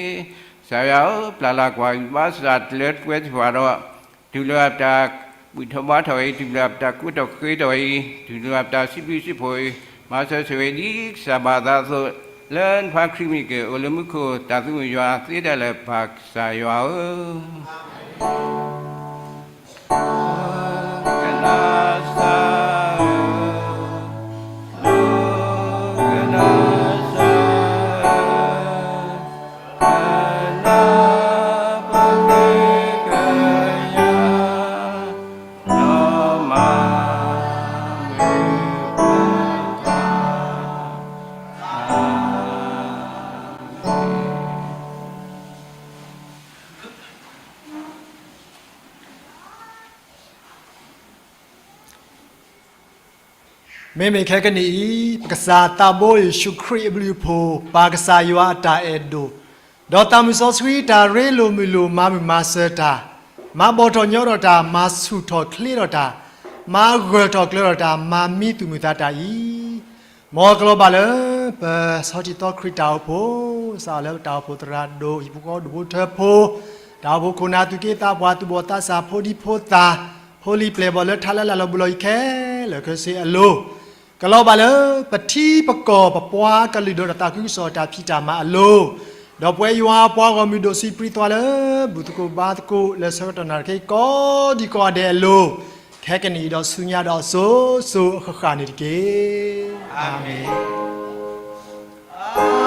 ကစၢ်ယွၤဧၢ, ပျၢ်လၢ်ကွၢ်ဂံၢ်ဘါစၢ်တလၢတပှဲၤသ့ၣ်တဖၣ်ဒီး တုၤလၢအပတၢ်ဘူၣ်ထီၣ်ဘါထီၣ်အံၤ, တုၤလၢအပတၢ်ကိးထီၣ်ဃ့ထီၣ်အံၤ, တုၤလၢအပတၢ်စံးဘျုးစံးဖှိၣ်အံၤ, မၤစၢၤဆိၣ်ဂ့ၤဒ်ကစၢ်ဘၣ်အသးအသိး, လၢနဖိခွါခရံာ်မံၤက့ၤ အိၣ်လၢမူခိၣ် တၢ်သူၣ်မုာ်ယွၤသ့ဒၣ်လဲာ် ပၢ်ကစၢ်ယွၤဧၢ. မ့မ့ၢ်ခဲကနံၣ်အံၤ, ပကစၢ်သးဘိယ့ၣ်ၡူးခရံာ်အဘျုးအဖှိၣ်, ပၢ်ကစၢ်ယွၤအတၢ်အဲၣ်ဒိၣ်, ဒီးသးမုၢ်စီဆှံတၢ်ရ့လိာ်မုာ်လိာ် မၤမုာ်မၤစၢၤတၢ်, မၤဘီၣ်ထီၣ်ညီထီၣ်တၢ်, မၤဆူၣ်ထီၣ်ချ့ထီၣ်တၢ်, မၤဂၢၢ်ထီၣ်ကျၢၤထီၣ်တၢ်, မၤမံသူၣ်မုာ်သးတၢ်အံၤ မ်ကလီၤဘၣ်လၢ ပဆီထံသီခရံာ်တၢ်အိၣ်ဖှိၣ်, စးထီၣ်လၢတၢ်အိၣ်ဖှိၣ်သရၣ်ဒိၣ်, ဟံၣ်ဖိဃီဖိဒူၣ်ဖိထၢဖိ, တၢ်အိၣ်ဖှိၣ်ခိၣ်နၢ်သူၣ်က့သးပှၢ် သူၣ်ဘီၣ်သးစၢ် ဖိဒံဖိသၣ်, ဖိလံၤပျဲၢ်ဘီၣ်လၢထးလၢလာ်လီၤဘူးလီၤအံၤခဲလၢာ်ခဲဆ့အလိၤ, ကလီၤဘၣ်လၢ ပထံပကီၢ်ပပှၤကလုာ်ဒီးတၢ်သးခုကစီၣ်တၢ်ဖံးတၢ်မၤအလိၤ, ဒီးပဝဲယွၤအပှၤဂီၢ်မုၢ်ဒိၣ်စံးပြံသွါလၢ ဘူၣ်သကိးဘါသကိးလၢဆၢကတီၢ်နၣ်ရံၣ်ခဲအံၤကိးဒံကိးဂၤဒဲးအလိၤ, ခဲကနံၣ်အံၤဒီးဆူညါဒီးအစိၤစိၤအဃၣ်ဃၣ်န့ၣ်တက့ၢ်. အၤမ့ၣ်.